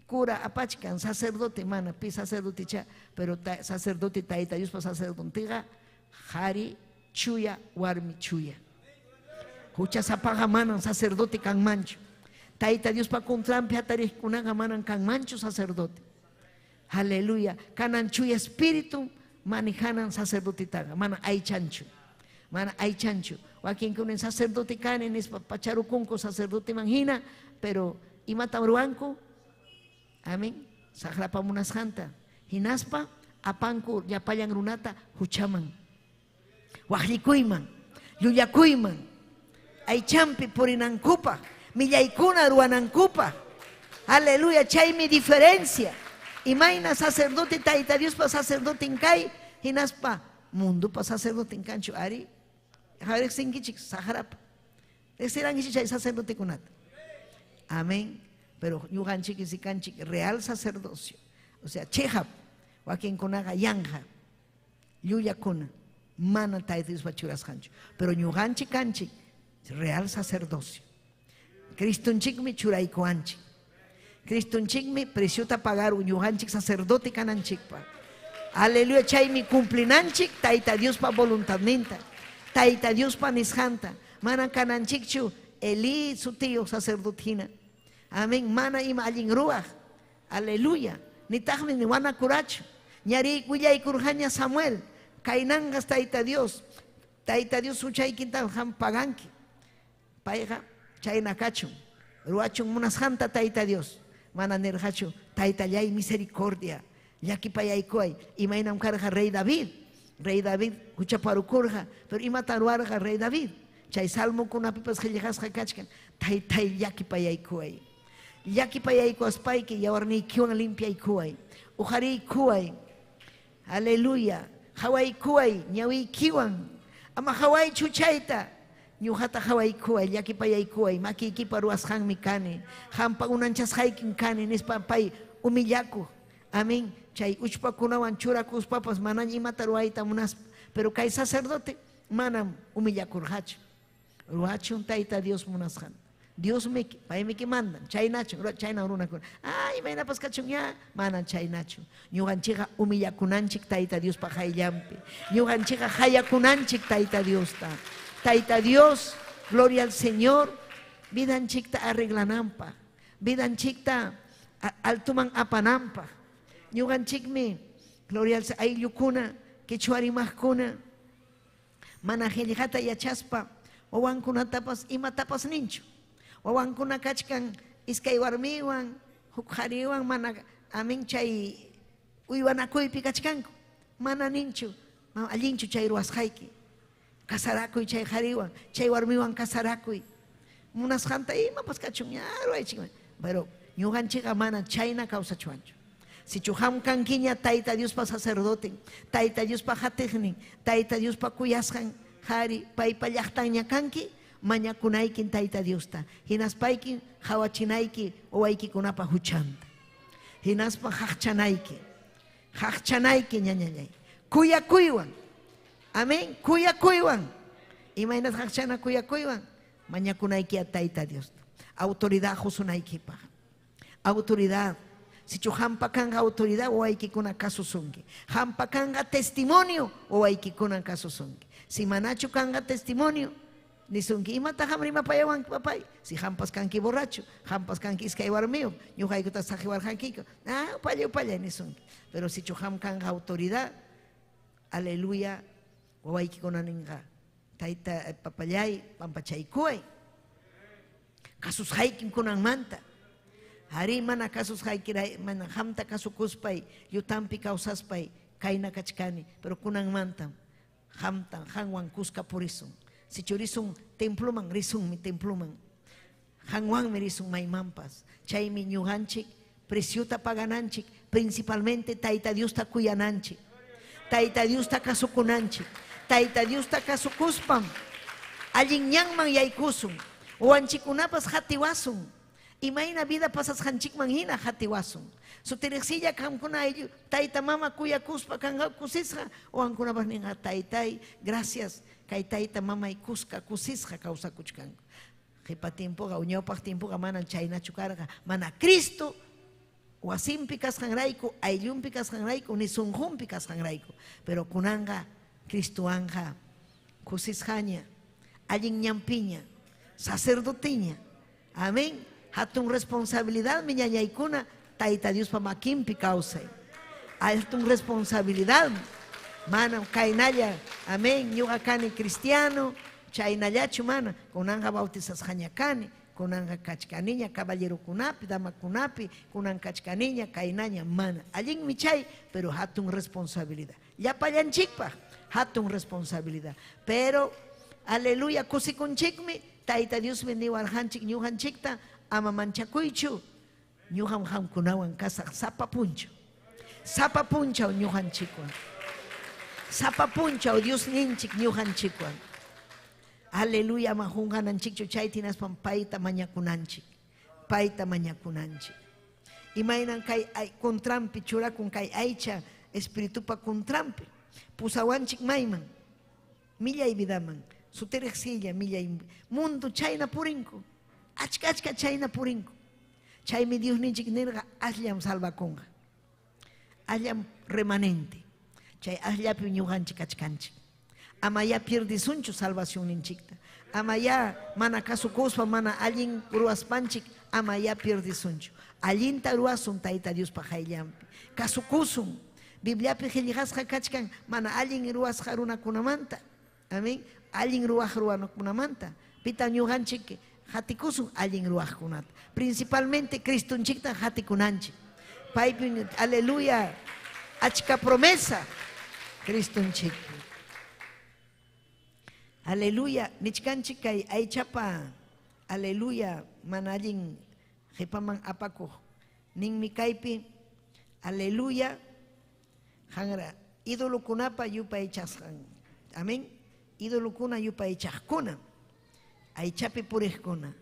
cura apachkan, sacerdote mana, pi sacerdotecha, pero sacerdote Tayta Diospa sacerdoteqa qhari chuya, warmi chuya. Huchasapaqa manan sacerdote kanmanchu. Tayta Diospa contranpi hatariqkunaqa manan kanmanchu sacerdote. Aleluya. Kanan chuya espíritu manejanan sacerdotetaqa, mana aychanchu. Mana aychanchu. Wakinkuna sacerdote kani nispa pacharukunku sacerdoteman hina, pero imatam ruwanku? Amén. Saqrapa munasqanta. Hinaspa apanku llapallan runata huchaman. Waqllikuyman, llullakuyman, aychampi purinankupaq, millaykuna ruwanankupaq. Aleluya, chaymi diferencia. Imayna sacerdote Tayta Diospa sacerdoten kay, hinaspa mundupa sacerdoten kanchu ari. Riqsinkichik saqrapa. Riqsirankichik chay sacerdotekunata. Amén. Pero ñuqanchik si kanchik real sacerdocio. O sea, chiqap, wakinkunaqa yanqa, llullakuna, mana Tayta Diospa churasqanchu. Pero ñuqanchik kanchik real sacerdocio. Cristonchikmi churaykuwanchik. Cristonchikmi preciota pagar ñuqanchik sacerdote kananchikpa. Aleluya, chaymi cumplinanchik Tayta Diospa voluntadninta, Tayta Diospa nisqanta. Mana kananchikchu Elí sutiyuq sacerdote hina. Amén, mana ima allin ruwaq. Aleluya. Nitaqmi ni wanakurachu. Ñari willaykurqaña Samuel, kaynanqas Tayta Dios. Tayta Dios huchaykinta qam paganki. Payqa chayna kachun. Ruwachun munasqanta Tayta Dios. Mana nirqachu, Taytallay misericordia. Llakipayaykuway. Imaynam karqa Rey David. Rey David huchaparukurqa, pero imata ruwarqa Rey David. Chay salmokunapipas qillqasqa kachkan. Taytay llakipayaykuway. Llakipayaykuwaspayki yawarniykiwan limpiaykuway. Uqariykuway. Aleluya. Hawaykuway ñawiykiwan. Ama hawaychu chayta. Ñuqata hawaykuway, llakipayaykuway, makiykipa ruwasqanmi kani. Qampa unanchasqaykim kani nispa pay humillakuq. Amén. Chay uchpakunawan churakuspapas manaña imata ruwayta munaspa. Pero kay sacerdote manam humillakurqachu. Ruwachun Tayta Dios munasqanta. Dios miki, paymi mandan, chaynachu, chayna runakuna. Ay, imaynapas kachun ya, mana chaynachu. Ñuqanchikqa humillakunanchik Tayta Diospa qayllanpi. Ñuqanchikqa hayakunanchik Tayta Diosta. Tayta Dios, gloria al Señor, vidanchikta arreglananpaq, vidanchikta altuman apananpaq. Ñuqanchikmi, gloria al Señor, ayllukuna, qichwarimaqkuna, mana qillqata yachaspa, wawankunatapas imatapas ninchu. Wawankuna kachkan iskay warmiwan, huk qhariwan, mana amin chay uywanakuypi kachkanku. Mana ninchu, mana allinchu chay ruwasqayki. Kasarakuy chay qhariwan, chay warmiwan kasarakuy. Munasqanta imapas kachun ña ruwaychik. Pero ñuqanchikqa mana chayna kawsachuwanchu. Sichu qam kankiña Tayta Diospa sacerdoten, Tayta Diospa hatiqnin, Tayta Diospa kuyasqan qhari, paypa llaqtanña kanki, mañakunaykin Tayta Diosta. Hinaspaykin qhawachinayki wawaykikunapa huchanta. Hinaspa haqchanayki. Haqchanayki ñañallay. Kuyakuywan. Amén. Kuyakuywan. Imaynat haqchana kuyakuywan? Mañakunayki a Tayta Diosta. Autoridad husunaykipaq. Autoridad. Sichu hampa kanqa autoridad wawaykikuna kasusunki. Hampa kanqa testimonio wawaykikuna kasusunki. Si manachu kanqa testimonio, nisunki imata ham rimapayawanki papay. Si hampas kanki borracho, hampas kanki iskay warmiyuq, ñuqaykuta saqiwarqankiku. Ah, upalla upalla nisunki. Pero sichu ham kanqa autoridad, aleluya, wawaykikuna ninqa, tayta papallay, pampachaykuway. Kasusqaykim kunanmanta. Ari mana kasusqaykiray, mana hamta kasukuspay, llutampi kawsaspay, kayna kachkani, pero kunanmantam hamtan hanwan kuska purisun. Sichu risun temploman, risunmi temploman. Hanwanmi risun maymanpas. Chaymi ñuqanchik preciota pagananchik, principalmente Tayta Diosta kuyananchik. Tayta Diosta kasukunanchik. Tayta Diosta kasukuspam allin ñanman yaykusun. Wawanchikkunapas hatiwasun. Imayna vida pasasqanchikman hina hatiwasun. Sutiriqsilla qamkuna ayllu tayta mama kuyakuspa kanqa kusisqa, wawankunapas ninqa taytay, gracias, kay tayta mamay kuska kusisqa kawsakuchkanku. Qipa tiempoqa, ñawpaq tiempoqa manan chaynachu karqa, mana Cristo wasinpi kasqanrayku, ayllunpi kasqanrayku, ni sunqunpi kasqanrayku. Pero kunanqa Cristowanqa kusisqaña, allin ñanpiña, sacerdoteña. Amén. Hatun responsabilidad mi ñañaykuna Tayta Diospa makinpi kawsay. Hatun responsabilidad. Manam kaynalla, amén, ñuqa kani cristiano, chaynallachu mana, kunanqa bautizasqaña kani, kunanqa kachkaniña caballerokunapi, damakunapi, kunan kachkaniña, kaynaña, mana. Allinmi chay, pero hatun responsabilidad. Llapallanchikpaq hatun responsabilidad. Pero, aleluya, kusikunchikmi, Tayta Diosmi niwarqanchik ñuqanchikta ama manchakuychu, ñuqam qamkunawan kasaq sapa punchaw. Sapa punchaw ñuqanchikwan. Sapa punchaw Diosninchik ñuqanchikwan. Aleluya, ama qunqananchikchu chayta hinaspam payta mañakunanchik. Payta mañakunanchik. Imaynan kay contranpi churakun kay aycha espiritupa contranpi. Pusawanchik mayman, millay vidaman, sutiriqsilla millay mundo chayna purinku. Achka achka chayna purinku. Chaymi Diosninchik nirqa asllam salvakunqa. Asllam remanente. Chay asllapi ñuqanchik kachkanchik. Ama ya pierdisunchu salvacionninchikta. Ama ya mana kasukuspa, mana allin ruwaspanchik, ama ya pierdisunchu. Allinta ruwasun Tayta Diospa qayllanpi. Kasukusun. Bibliapi qillqasqa kachkan mana allin ruwasqa runakunamanta. Amén. Allin ruwaq runakunamanta. Pita ñuqanchik qatikusun allin ruwaqkunata. Principalmente Cristonchikta qatikunanchik. Paypi, aleluya, achka promesa Cristonchik. Aleluya, nichkanchik kay aychapa, aleluya, mana allin qipaman apakuq. Ninmi kaypi, aleluya, hanra idolokunapa yupaychasqan. Amén. Idolokuna yupaychaqkuna, aychapi puriqkuna,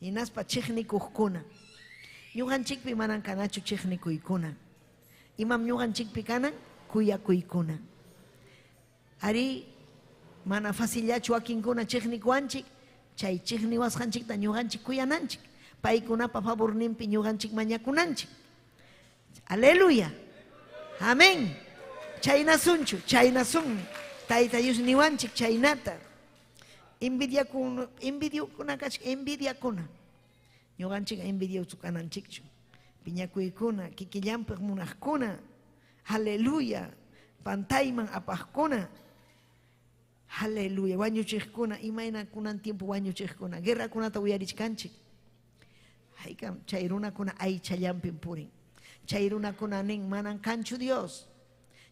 hinaspa chiqnikuqkuna. Ñuqanchikpi manan kanachu chiqnikuykuna. Imam ñuqanchikpi kanan kuyakuykuna. Ari mana facillachu wakinkuna chiqnikuwanchik, chay chiqniwasqanchikta ñuqanchik kuyananchik. Paykunapa favorninpi ñuqanchik mañakunanchik. Aleluya. Amén. Chaynasunchu, chaynasunmi. Tayta Dios niwanchik chaynata. Envidiakuna, envidiokuna kachka, envidiakuna. Ñuqanchik envidiosu kananchikchu. Piñakuykuna, kikillanpaq munaqkuna. Aleluya. Pantayman apaqkuna. Aleluya. Wañuchiqkuna, imayna kunan tiempo wañuchiqkuna. Guerrakunata uyarichkanchik. Haykam chay runakuna aychallanpim purin. Chay runakuna nin manan kanchu Dios.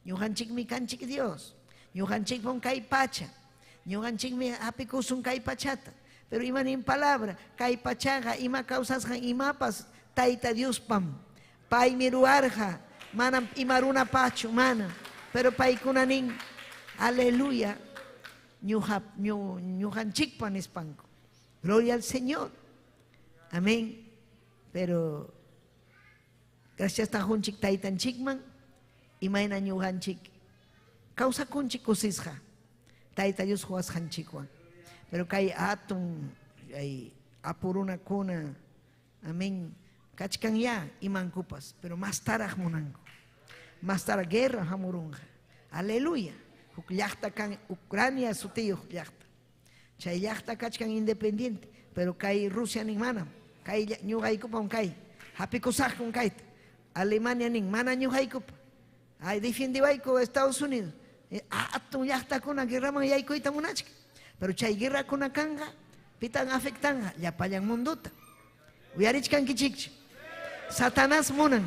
Ñuqanchikmi kanchik Dios. Ñuqanchikpum kay pacha. Ñuqanchikmi hapikusun kay pachata. Pero ima nin palabra, kay pachaqa ima kawsasqan imapas Tayta Diospam. Paymi ruwarqa, manam ima runapachu, mana. Pero paykuna nin, aleluya, ñuqanchikpa nispanku. Gloria al Señor. Amén. Pero gracias tajunchik taytanchikman, imayna ñuqanchik kawsakunchik kusisqa Tayta Dios huwasqanchikwan. Pero kay hatun ay apurunakuna, amén, kachkan ya imankupas, pero más taraq munanku. Más taraq guerra hamurunqa. Aleluya. Huk llaqta kan Ucrania sutiyuq llaqta. Chay llaqta kachkan independiente, pero kay Rusia nin manam. Kay ñuqaykupam kay. Hapikusaqkum kayta. Alemania nin mana ñuqaykupa. Ay defiendiwayku Estados Unidos. Hatun llaqtakuna guerraman yaykuyta munachkan. Pero chay guerrakuna kanqa, pitan afectanga llapallan munduta. Uyarichkankichikchu. Satanás munan.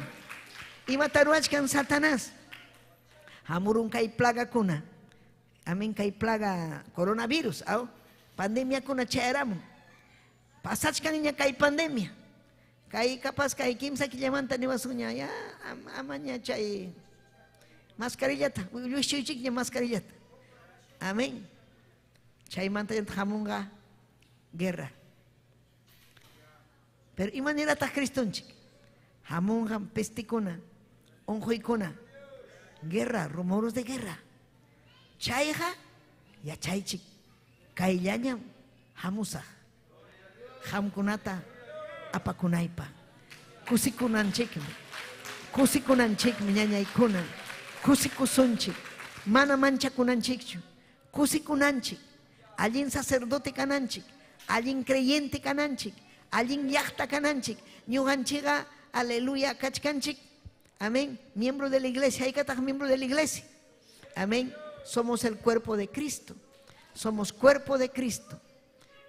Imata ruwachkan Satanás? Hamurun kay plagakuna. Amén, kay plaga coronavirus, aw? Pandemiakuna chayaramun. Pasachkanña kay pandemia. Kay capaz kay kimsa killamanta niwasuña, ya amaña chay mascarillata, llushuychikña mascarillata. Amén. Chaymanta hamunqa guerra. Pero imanirataq Cristonchik? Hamunqa pestikuna, unquykuna, guerra, rumores de guerra. Chayqa yachaychik, kayllañam hamusaq. Qamkunata apakunaypa. Kusikunanchikmi. Kusikunanchikmi ñañaykuna. Kusikusunchik. Mana manchakunanchikchu. Kusikunanchik. Allin sacerdote kananchik. Allin creyente kananchik. Allin llaqta kananchik. Ñuqanchikqa, aleluya, kachkanchik. Amén. Miembro de la iglesia. Haykataq miembro de la iglesia. Amén. Somos el cuerpo de Cristo. Somos cuerpo de Cristo.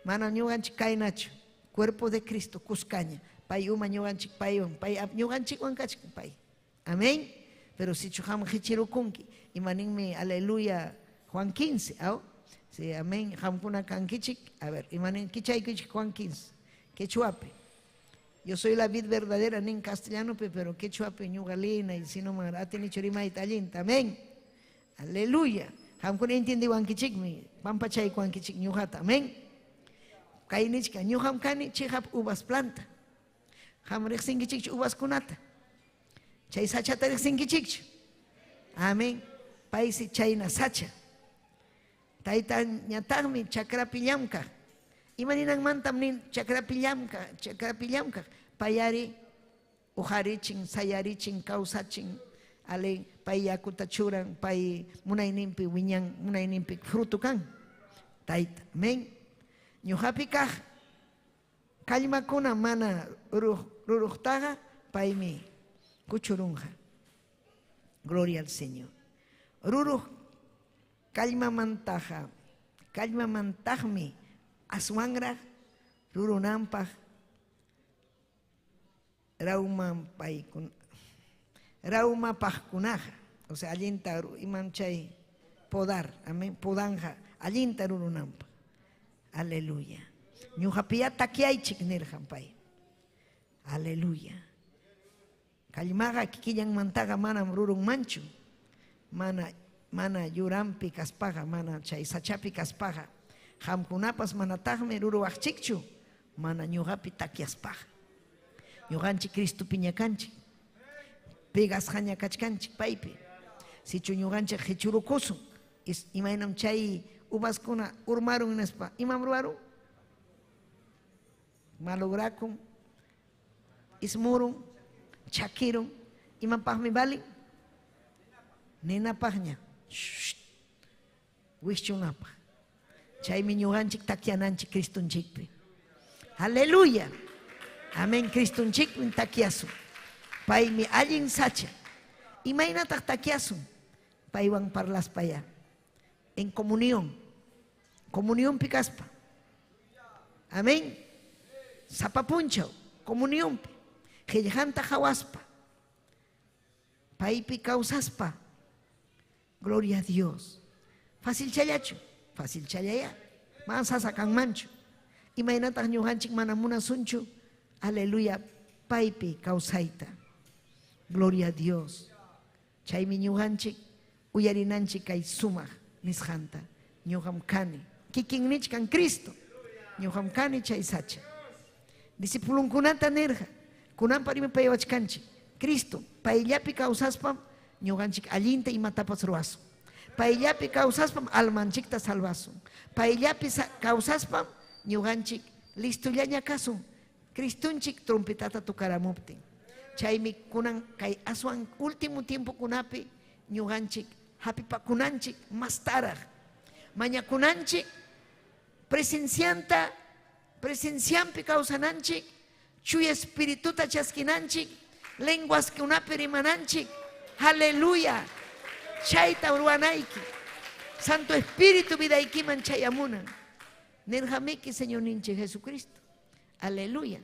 Mana ñuqanchik kaynachu. Cuerpo de Cristo, kuskaña. Pay uma ñuqanchik paywan, pay ñuqanchikwan kachkan pay. Amén. Pero sichu qam qichirukunki, imaninmi aleluya Juan 15, ¿aw? Sí, amén. Qamkuna kankichik. A ver, imanin kichaykichik Juan 15. Quechuapi. Yo soy la vid verdadera, ni en castellano, pero quechuapi ñuqa lina y si no atinichu rimayta allinta. Amén. Aleluya. Qamkuna entendiwankichikmi, pampachaykuwankichik ñuqata. Amén. Kay nichka ñuqam kani chiqap uvas planta. Qam riqsinkichikchu uvaskunata. Chay sachata riqsinkichikchu. Amén. Paysi chayna sacha. Taytañataqmi chakrapi llamkaq. Imaninanmantam nin chakrapi llamkaq, chakrapi llamkaq. Payari uqarichin, sayarichin, kawsachin. Ale pay yakuta churan, pay munayninpi wiñan, munayninpi fruto kan. Tayta, amén. Ñuqapi kaq kallmakuna mana ruruqtaqa paymi kuchurunqa. Gloria al Señor. Ruruq kallmamantaqa, kallmamantaqmi aswanraq rurunanpaq rawmapaqkunaqa, o sea, allinta iman chay podar, amén, podanja, allinta rurunanpaq. Aleluya. Ñuqapiya takyaychik nirqan pay. Aleluya. Kallmaqa kikillanmantaqa manam rurunmanchu. Mana mana yurampi kaspaqa, mana chay sachapi kaspaqa. Qamkunapas manataqmi ruruwaqchikchu, mana ñuqapi takyaspaqa. Ñuqanchik Cristopi ñakanchik. Pegasqaña kachkanchik paypi. Sichu ñuqanchik qichurukusun, imaynam chay uvaskuna urmarun nispa, imam ruwarun? Malograkun, ismurun, chakirun, imapaqmi balin? Ninapaqña. Wischunapaq. Chaymi ñuqanchik takyananchik Cristonchikpi. Aleluya. Amén, Cristonchikpi takyasun. Paymi allin sacha. Imaynataq takyasun? Paywan parlaspaya. En comunión. Comunión pikaspa. Amén. Sapapunchaw, comunión. Qillqanta qhawaspa. Paypi kawsaspa. Gloria a Dios. Fácil challachu, fácil challaya. Man sasa kanmanchu. Imaynataq ñuqanchik mana munasunchu. Aleluya. Paypi kawsayta. Gloria a Dios. Chaymi ñuqanchik uyarinanchik kay sumaq nisqanta. Ñuqam kani. Kikin nichkan Cristo. Ñuqam kani chay sacha. Discipulunkunata nirqa. Kunanpa rima paywachkanchik. Cristo payllapi kawsaspam ñuqanchik allinta imatapas ruwasun. Payllapi kawsaspam almanchikta salvasun. Payllapi kawsaspam ñuqanchik listullaña kasun. Cristunchik trompetata tukaramuptin. Chaymi kunan kay aswan último tiempo kunapi ñuqanchik hapipakunanchik mastaraq. Mañakunanchik presencianta, presenciampi kawsananchik, chuya espirituta chaskinanchik, lenguas kunapi rimananchik. Aleluya. Chayta ruwanayki. Santo Espíritu vidaykiman chayamunan. Nirqamiki Señor ninchik Jesucristo. Aleluya.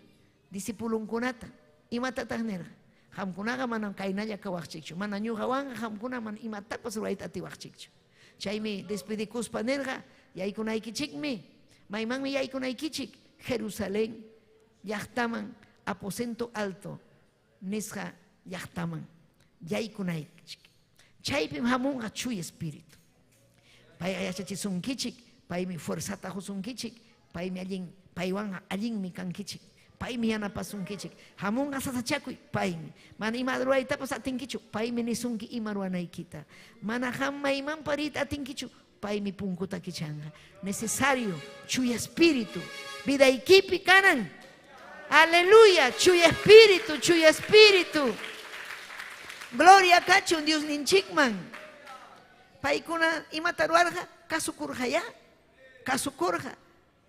Discipulunkunata. Imatataq nirqa? Qamkunaqa manam kaynalla kawaqchikchu. Mana ñuqawanqa qamkuna mana imatapas ruwayta atiwaqchikchu. Chaymi despedikuspa nirqa, yaykunaykichikmi. Maymanmi yaykunaykichik? Jerusalén llaqtaman, aposento alto nisqa llaqtaman yaykunaykichik. Chaypim hamunqa chuya espíritu. Payqa yachachisunkichik, paymi fuerzata qusunkichik, paymi allin, paywanqa allinmi kankichik. Paymi yanapasunkichik. Hamunqa sasachakuy, paymi. Mana ima ruwaytapas atinkichu, paymi nisunki ima ruwanaykita. Mana qam maymanpa riyta atinkichu, paymi punkuta kichanqa. Necesario chuya espíritu vidaykipi kanan. Aleluya, chuya espíritu, chuya espíritu. Gloria kachun Dios ninchikman. Paykuna imata ruwarqa? Kasukurqa ya. Kasukurqa.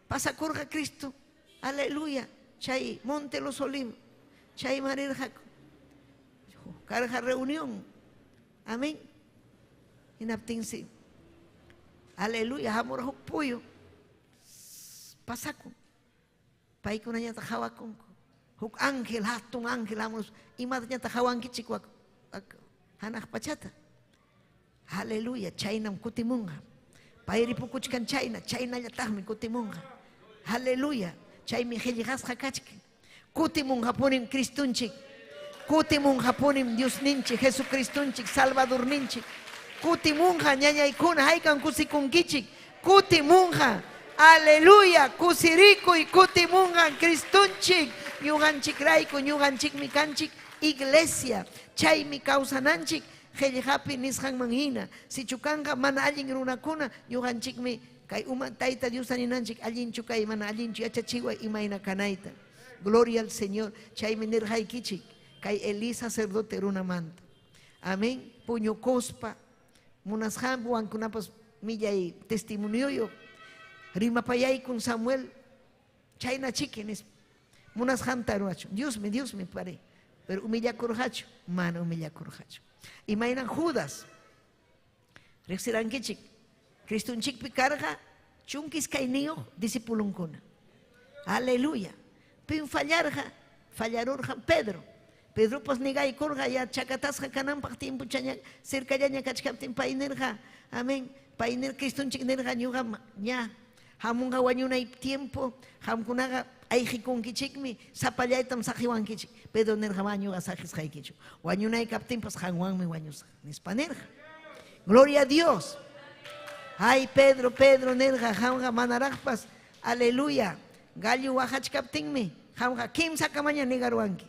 Pasakurqa Cristo. Aleluya. Chay Monte Los Olivos. Chay marirqaku. Karqa reunión. Amén. Hinaptinsi aleluya hamurqa huk puyu pasakun. Paykunañataq hawakunku. Huk ángel, hatun ángel hamus, imatañataq hawankichik hanaq pachata. Aleluya, chaynam kutimunqa. Pay ripukuchkan chayna, chaynallataqmi kutimunqa. Aleluya, chaymi qillqasqa kachkan. Kutimunqapunim Cristunchik. Kutimunqapunim Diosninchik, Jesucristunchik, Salvadorninchik. Kutimunqa ñañaykuna, haykan kusikunkichik. Kutimunqa. Aleluya, kusirikuy kutimunqa Cristunchik. Ñuqanchikrayku, ñuqanchikmi kanchik iglesia. Chaymi kawsananchik qillqapi nisqanman hina. Sichu kanqa mana allin runakuna, ñuqanchikmi kay uma Tayta Diosta ninanchik allinchu kay mana allinchu yachachiway imayna kanayta. Gloria al Señor. Chaymi nirqaykichik kay Elí sacerdote runamanta. Amén. Puñukuspa munasqanpi wankunapas millay testimonioyuq rimapayaykun Samuel chayna chiki nispa. Munasqanta ruwachun. Diosmi, Diosmi pare. Pero humillakurqachu, mana humillakurqachu. Imaynan Judas riqsirankichik Cristunchikpi karqa 12 discipulunkuna. Aleluya. Pim fallarqa, fallarurqa Pedro. Pedropas negaykurqa ya chakatasqa kananpaq tiempochaña cercallaña kachkaptin pay nirqa, amén. Pay nir Cristunchik nirqa ñuqa ña hamunqa wañunay tiempo, qamkunaqa ayqikunkichikmi, sapallaytam saqiwankichik. Pedro nirqa ma ñuqa saqisqaykichu. Wañunay kaptinpas qanwanmi wañusaq, nispa nirqa. Gloria a Dios. Ay Pedro, Pedro nirqa qamqa manaraqpas, aleluya, gallo waqachkaptinmi qamqa kimsakamaña negaruwanki,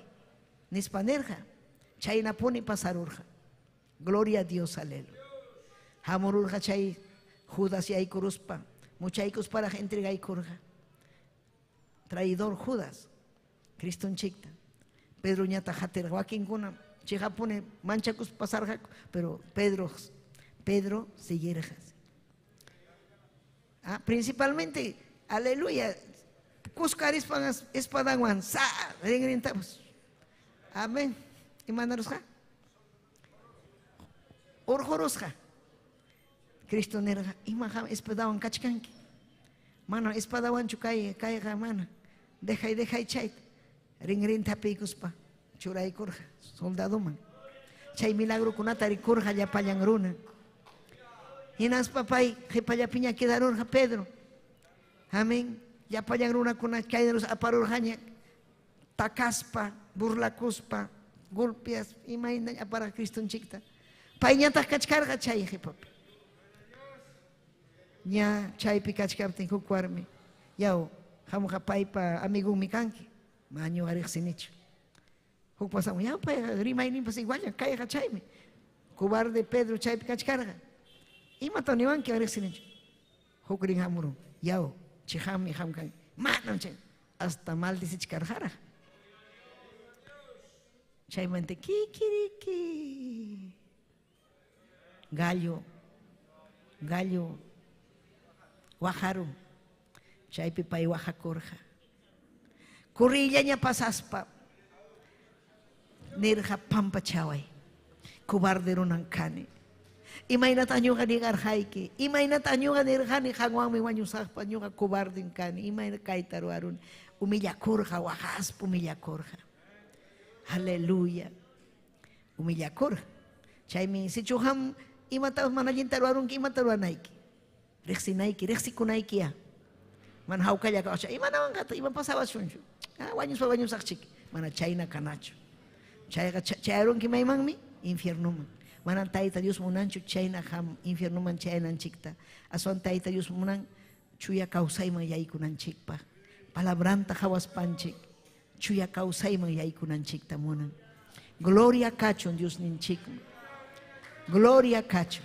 nispa nirqa. Chaynapuni pasarurqa. Gloria a Dios, aleluya. Hamururqa chay Judas yaykuruspa, muchaykusparaq entregaykurqa. Traidor Judas, Cristunchikta. Pedro ñataq hatirqa, wakinkuna chiqapuni manchakuspa pasarqaku, pero Pedro siguirqa. Ah, principalmente, aleluya, kuskarispan espadanwan sa rinrintapas. Amén. Imanarusqa? Urqurusqa. Cristo nirqa, ima qam espadawan kachkanki? Mana espadawanchu kayqa mana. Dejay, dejay chayta. Rinrinta hapiykuspa churaykurqa soldadoman. Chay milagrokunata rikurqa llapallan runa. Hinaspa pay qipallapiña quedarurqa Pedro. Amén. Llapallan runakuna kaynarus aparurqaña takaspa, burlakuspa, golpeas, imayna aparqa Cristunchikta. Payñataq kachkarqa chay qipapi. Ña chaypi kachkaptin huk warmi, yaw, qamqa paypa amigunmi kanki, ma ñuqa riqsinichu. Huk pasamun, yaw, payqa rimayninpas iguallan, kayqa chaymi. Cobarde Pedro chaypi kachkarqa. Imata niwanki riqsinichu. Huk rin hamurun, yaw, chiqammi qam kanki. Manam chay, hasta maldicichkarqaraq. Chaymanta kikiriki. Gallo, gallo, waqarun. Chaypi pay waqakurqa. Kurrillaña pasaspa nirqa pampachaway. Cobarde runan kani. Imaynata ñuqa nigarqayki, imaynata ñuqa nirqani qanwanmi wañusaqpa, ñuqa cobarden kani, imayna kayta ruwaruni. Humillakurqa, waqaspa humillakurqa. Aleluya. Humillakurqa. Chaymi sichu qam imatapas mana allinta ruwarunki, imata ruwanayki. Riqsinayki, riqsikunayki ya. Mana hawkalla kawsay, imanawanqataq, ima pasawasunchu. Ah, wañuspa wañusaqchik. Mana chayna kanachu. Chayqa chayarunki maymanmi? Infiernuman. Mana Tayta Dios munanchu chayna qam infiernuman chayananchikta. Aswan Tayta Dios munan chuya kawsayman yaykunanchikpaq. Palabranta qhawaspanchik chuya kawsayman yaykunanchikta munan. Gloria kachun Diosninchikman. Gloria kachun.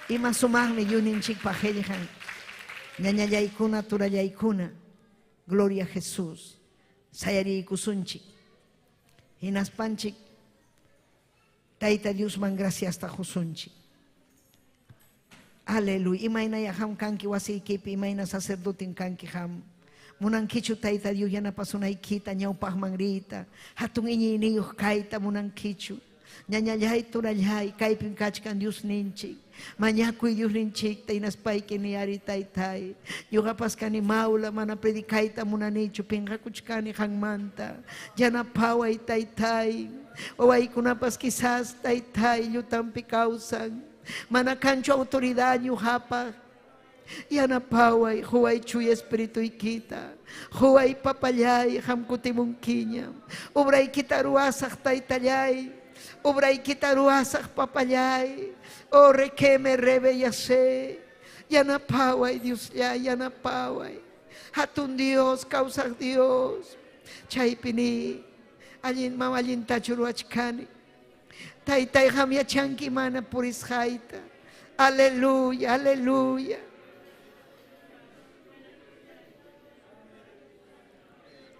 Ima sumaqmi Diosninchikpaq qillqan. Ñañallaykuna, turallaykuna. Gloria a Jesús. Sayariykusunchik. Hinaspanchik Tayta Diosman graciasta qusunchik. Aleluya. Imayna qam kanki wasiykipi, imayna sacerdoten kanki qam. Munankichu Tayta Dios yanapasunaykita, ñawpaqman riyta, hatun iñiyniyuq kayta munankichu. Ñañallay turallay kaypim kachkan Diosninchik. Mañakuy Diosninchikta hinaspayki niyari taytay. Ñuqapas kani mawla mana predicayta munanichu pinqakuchkani qanmanta. Yanapaway taytay. Wawaykunapas quizás taytay llutampi kawsan. Mana kanchu autoridad ñuqapaq. Yanapaway huway chuya espirituykita. Huway papallay hamkutimunkiña. Ubraykita ruwasaq taytallay. Ubraykita ruwasaq papallay. Oh, requeme rebellase. Yanapaway Diosllay, yanapaway. Hatun Dios, kawsaq Dios. Chaypini allin mama allintachu ruwachkani. Taytay qam yachanki mana purisqayta. Aleluya, aleluya.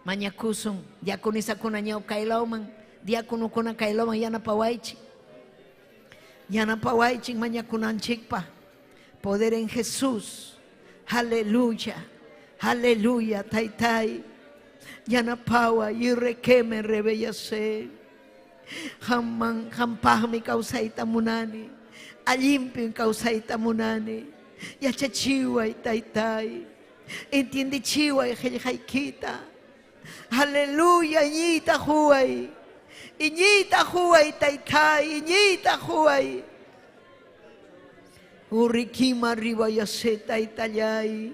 Mañakusun, diaconisakuna ñaw kaylawman, diaconokuna kaylawman yanapawaychik. Yanapawaychik mañakunanchikpa. Poder en Jesús. Aleluya. Aleluya, taytay. Yanapaway y requeme rebellase. Hamman hampaqmi kawsayta munani. Allinpim kawsayta munani. Yachachiway taytay. Entiendechiway qillqaykita. Aleluya, iñiyta huway. Iñiyta huway taytay, iñiyta huway. Urrikima ribayase taytallay.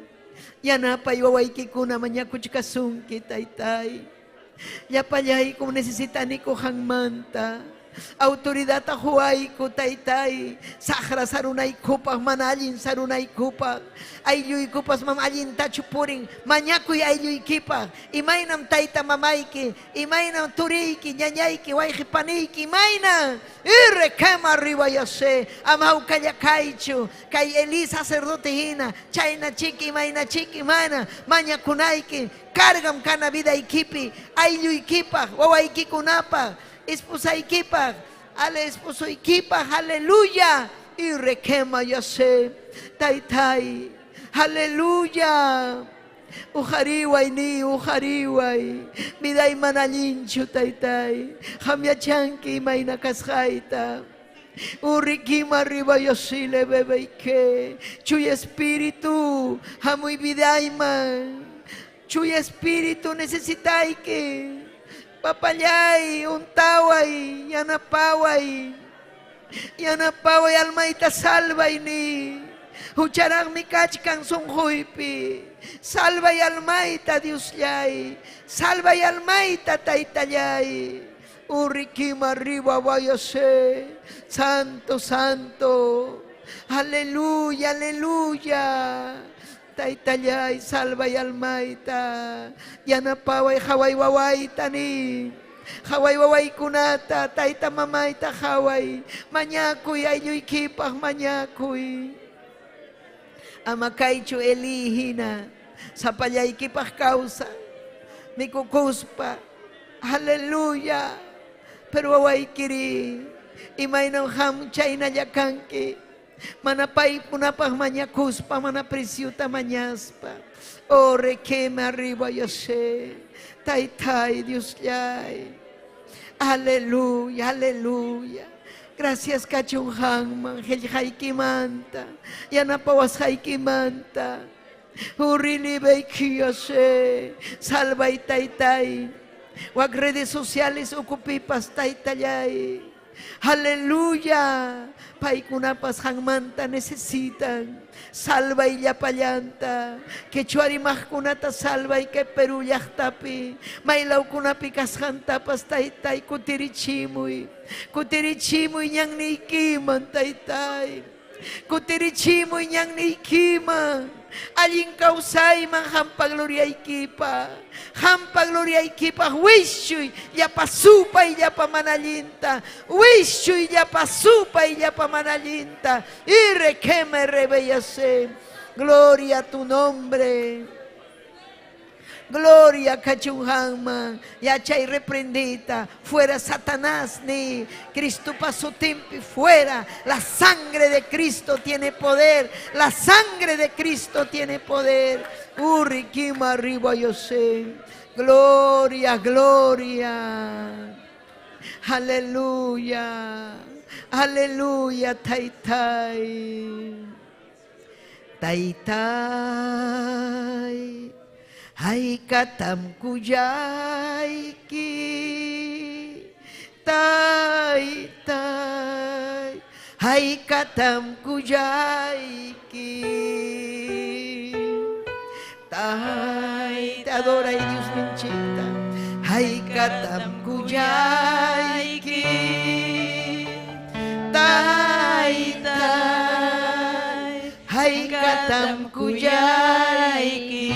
Yanapay wawaykikuna mañakuchkasunki taytay. Llapallaykum necesitaniku qanmanta. Autoridadta huwayku taytay. Saqra sarunaykupaq mana allin sarunaykupaq. Aylluykupas mama allintachu purin. Mañakuy aylluykipaq. Imaynam tayta mamayki, imaynam turiyki, ñañayki, wayqi paniyki, imayna. Irrekama ribayase. Ama hawkalla kaychu. Kay Elí sacerdote hina. Chayna chiki, imayna chiki, mana. Mañakunayki. Cargam kana vidaykipi. Aylluykipaq, wawaykikunapaq, esposaykipaq, al esposoykipaq, aleluya. Y requema yase. Taytay. Aleluya. Ujariway ni, ujariway. Viday mana allinchu taytay. Qam yachanki imayna kasqayta. Urrikima ribayosile bebeike. Chuya espíritu, hamuy vidayman. Chuya espíritu necesitayki. Papallay, untaway, yanapaway. Yanapaway almayta salvay ni. Hucharaqmi kachkan sunquypi. Salvay almayta Diosllay. Salvay almayta taytallay. Urrikima arriba vayase. Santo, santo. Aleluya, aleluya. Taytallay, salvay almayta. Yanapaway haway wawayta ni. Haway wawaykunata, tayta mamayta haway. Mañakuy aylluykipaq mañakuy. Ama kaychu Elí hina. Sapallaykipaq kawsa. Mikukuspa. Aleluya. Pero wawaykiri. Imaynam ham chaynalla kanki. Mana paykunapaq mañakuspa, mana presyuta mañaspa. Oh, requeme arriba yo sé. Taytay, Diosllay. Aleluya, aleluya. Gracias kachun qamman, qillqaykimanta, yanapawasqaykimanta. Urrilibaykiyase, salvay taytay. Wak redes sociales ukupipas taytallay. Aleluya. Paykunapas qanmanta necesitan. Salvay llapallanta. Quechua rimaqkunata salvay kay Perú llaqtapi. Maylawkunapi kasqantapas taytay kutirichimuy. Kutirichimuy ñanniykiman taytay. Kutirichimuy ñanniykiman. Allin kawsayman qampa gloriaykipaq. Qampa gloriaykipaq wischuy llapa supay llapa mana allinta. Wischuy llapa supay llapa mana allinta. Y requeme rebellase. Gloria a tu nombre. Gloria kachun qamman, yachay reprendita, fuera Satanás ni Cristo pasó tiempo fuera. La sangre de Cristo tiene poder, la sangre de Cristo tiene poder. Urrikima arriba yo sé. Gloria, gloria. Aleluya. Aleluya, Taytay. Taytay. Haykatam kuyayki. Taytay. Haykatam kuyayki. Tay, te adora y Dios ninchita. Haykatam kuyayki. Taytay. Haykatam kuyayki.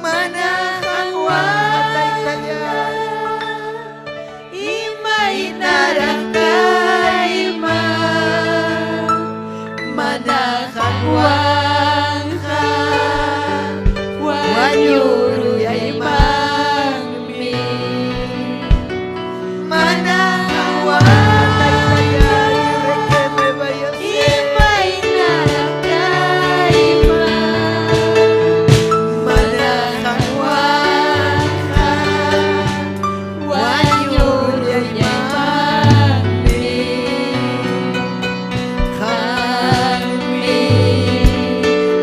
Mana taytallay. Imaynaraq kayman mana qamwanqa wañuruyaymanmi Mana taytallay, ¿qué me vaya a hacer? Imaynaraq kayman Mana qamwanqa wañuruyaymanmi Qammi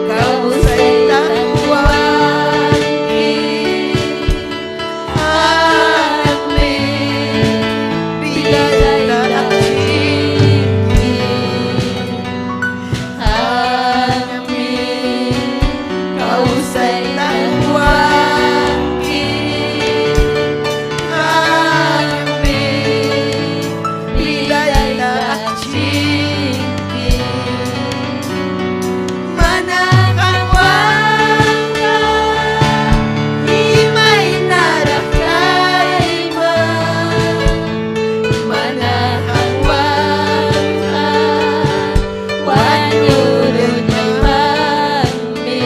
kawsayta quwanki qammi vidayta vidayta qammi kawsayta quwanki qammi vidayta chinki Mana qamwanqa imaynaraq kayman mana qamwanqa wañuruyaymanmi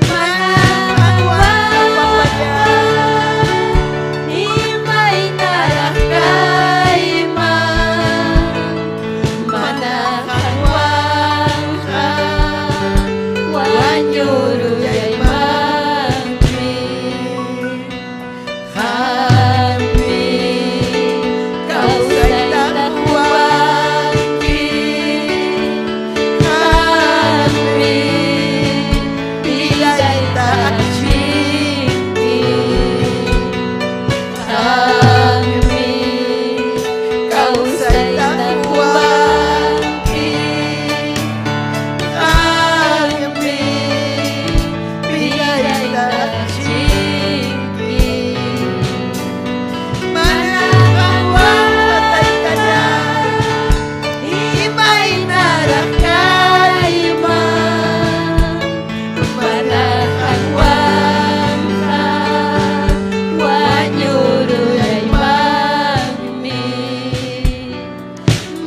mana qamwanqa imaynaraq kayman mana qamwanqa wañuruyaymanmi qammi kawsayta quwanki qammi vidayta chinki qammi kawsayta quwanki Qammi vidayta chinki Mana qamwanqa taytallay, imaynaraq kayman mana qamwanqa wañuruyaymanmi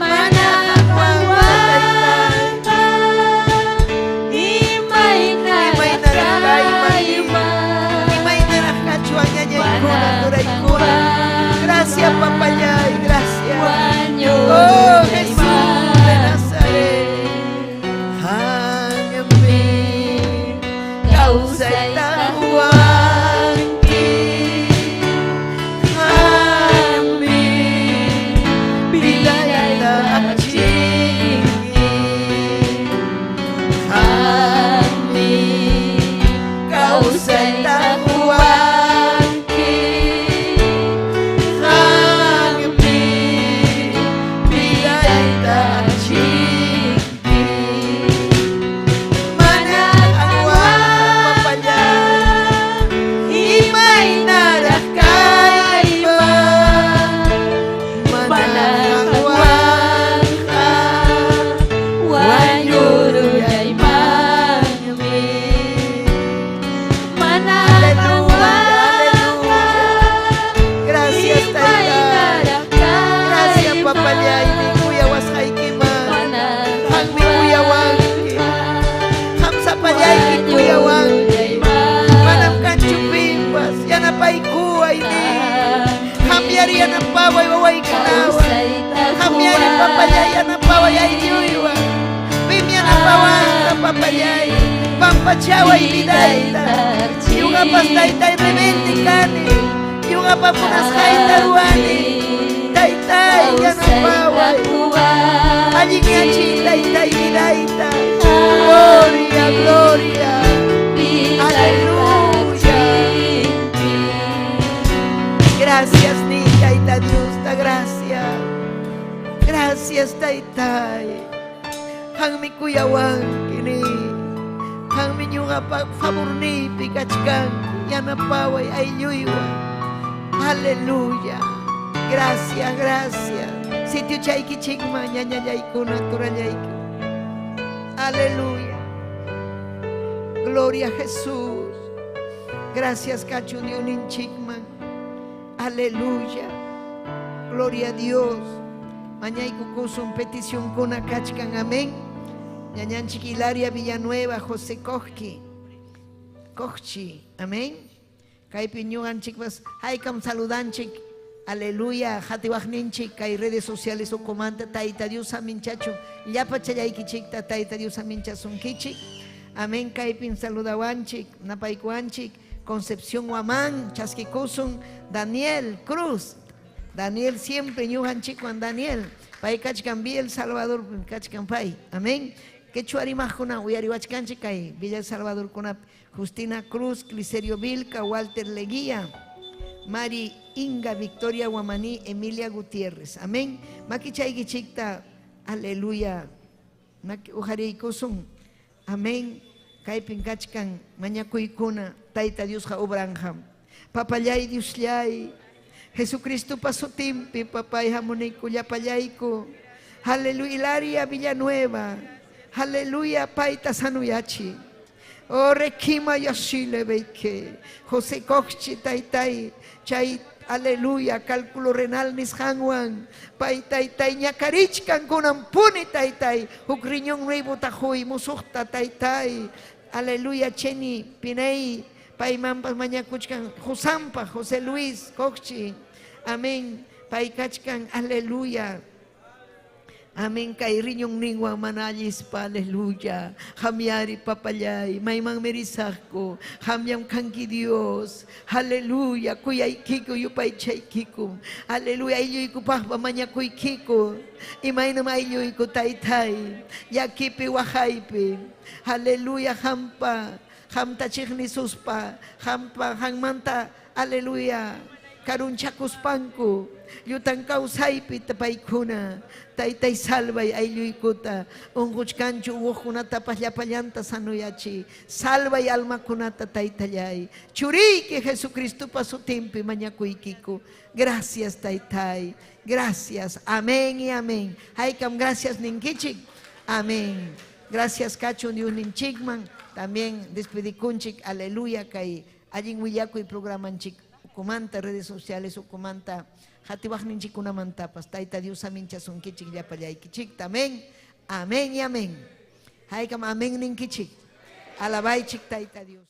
mana qamwanqa imaynaraq kayman Imaynaraq kachuan ñañaykuna, turaykuna. Gracias, papallay, gracias. Oh, Jesús de Nazaret. Qammi kawsayta quwanki. Qammi vidayta chinki. Qammi Kawsayta quwanki Qammi vidayta chinki Mana qamwanqa papallay, imaynaraq kayman mana mana qamwanqa qamwanqa wañuruyaymanmi mana Aleluya, qamwanqa Gracias, Tayta. imaynaraq Gracias, kayman papallay. Kuyawasqaykiman. mana Qammi kuyawanki. Qam sapallayki kuyawanki. Manam kanchu pimpas. Yanapaykuway ni. Qamyari yanapaway wawaykunawan. Qamyari papallay yanapaway aylluywan. Pim yanapawanqa papallay. Pampachaway vidayta. Ñuqapas taytay rebelde kani. Ñuqapa munasqayta ruwani. Taytay yanapaway. Allinyachiy taytay vidayta. Gloria, gloria. Aleluya. Gracias ni Tayta Dios, ta gracias. Gracias Taytay. Qammi kuyawanki ni. Qammi ñuqapa favorniypi kachkanki. Yanapaway aylluywan. Aleluya. Gracias, gracias. Sitiochaykichikman ñañallaykuna turallayku. Aleluya. Gloria a Jesús. Gracias kachun Diosninchikman. Aleluya. Gloria a Dios. Mañaykukusun peticionkuna kachkan. Amén. Ñañanchik Hilaria Villanueva, José Kojki. Kojchi. Amén. Kaypi ñuqanchikpas haykam saludanchik. Aleluya. Hatiwaqninchik kay redes sociales ukumanta Tayta Dios aminchachun. Llapachallaykichikta Tayta Dios aminchasunkichik. Amén. Kaypin saludawanchik, napaykuwanchik. Concepción Huamán, chaskikusun, Daniel Cruz. Daniel siempre ñuqanchikwan Daniel. Pay kachkan Villa El Salvador, kachkan pay. Amén. Quechua rimaqkuna uyariwachkanchik kay Villa El Salvador kuna Justina Cruz, Cliserio Vilca, Walter Leguía, Mari Inga, Victoria Guamaní, Emilia Gutiérrez. Amén. Makichaykichikta, aleluya. Maki ujariykusun. Amén. Kaypin kachkan mañakuykuna Tayta Diosqa obranjam. Papallay Diosllay. Jesucristo sutinpi papay hamuniku llapallayku. Aleluya Hilaria Villanueva. Aleluya payta sanuyachi. Oh rekima yashile beike. José Kochchi taytay chay aleluya cálculo renal nisqanwan pay taytay ñakarichkan kunan puni taytay huk riñón nuevo tajuy musuqta taytay aleluya cheni pinay paymanpas mañakuchkan Josampa José Luis Kochchi amén pay kachkan aleluya. Amén, kay riñonninwan mana allispa, aleluya. Qamyari papallay, maymanmi risaqku, qamllam kanki Dios. Aleluya, kuyaykiku, yupaychaykiku. Aleluya, aylluykupaqpa mañakuykiku. Imaynam aylluyku taytay, llakipi waqaypi. Aleluya, qampa, qamta chiqnisuspa, qampa, qanmanta, aleluya. Karunchakuspanku, llutan kawsaypi paykuna, taytay salvay aylluykuta, unquchkanchu unquqkunatapas llapallanta sanuyachi, salvay almakunata taytallay, churiyki Jesucristopa sutinpi mañakuykiku. Gracias taytay, gracias, amén y amén. Haykam gracias ninkichik, amén. Gracias kachun Diosninchikman, también despedikunchik, aleluya, kay allin willakuy programanchik. Ukumanta redes sociales ukumanta hatiwaqninchikkunamantapas Tayta Dios aminchasunkichik llapallaykichikta amén amén y amén. Haykam amén ninkichik. Alabaychik Tayta Dios.